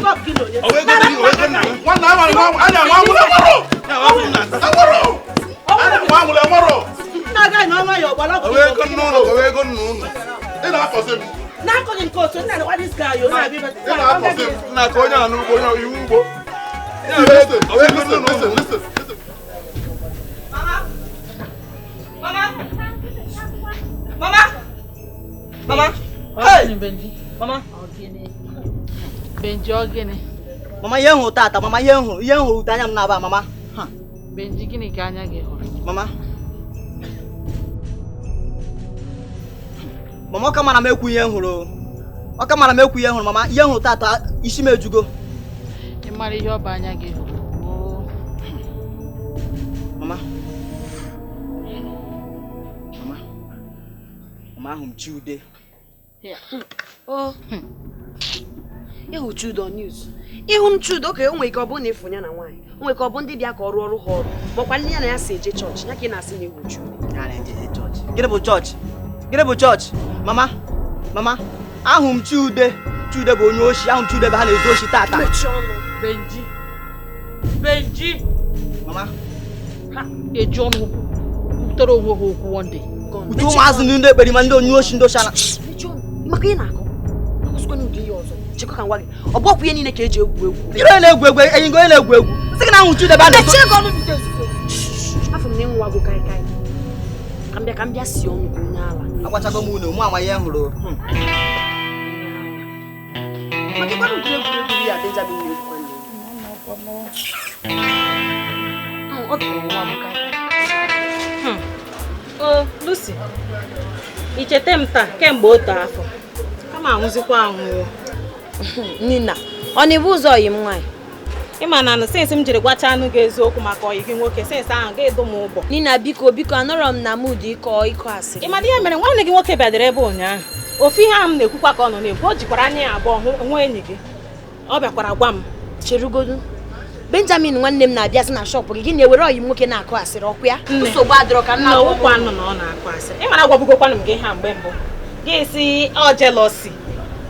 Stop gị na onye. Nwanne Nna gị na ọnwa ya ọgbara ọgwụ. Ego nne ụlọ, ego nna ụlọ. Ị na-akọzi m. Na-akọghị nke otu nna na this guy, onye abịa. Ị na-akọzi m. Nna ka onye a n'ugbo, onye iwu ugbo. Listen, listen, listen. Mama. Mama. Mama. Mama. Hey. Mama. Benji ọ gịnị? Mama ihe hụrụ tata, mama ihe hụrụ ute anya m na-aba, mama. Benji gịnị ka anya gị hụrụ? Mama. Mama ọ ka mara m ekwu ihe hụrụ. Ọ ka mara m ekwu ihe hụrụ, mama. Ihe hụrụ tata isi m ejugo. Ị mara ihe ọ bụ anya gị hụrụ? Mama. Mama. Mama ahụ m Chiude. Oh. Ịhụ Chude on news. Ịhụ Chude oke o nwere ike ọ bụ na ịfụ ya na nwaanyị. O nwere ike ọ bụ ndị bịa ka ọ rụọ ọrụ ha ọrụ. Makwa nne ya na ya si eje chọọchị, ya ka ị na-asị na ịhụ Chude. Ya na-eje chọọchị. Gịnị bụ chọọchị? Gịnị bụ chọọchị? Mama, mama, ahụ m Chude. Chude bụ onye oshi, ahụ m Chude ebe ha na-ezu oshi tata. Mechie ọnụ. Benji. Benji. Mama. Ha eji ọnụ kwutere onwe ha okwu one day. Uche ụmụazị ndị ekperima ndị onye oshi ndị oshi ala. Mechie ọnụ. Maka ị na-akọ. Akwụsịkwana ụdị ihe ọzọ. Chekwa ka ngwa gị. Ọ bụ ọkwa ihe niile ka eji egwu egwu. Ire na-egwu egwu, enyi gị onye na-egwu egwu. Sị gị na ahụ Chude ebe a na-ezu. Mechie gị ọnụ bido ezuzo. Afọ m na ịnwụwago kaikai. Ka m bịa si ọnụ ka onye ala. Agwachago m unu, mụ ama ihe m hụrụ. Maka ịkwanụ ụdị egwuregwu ya Benjamin na-egwukwa nne. Ọ dị nwa bụ kaikai. O, Lucy, i cheta m taa kemgbe otu afọ. Kama anwụzikwa anwụ. Nina, ọ na-ebu ụzọ ọyị m nwaanyị? Ị ma na sinsi m jiri gwacha anụ gị eziokwu maka ọyị gị nwoke, sinsi ahụ ga-edo m ụgbọ. Nina, biko biko anọrọ m na mood ịkọ asịrị. Ị ma na ihe mere nwanne gị nwoke bịadere ebe ụnyaahụ. Ofu ihe ahụ m na-ekwukwa ka ọ nọ na-ekwu, o jikwara anya ya abụọ hụ nwa enyi gị. Ọ bịakwara gwa m. Cherugodu. Benjamin nwanne m na-abịa sị na shọpụ gị, gị na-ewere ọyị m nwoke na-akụ asịrị ọkụ ya? Nsogbu adịrọ ka nna ọgwụkwa anụ na ọ na-akụ asịrị. Ị mara agwabugokwanụ m gị ha mgbe mbụ. Gị si ọ jealousy.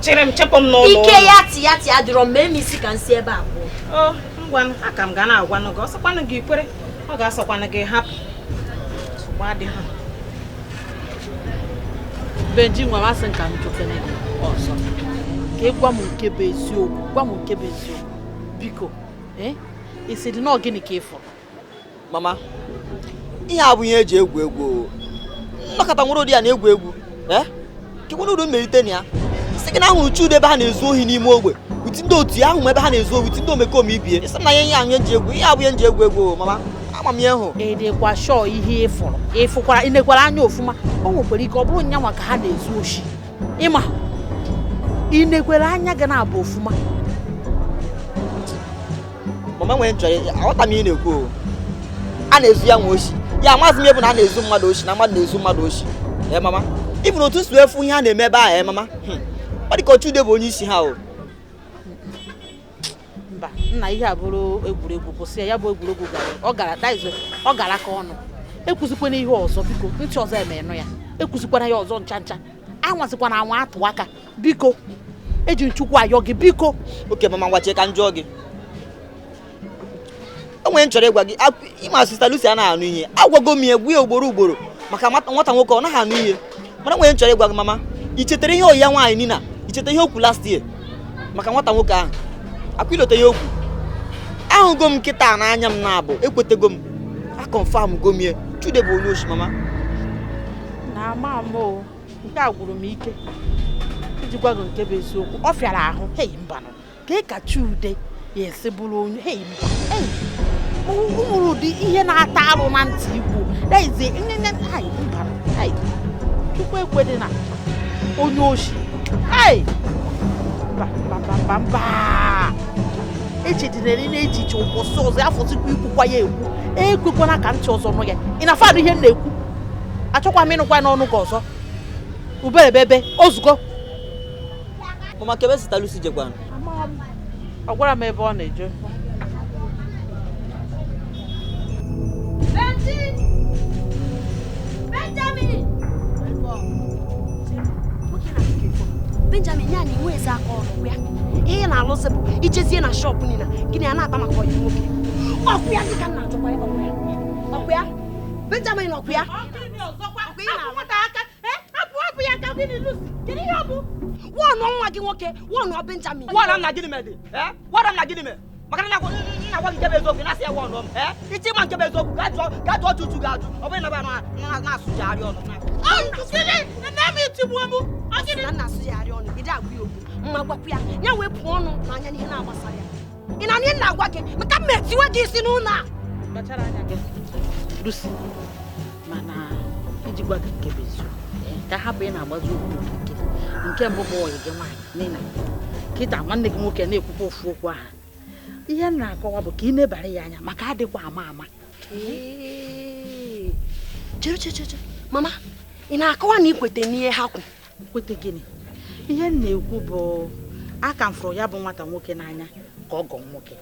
Chere m chepụ m n'ụlọ. Ike ya ti adịrọ m mee m isi ka m si ebe a pụọ. O, Ngwanụ, aka m ga na-agwanụ gị, ọsọkwanụ gị kwere, ọ ga-asọkwanụ gị hapụ. Nsogbu adịghị. Benji nwa masị nka m jụkene gị ọzọ ka ị gwa m nke bụ eziokwu, gwa m nke bụ eziokwu biko. Isi dị na gịnị ka ị fụrụ? Mama, ihe a bụ ihe eji egwu egwu. Nnọkọta nwere ụdị ya na-egwu egwu. Kekwana uru mmelite na ya. Sị gị na ahụrụ Chude ebe ha na-ezu ohi n'ime ogbe. Uti ndị otu ya ahụ m ebe ha na-ezu ohi, uti ndị omekome ibie. Isi m na ihe ahụ eji egwu, ihe abụ ihe nji egwu egwu, mama. Ama m ihe hụ. Edekwa shọọ ihe ị fụrụ. Ị fụkwara, ị nekwara anya ofụma. O nwekwara ike ọ bụrụ nyanwa ka ha na-ezu oshi. Ịma, ị nekwara anya gị na-abụ ofụma. Mama nwere nchọrọ, aghọta m ihe na-ekwu. A na-ezu ya nwe oshi. Ya amaghịzi m ebe na a na-ezu mmadụ oshi na mmadụ na-ezu mmadụ oshi. Mama, ịbụ na otu si efu ihe a na-eme ebe ahụ, mama. Ọ dị ka Chude bụ onye isi ha o. Mba, nna ihe a bụrụ egwuregwu kwụsị ya, ya bụ egwuregwu gara. Ọ gara daizo, ọ gara aka ọnụ. Ekwuzikwana ihe ọzọ biko, ntị ọzọ emenụ ya. Ekwuzikwana ya ọzọ ncha ncha. Anwazikwana anwa atụ aka. Biko, eji nchukwu ayọ gị biko. Oke mama, ngwa chee ka m jụọ gị. O nwere nchọrọ ịgwa gị, ịma Sista Lucy anaghị anụ ihe. Agwago m ya egwu ya ugboro ugboro maka nwata nwoke ọ naghị anụ ihe. Mana nwere nchọrọ ịgwa gị mama, i chetara ihe oyi ya nwaanyị Nina, i chetara ihe okwu last year maka nwata nwoke ahụ. Akwa ilote ihe okwu. Ahụgo m nkịta n'anya m na-abụ, ekwetego m. A confirm go m ya. Chude bụ onye oshi mama. Na ama m o, nke a gwụrụ m ike. Iji gwa gị nke bụ eziokwu, ọ fịara ahụ. Hei mbanụ, ka ka Chude ya esi bụrụ onye hei mba. Hei. Ụmụrụ ụdị ihe na-ata arụ na ntị ikwu. Daize nne ai mbanụ. Ai. Chukwu ekwedị na onye oshi. Ai. Mba mba mba mba. Echedinere na-echiche ụkwụsị ọzọ afọzikwa ikwukwa ya ekwu. Ekwekwana ka ntị ọzọ nụ ya. Ị na-afadụ ihe m na-ekwu? Achọkwa m ịnụkwa n'ọnụ gị ọzọ. Uberebebe, ozugbo. Mama, kebe Sista Lucy jekwana? Ọ gwara m ebe ọ na-eje. Benji! Benjamin! Benjamin, ya na inwe eze aka ọrụ ya. Ihe na-alụsị bụ ichezie na shọpụ niile gịnị a na-akpa maka ọyị nwoke. Ọkwụ ya dị ka m na-achọkwa ya, ọkwụ ya. Ọkwụ ya? Benjamin ọkwụ ya? Wọnụ nwa gị nwoke, wọnụ Benjamin. Wọnụ m na gịnị mere dị? Wọnụ m na gịnị mere? Maka na na-agwa gị nke bụ eziokwu, na-asị ya wọnụ m. Iche ịma nke bụ eziokwu, gaa jụọ Chuchu ga-ajụ. Ọ bụghị na na-asụjagharị ọnụ. Na na-asụjagharị ọnụ, ị dị agwa ya okwu. Mma gwakwu ya, ya wee pụọ ọnụ n'anya n'ihe na-agbasara ya. Ị na ihe na-agwa gị, maka m etiwe gị isi n'ụlọ a. Kpachara anya gị, Lucy, mana iji gwa gị nke bụ eziokwu, ka hapụ ị na-agbazi okwu okirikiri. Nke mbụ bụ ọyị gị nwaanyị Nina. Kịta nwanne gị nwoke na-ekwukwa ofu okwu ahụ. Ihe m na-akọwa bụ ka ị nebara ya anya maka adịkwa ama ama. Chere chere mama, ị na-akọwa na ikwete n'ihe ha kwu? Kwete gịnị? Ihe m na-ekwu bụ aka m fụrụ ya bụ nwata nwoke n'anya ka ọgọ nwoke.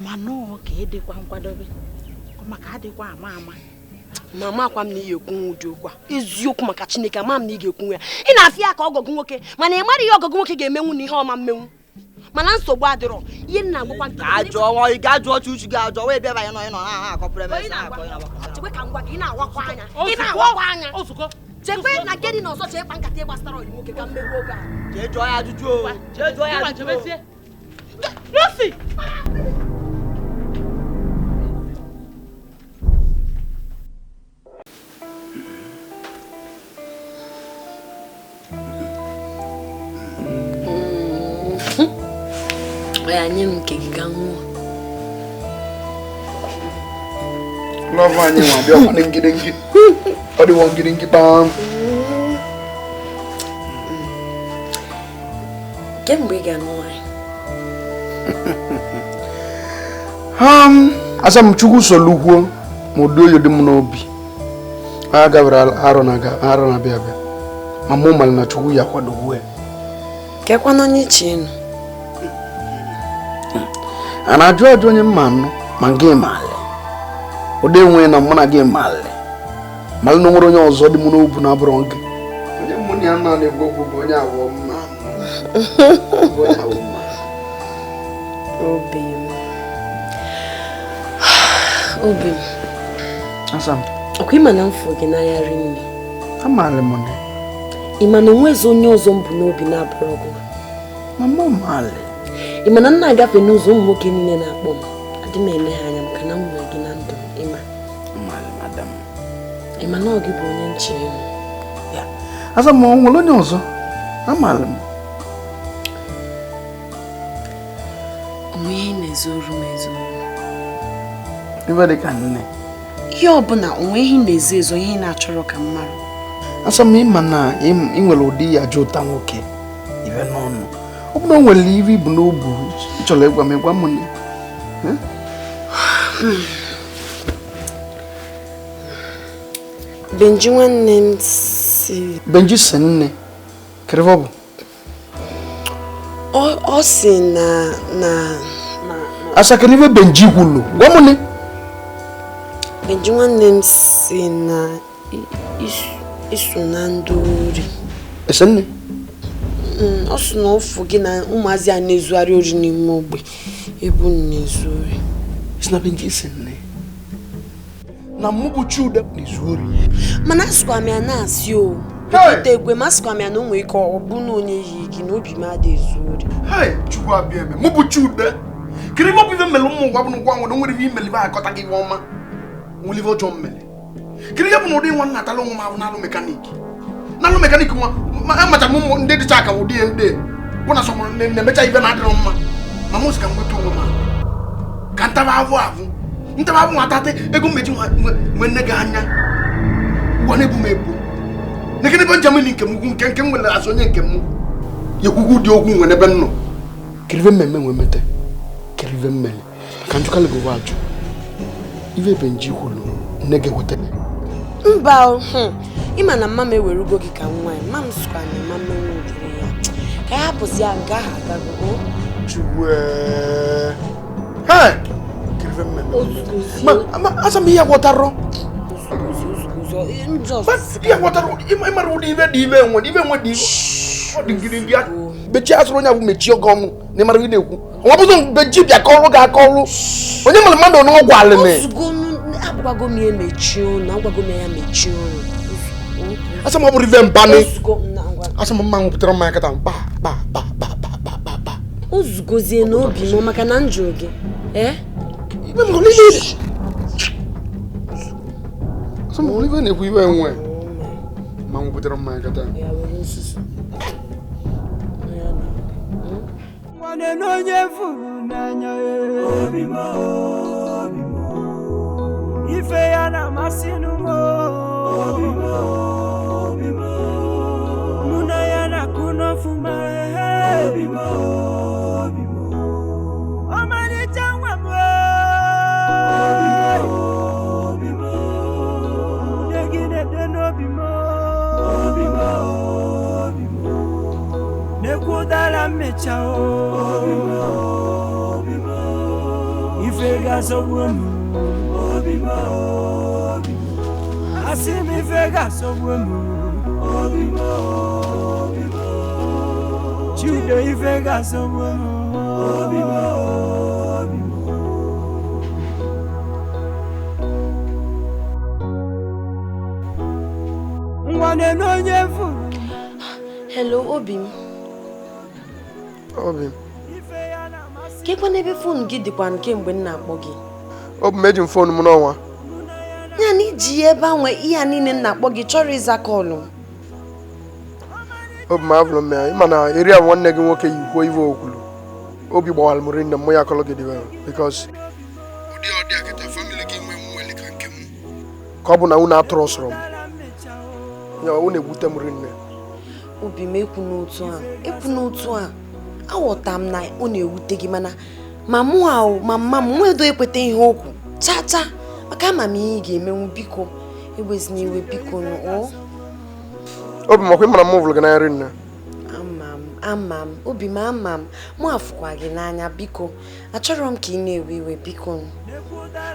Mana ọ ka ịdịkwa nkwadobe maka adịkwa ama ama. Mama akwa m na ị ga-ekwu ụdị okwu a. Eziokwu maka Chineke, ama m na ị ga-ekwu ya. Ị na-afịa ya ka ọgọgụ nwoke, mana ị mara ihe ọgọgụ nwoke ga-emenwu na ihe ọma mmenwu. Mana nsogbu adịrọ. Ihe m na-agwakwa gị. Ajụọ, ị ga-ajụọ Chuchu ga-ajụọ, wee bịa banye nọ ị nọ na-akọpụrụ ebe Chekwe ka m gwa gị, ị na-awakwa anya. Ị na-awakwa anya. Chekwe na gịnị na ọzọ chee kpa nkata ịgbasara ọyị nwoke ka mmegbu oge a. Jee jụọ ya ajụjụ o. Jee jụọ ya ajụjụ. Lucy! Ya nye m nke gị ka m ṅụọ. Love anyị nwa bịa ọkwa ngidingi. Ọ dịwo ngidingi kpam. Kemgbe ị ga-anụ nwaanyị? Asa m Chukwu solukwuo ma ụdị oyi dị m n'obi. A gabara arọ na-abịa abịa. Ma mụ mara na Chukwu ya akwadogwu ya. Kekwana onye iche nụ. A na-ajụ ajụ onye mma anụ ma gị malị. Ụdị enwe na mụ na gị malị. Malị na nwere onye ọzọ dị mụ n'obu na-abụrụ gị. Onye mụ na ya na-ekwu okwu bụ onye awọ mma. Obi m. Obi m. Asa m. Ọkwa ịma na m fụrụ gị n'anya rinne. Amaala m na. Ị ma na onwezi onye ọzọ m bụ n'obi na-abụrụ gị. Mama maali. Ị ma na m na-agafe n'ụzọ ụmụ nwoke niile na-akpọ m. Adị m ele ha anya maka na m nwere gị na ndụ ịma. Amaala madam. Ị ma na ọ gị bụ onye nche m. Ya. Asa m o nwere onye ọzọ. Amaala m. Onwe ihe na-ezoru m ezoru. Ibe dị ka nne. Ihe ọbụla onwe ihe na-ezo ezo ihe na-achọrọ ka m mara. Asa m ịma na ị nwere ụdị ya ajọ ụta nwoke ibe n'ọnụ. Ọ bụ na o nwere ibe ibu n'obu ị chọrọ ịgwa m ịgwa m nne. Benji nwanne m si. Benji si nne. Kedu ọ bụ? Ọ si na Asa kedu ibe Benji kwulu? Gwa m nne. Benji nwanne m si na iso na ndị ori. Ese nne? Ọ sị na ọfụ gị na ụmụazị a na-ezugharị ori n'ime ogbe ebe unu na-ezu ori. Isi na Benji si nne na mụ bụ Chude na-ezu ori. Mana asịkwa m ya na-asị o. Ekwute egwe m asịkwa m ya na o nwere ike ọ bụ na onye yi gị na obi m adịghị ezu ori. Hei, Chukwu abịa eme. Mụ bụ Chude. Kedu ibe ọ bụ ibe mmele ụmụ ngwa bụ na ngwa nwere nwere ibe imele ibe akọta gị ibe ọma. Nwere ibe ọjọọ mmele. Kedu ihe bụ na ụdị nwa nna atala onwe m ahụ n'alụ mekaniki? N'alụ mekaniki nwa amacha m ụmụ ndị dịcha ka ụdị ndị bụ na sọmụrụ na-emecha ibe na-adịrọ mma. Ma mụ sị ka m nweta onwe m ahụ. Ka ntaba avụ avụ. Ntaba avụ nwa atate ego mmeji nwe nne gị anya. Ụgwọ na-ebu m ebu. Nekene Benjamin nke m ugwu nke nke m nwere azụ onye nke m. Yekwugwu dị okwu nwe n'ebe m nọ. Kedu ibe mmemme nwe mete? Kedu ibe mmele? Ka njụkalị gị ụwa ajụ. Ibe Benji kwuru nne gị ekwetele. Mba o, ịma na mma m ewerugo gị ka nwa ya. Mma m sịkwa na mma mmenwu udiri ya. Ka ya hapụzi ya nke ahụ agago o. Chukwu ee. Kedu ibe mmemme? Ma asa m ihe gwọtarọ. Ihe gwọtarọ ịmara ụdị ibe dị ibe nwe ibe nwe dị ọ dị ngiri ya. Bechi asụrụ onye abụ mechie oge ọnụ na ịmara ihe na-ekwu. Nwa bụzọ Benji bịa ka ọrụ ga-aka ọrụ. Onye mere mmadụ na ọgwụ alịmị. Agwago m ya mechie ọnụ, agwago m ya mechie ọnụ. Asa m ọ bụrụ ive mbanị. Asa m mma nwepụtara mmanya kata ba ba ba ba ba ba ba ba. Ozugozie n'obi m maka na njụ gị. Eh? Ibe m niile. Asa m ibe na-ekwu iwe nwe. Ma nwepụtara mmanya kata. Ya were nsusu. Nwanne na onye furu n'anya obi m obi m ife ya na-amasị m obi m obi m mụ na ya na-akụ n'ọfụma obi m obi m ọmalịcha nwa m obi m obi m nne gị na-ede n'obi m obi m obi m na-ekwu ụdara mmecha obi m obi m ife ga-asọgbu m obi m obi m asị m ife ga-asọgbu m obi m obi m Chude ife ga-asọgbu m obi m obi m. Nwanne na onye furu. Hello obi m. Obi m. Kekwa n'ebe fon gị dịkwa kemgbe m na-akpọ gị. Obi m eji m fon m n'ọnwa. Ya na iji ebe ahụ ihe a niile m na-akpọ gị chọrọ ịza kọlụ m. Obi m avụrụ m ya ịma na eri a nwanne gị nwoke yi kwuo ive okwulu. Obi gbawara m rinne m ya akọlụ gị dị well because ụdị ọdị akịta family gị nwe nwere ka nke m. Ka ọ bụ na unu atụrụ sọrọ m. Ya unu egwute m rinne. Obi m ekwu n'otu a ekwu n'otu a aghọta m na ọ na-ewute gị mana ma mụ ahụ ma mma m nwedo ekweta ihe okwu cha cha maka ama m ihe ị ga-emenwu biko ewezina iwe biko nụ o. Obi m ọkwa ịmara m vụrụ gị n'anya rinne. Ama m obi m ama m mụ afụkwa gị n'anya biko achọrọ m ka ị na-ewe iwe biko.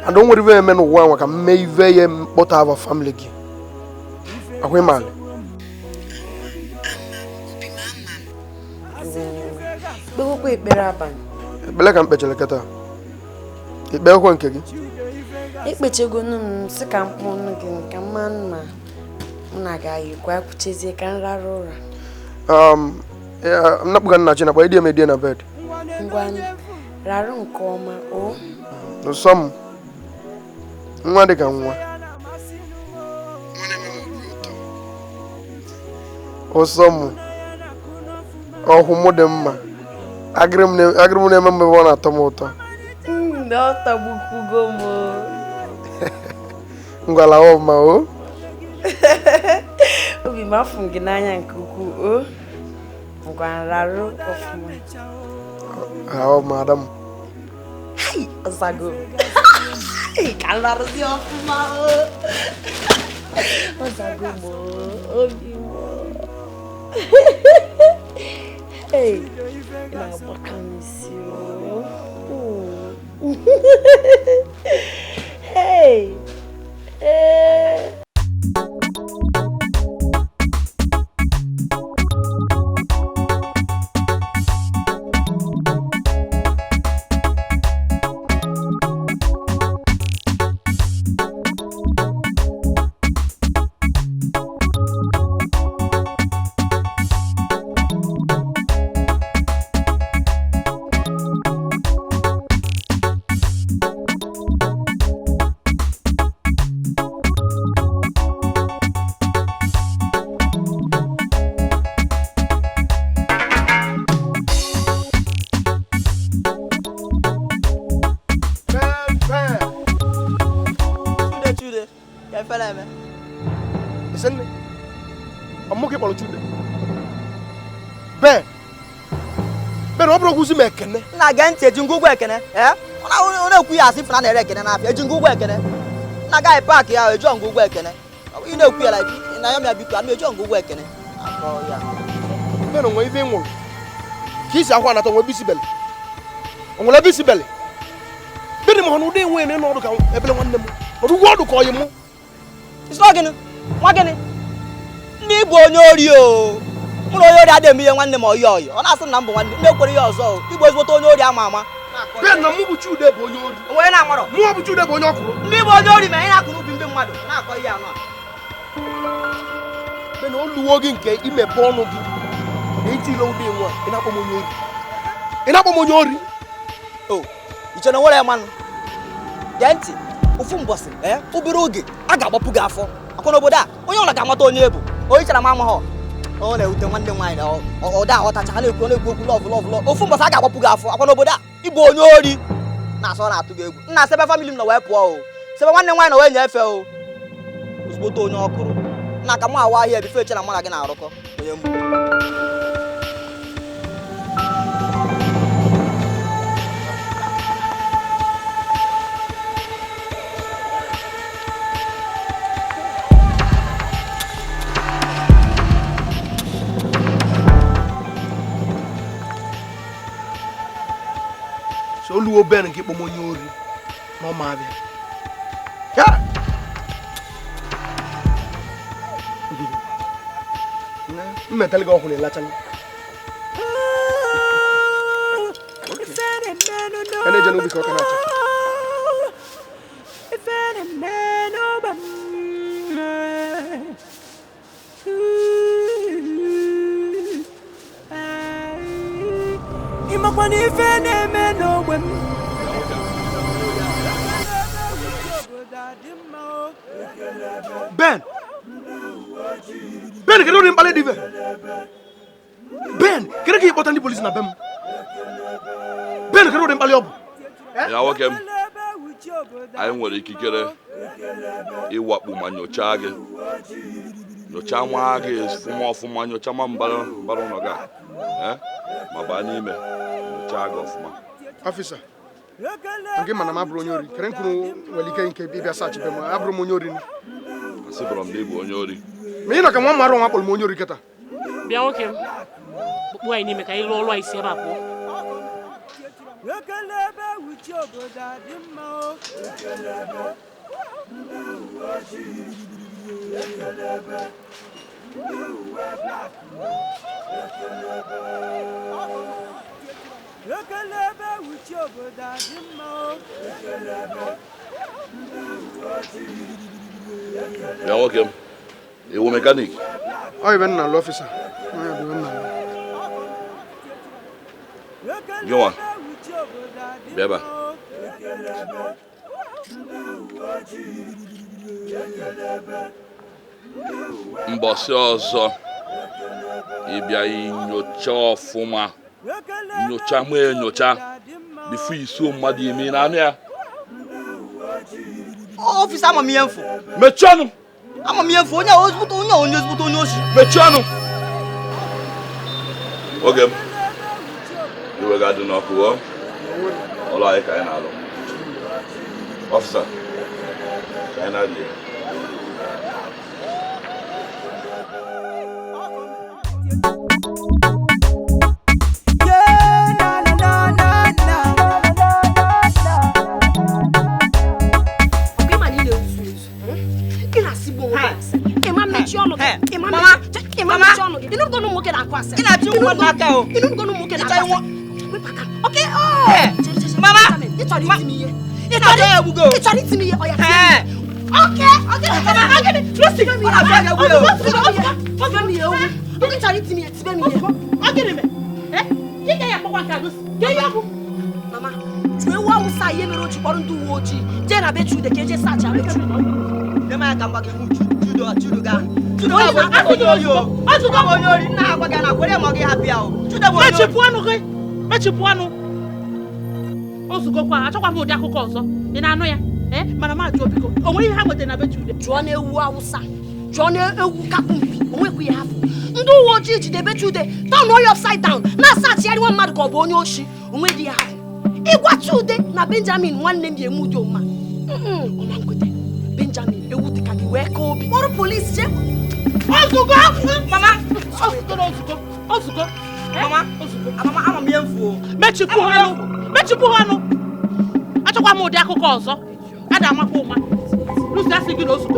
And o nwere ive eme n'ụwa nwa ka m mee ive ya mkpọta ava family gị. Akwa ịmala. Kpewekwa ekpere abalị. Ekpere ka m kpechara kịta. Ekperekwa nke gị. Ekpechegonu m sị ka m kpọọ ọnụ gị ka mma ma mụ na gị ayịkwa kwuchezie ka m rara ụra. M napụga nna chi nakwa idie m edie na bed. Ngwa rarụ nke ọma o. Nsọ m nwa dị ka nwa. Ọsọ m ọhụ mụ dị mma. Agịrị m na-eme mgbe ọ na-atọ m ụtọ. Ọ tọgbukwugo m. Ngwa lawa ọfụma o. Obi m afụ m gị n'anya nke ukwuu o. Ngwa rarụ ọfụma. Lawa ọfụma ada m. Hai, ọzago. Ka m rarụzi ọfụma o. Ọzago m o, obi m o. Hey, ị na-agbaka m isi o. Hey. Hey. Na gee ntị eji ngwugwu ekene ọ na-ekwu ya asị fụna na-ere ekene n'afịa eji ngwugwu ekene na gaghị paakị ya eji ngwugwu ekene ị na-ekwu ya na ya biko anụ eji ngwugwu ekene Ben onwe ife nwụrụ ka isi akwa anata onwe ebe isi bele onwere ebe isi bele Ben ma ọ na ụdị enwe na ọdụ ka ebele nwanne m ọdụ ụgwọ ọdụ ka ọyị mụ isi ọ gịnị nwa gịnị ndị bụ onye ori o mụ na onye ori adịghị eme ihe nwanne m ọyị ọyị ọ na-asị m na m bụ nwanne m na-ekwere ihe ọzọ o igbo ezigbote onye ori ama ama Ben na mụ bụ Chude bụ onye ori onye na-amarọ mụ bụ Chude bụ onye ọkwụrụ ndị bụ onye ori ma anyị na-akụ n'ubi ndị mmadụ na-akọ ihe anọ a Ben o luwo gị nke imepe ọnụ gị na itile ụdị nwa ị na-akpọ m onye ori ị na-akpọ m onye ori o iche na nwere mmanụ gee ntị ofu mbọsị obere oge a ga-agbapụ gị afọ akwa n'obodo a onye ọbụla ga-amata onye ebu onye chara m amaghọ ọ na-ewute nwanne m nwaanyị ọ da aghọtacha ha na-ekwu na-ekwu okwu lọvụ lọvụ lọvụ ofu mbọsị a ga-agbapụ gị afọ akwa n'obodo a ịbụ onye ori na-asọ na-atụ gị egwu nna sebe famili m nọ wee pụọ o sebe nwanne m nwaanyị nọ wee nyefee o ozugbote onye ọkụrụ nna ka mụ awa ahịa ebife eche na mụ na gị na-arụkọ onye mgbu Oluwo Ben nke ịkpọ m onye ori na ọma abịa ya mmetali gị ọhụrụ ịlachala a na-eje n'ubi ka ọ ka na-acha Ịmakwa na ife na-eme n'ogbe m Ben Ben kedu ụdị mkpali dị ife Ben kedu ka ị kpọta ndị polisi na be m Ben kedu ụdị mkpali ọ bụ ya nwoke m anyị nwere ikikere ịwakpu ma nyochaa gị nyochaa nwa gị ọfụma ọfụma nyochaa ma mbara ụlọ gị ma baa n'ime nyochaa gị ọfụma. Ọfịsa nke mana m abụrụ onye ori kere nkuru nwere ike nke ịbịa sachi be m abụrụ m onye ori asịbụrụ m na ị bụ onye ori ma ị nọ ka nwa mmadụ nwa kpọrọ m onye ori kịta bịa nwoke m kpukpu anyị n'ime ka anyị lụọ ọlụ anyị si ebe a pụọ. Bịa nwoke m, iwu mekanik. Ọ ibe nna alụ ọfịsa. Ọ bụ nna alụ. Gịnwa, bịa ebe a. Mbọsị ọzọ ị bịa inyocha ọfụma, nyocha ma enyocha bifo iso mmadụ ime na anụ ya. Ọfịsa, ama m ihe mfu. Mechie ọnụ. Ama m ihe mfu, onye ozugbo onye onye ozugbo onye oshi. Mechie ọnụ. Oge m iwe ga-adị n'ọkụ o. Ọlụ anyị ka anyị na-alụ. Ọfịsa, ka anyị na-adị. Mama, jụọ ewu awụsa ihe mere o ji kpọrọ ndị uwe ojii jee na be Chude ka eje sacha be Chude. Mechipụ ọnụ gị, ozugokwa achọkwa m ụdị akụkọ ọzọ ị na-anụ ya. Mana m ajụọ biko, o nwere ihe ha nwetara na be Chude? Jụọ na ewu awụsa, jụọ na ewu kapụ mpi, o nwekwa ihe afọ. Ndị uwe ojii jide be Chude turn onye upside down na-asachigharị nwa mmadụ ka ọ bụ onye oshi, o nweghị ihe afọ. Ịgwa Chude na Benjamin nwanne m ga-eme ụdị ọma ọma nkwete. Benjamin ewu dị ka gị wee ka obi kpọrọ polisi jee. Ozugbo mama, ozugbo ozugbo mama, ozugbo mama, ama m ihe mfu. Mechipụ ọnụ, mechipụ ọnụ. Achọkwa m ụdị akụkọ ọzọ. Ada amakwa ụma. Lucy asị gị na ozugbo.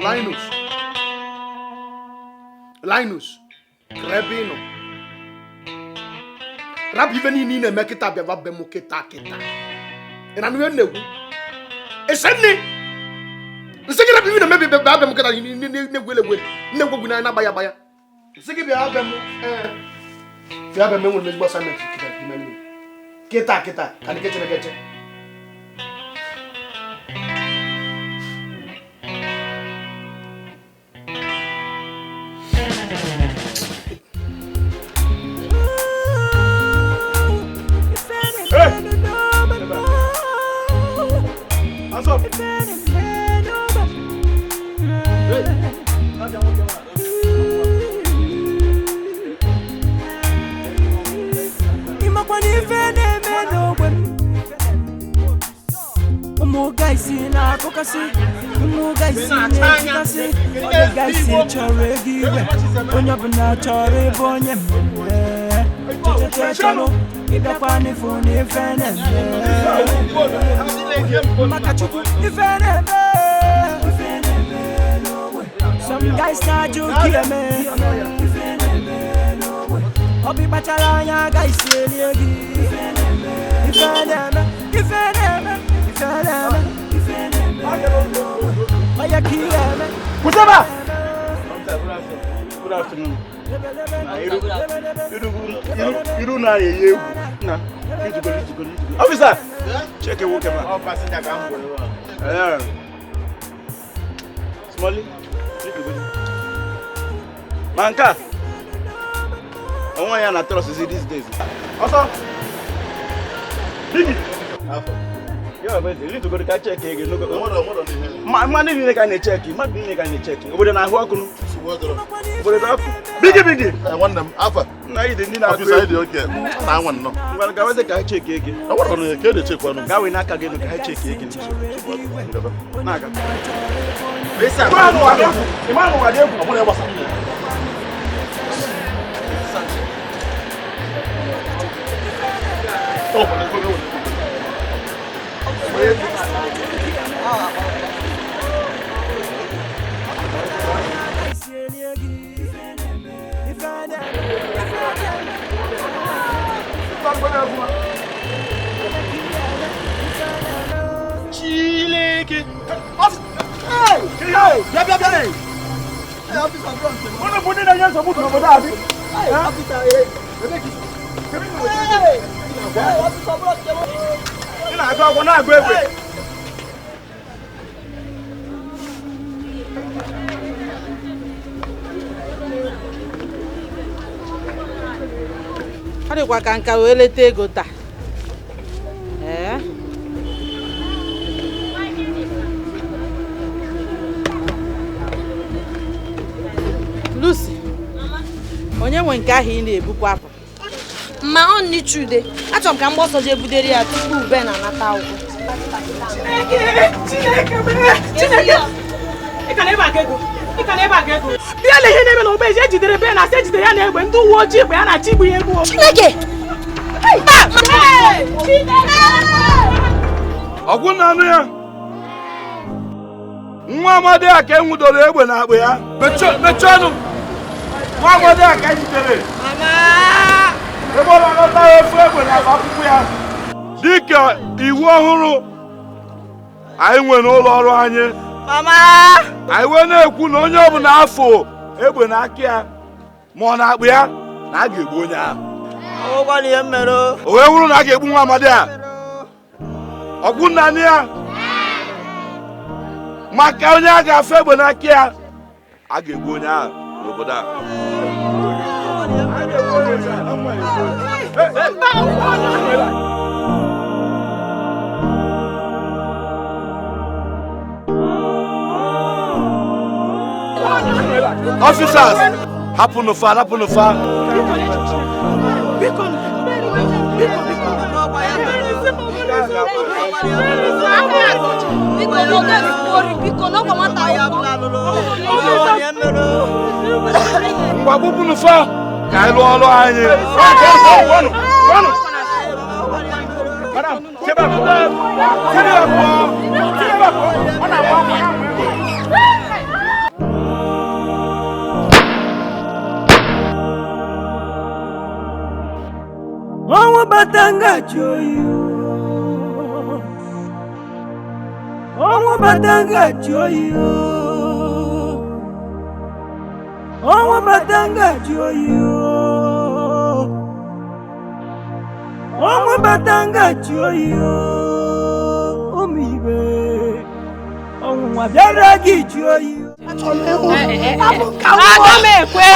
Linus, Linus, kere ebe ị nọ. Rapụ ife niile ị na-eme kịta bịaba be m kịta kịta. Ị na-anụ ihe m na-ekwu? Ese nne! Nsị gị rapụ ife na-eme bịa be m kịta na-egwu elegwe na-egwu egwu n'anya na-agbaya agbaya. Nsị gị bịa be m bịa be m enwere m ezigbo assignment kịta ime nne. Kịta kịta ka ndị kechere keche. Onye ọbụla chọrọ ịbụ onye mmemme chọchọchọchọnụ ịbịakwa n'ifu na ife na-eme maka Chukwu ife na-eme ife na-eme n'ogbe. Some guys na-ajụ ka eme ife na-eme n'ogbe. Ọ bụ ịkpachara anya guys elie gị ife na-eme ife na-eme ife na-eme ife na-eme ife na-eme n'ogbe. Onye ka ihe eme. Kwụsịba! Good afternoon. Iru na eyi egwu. Na, ijigolo ijigolo ijigolo. Officer, check ewu kema. Ọ passenger ka m gwere. Smally, ijigolo. Ma nke a, onwe ya na trust these days. Ọsọ. Bigi. Afọ. Mmadụ niile ka a na-echeki, mmadụ niile ka a na-echeki. Obodo na-ahụ ọkụ. Obodo na ọkụ. Bigi bigi. Nwanne m, afa. Nna anyị dị ndị na-akụ Ọfịsa anyị dị oke. Na anwa nnọọ. Ngwa gawazie ka ha cheki ego. Ọ gwara na ka e na-echekwa nụ. Gawe n'aka gị nụ ka ha cheki ego. Na-aga. Ịmanụ ụwa dị egwu. Ọ bụrụ ya gbasara. Chileke. Hey! Hey! Bịa bịa bịa. Unu bụ ndị na-enye nsogbu n'obodo a bi? Ị na-agụ akwụkwọ na-agụ egbe. Ọ dịkwa ka nka wee leta ego taa. Ee? Lucy, onye nwe nke ahụ ị na-ebukwa apụ? Ma ọ nni Chude, achọrọ m ka m gbọsọ jee budere ya tupu ube na-anata akwụkwọ. Chineke, Chineke mee, Chineke! Ị ka na-ebe aga ego, ị ka na-ebe aga ego. Bịa lee ihe na-eme na ogbe ejidere be na asị ejidere ya na egbe ndị uwe ojii egbe ya na-achọ igbu ya egbu. Chineke! Ọgwụ na anụ ya. Nwa amadi a ka enwudoro egbe na akpa ya. Mechie ọnụ. Nwa amadi a ka ejidere. Ebe ọ na-anata ya ofu egbe na akpa akwụkwọ ya. Dịka iwu ọhụrụ anyị nwere n'ụlọ ọrụ anyị. Anyị wee na-ekwu na onye ọbụla afọ egbe n'aka ya ma ọ na-akpụ ya na a ga-egbu onye ahụ. O wee wụrụ na a ga-egbu nwa amadi a. Ọgwụ naanị ya maka onye a ga-afọ egbe n'aka ya a ga-egbu onye ahụ n'obodo a. Officers, hapụ fa, hapụ fa. Ngwa gbupụnụ fa ka anyị lụọ ọrụ anyị. Ọnwụ batanga joyi, ọnwụ batanga joyi, ọnwụ batanga joyi, ọnwụ batanga joyi, ụmụ ibe, ọnwụ nwa bịara gị joyi. Aga m ekwe.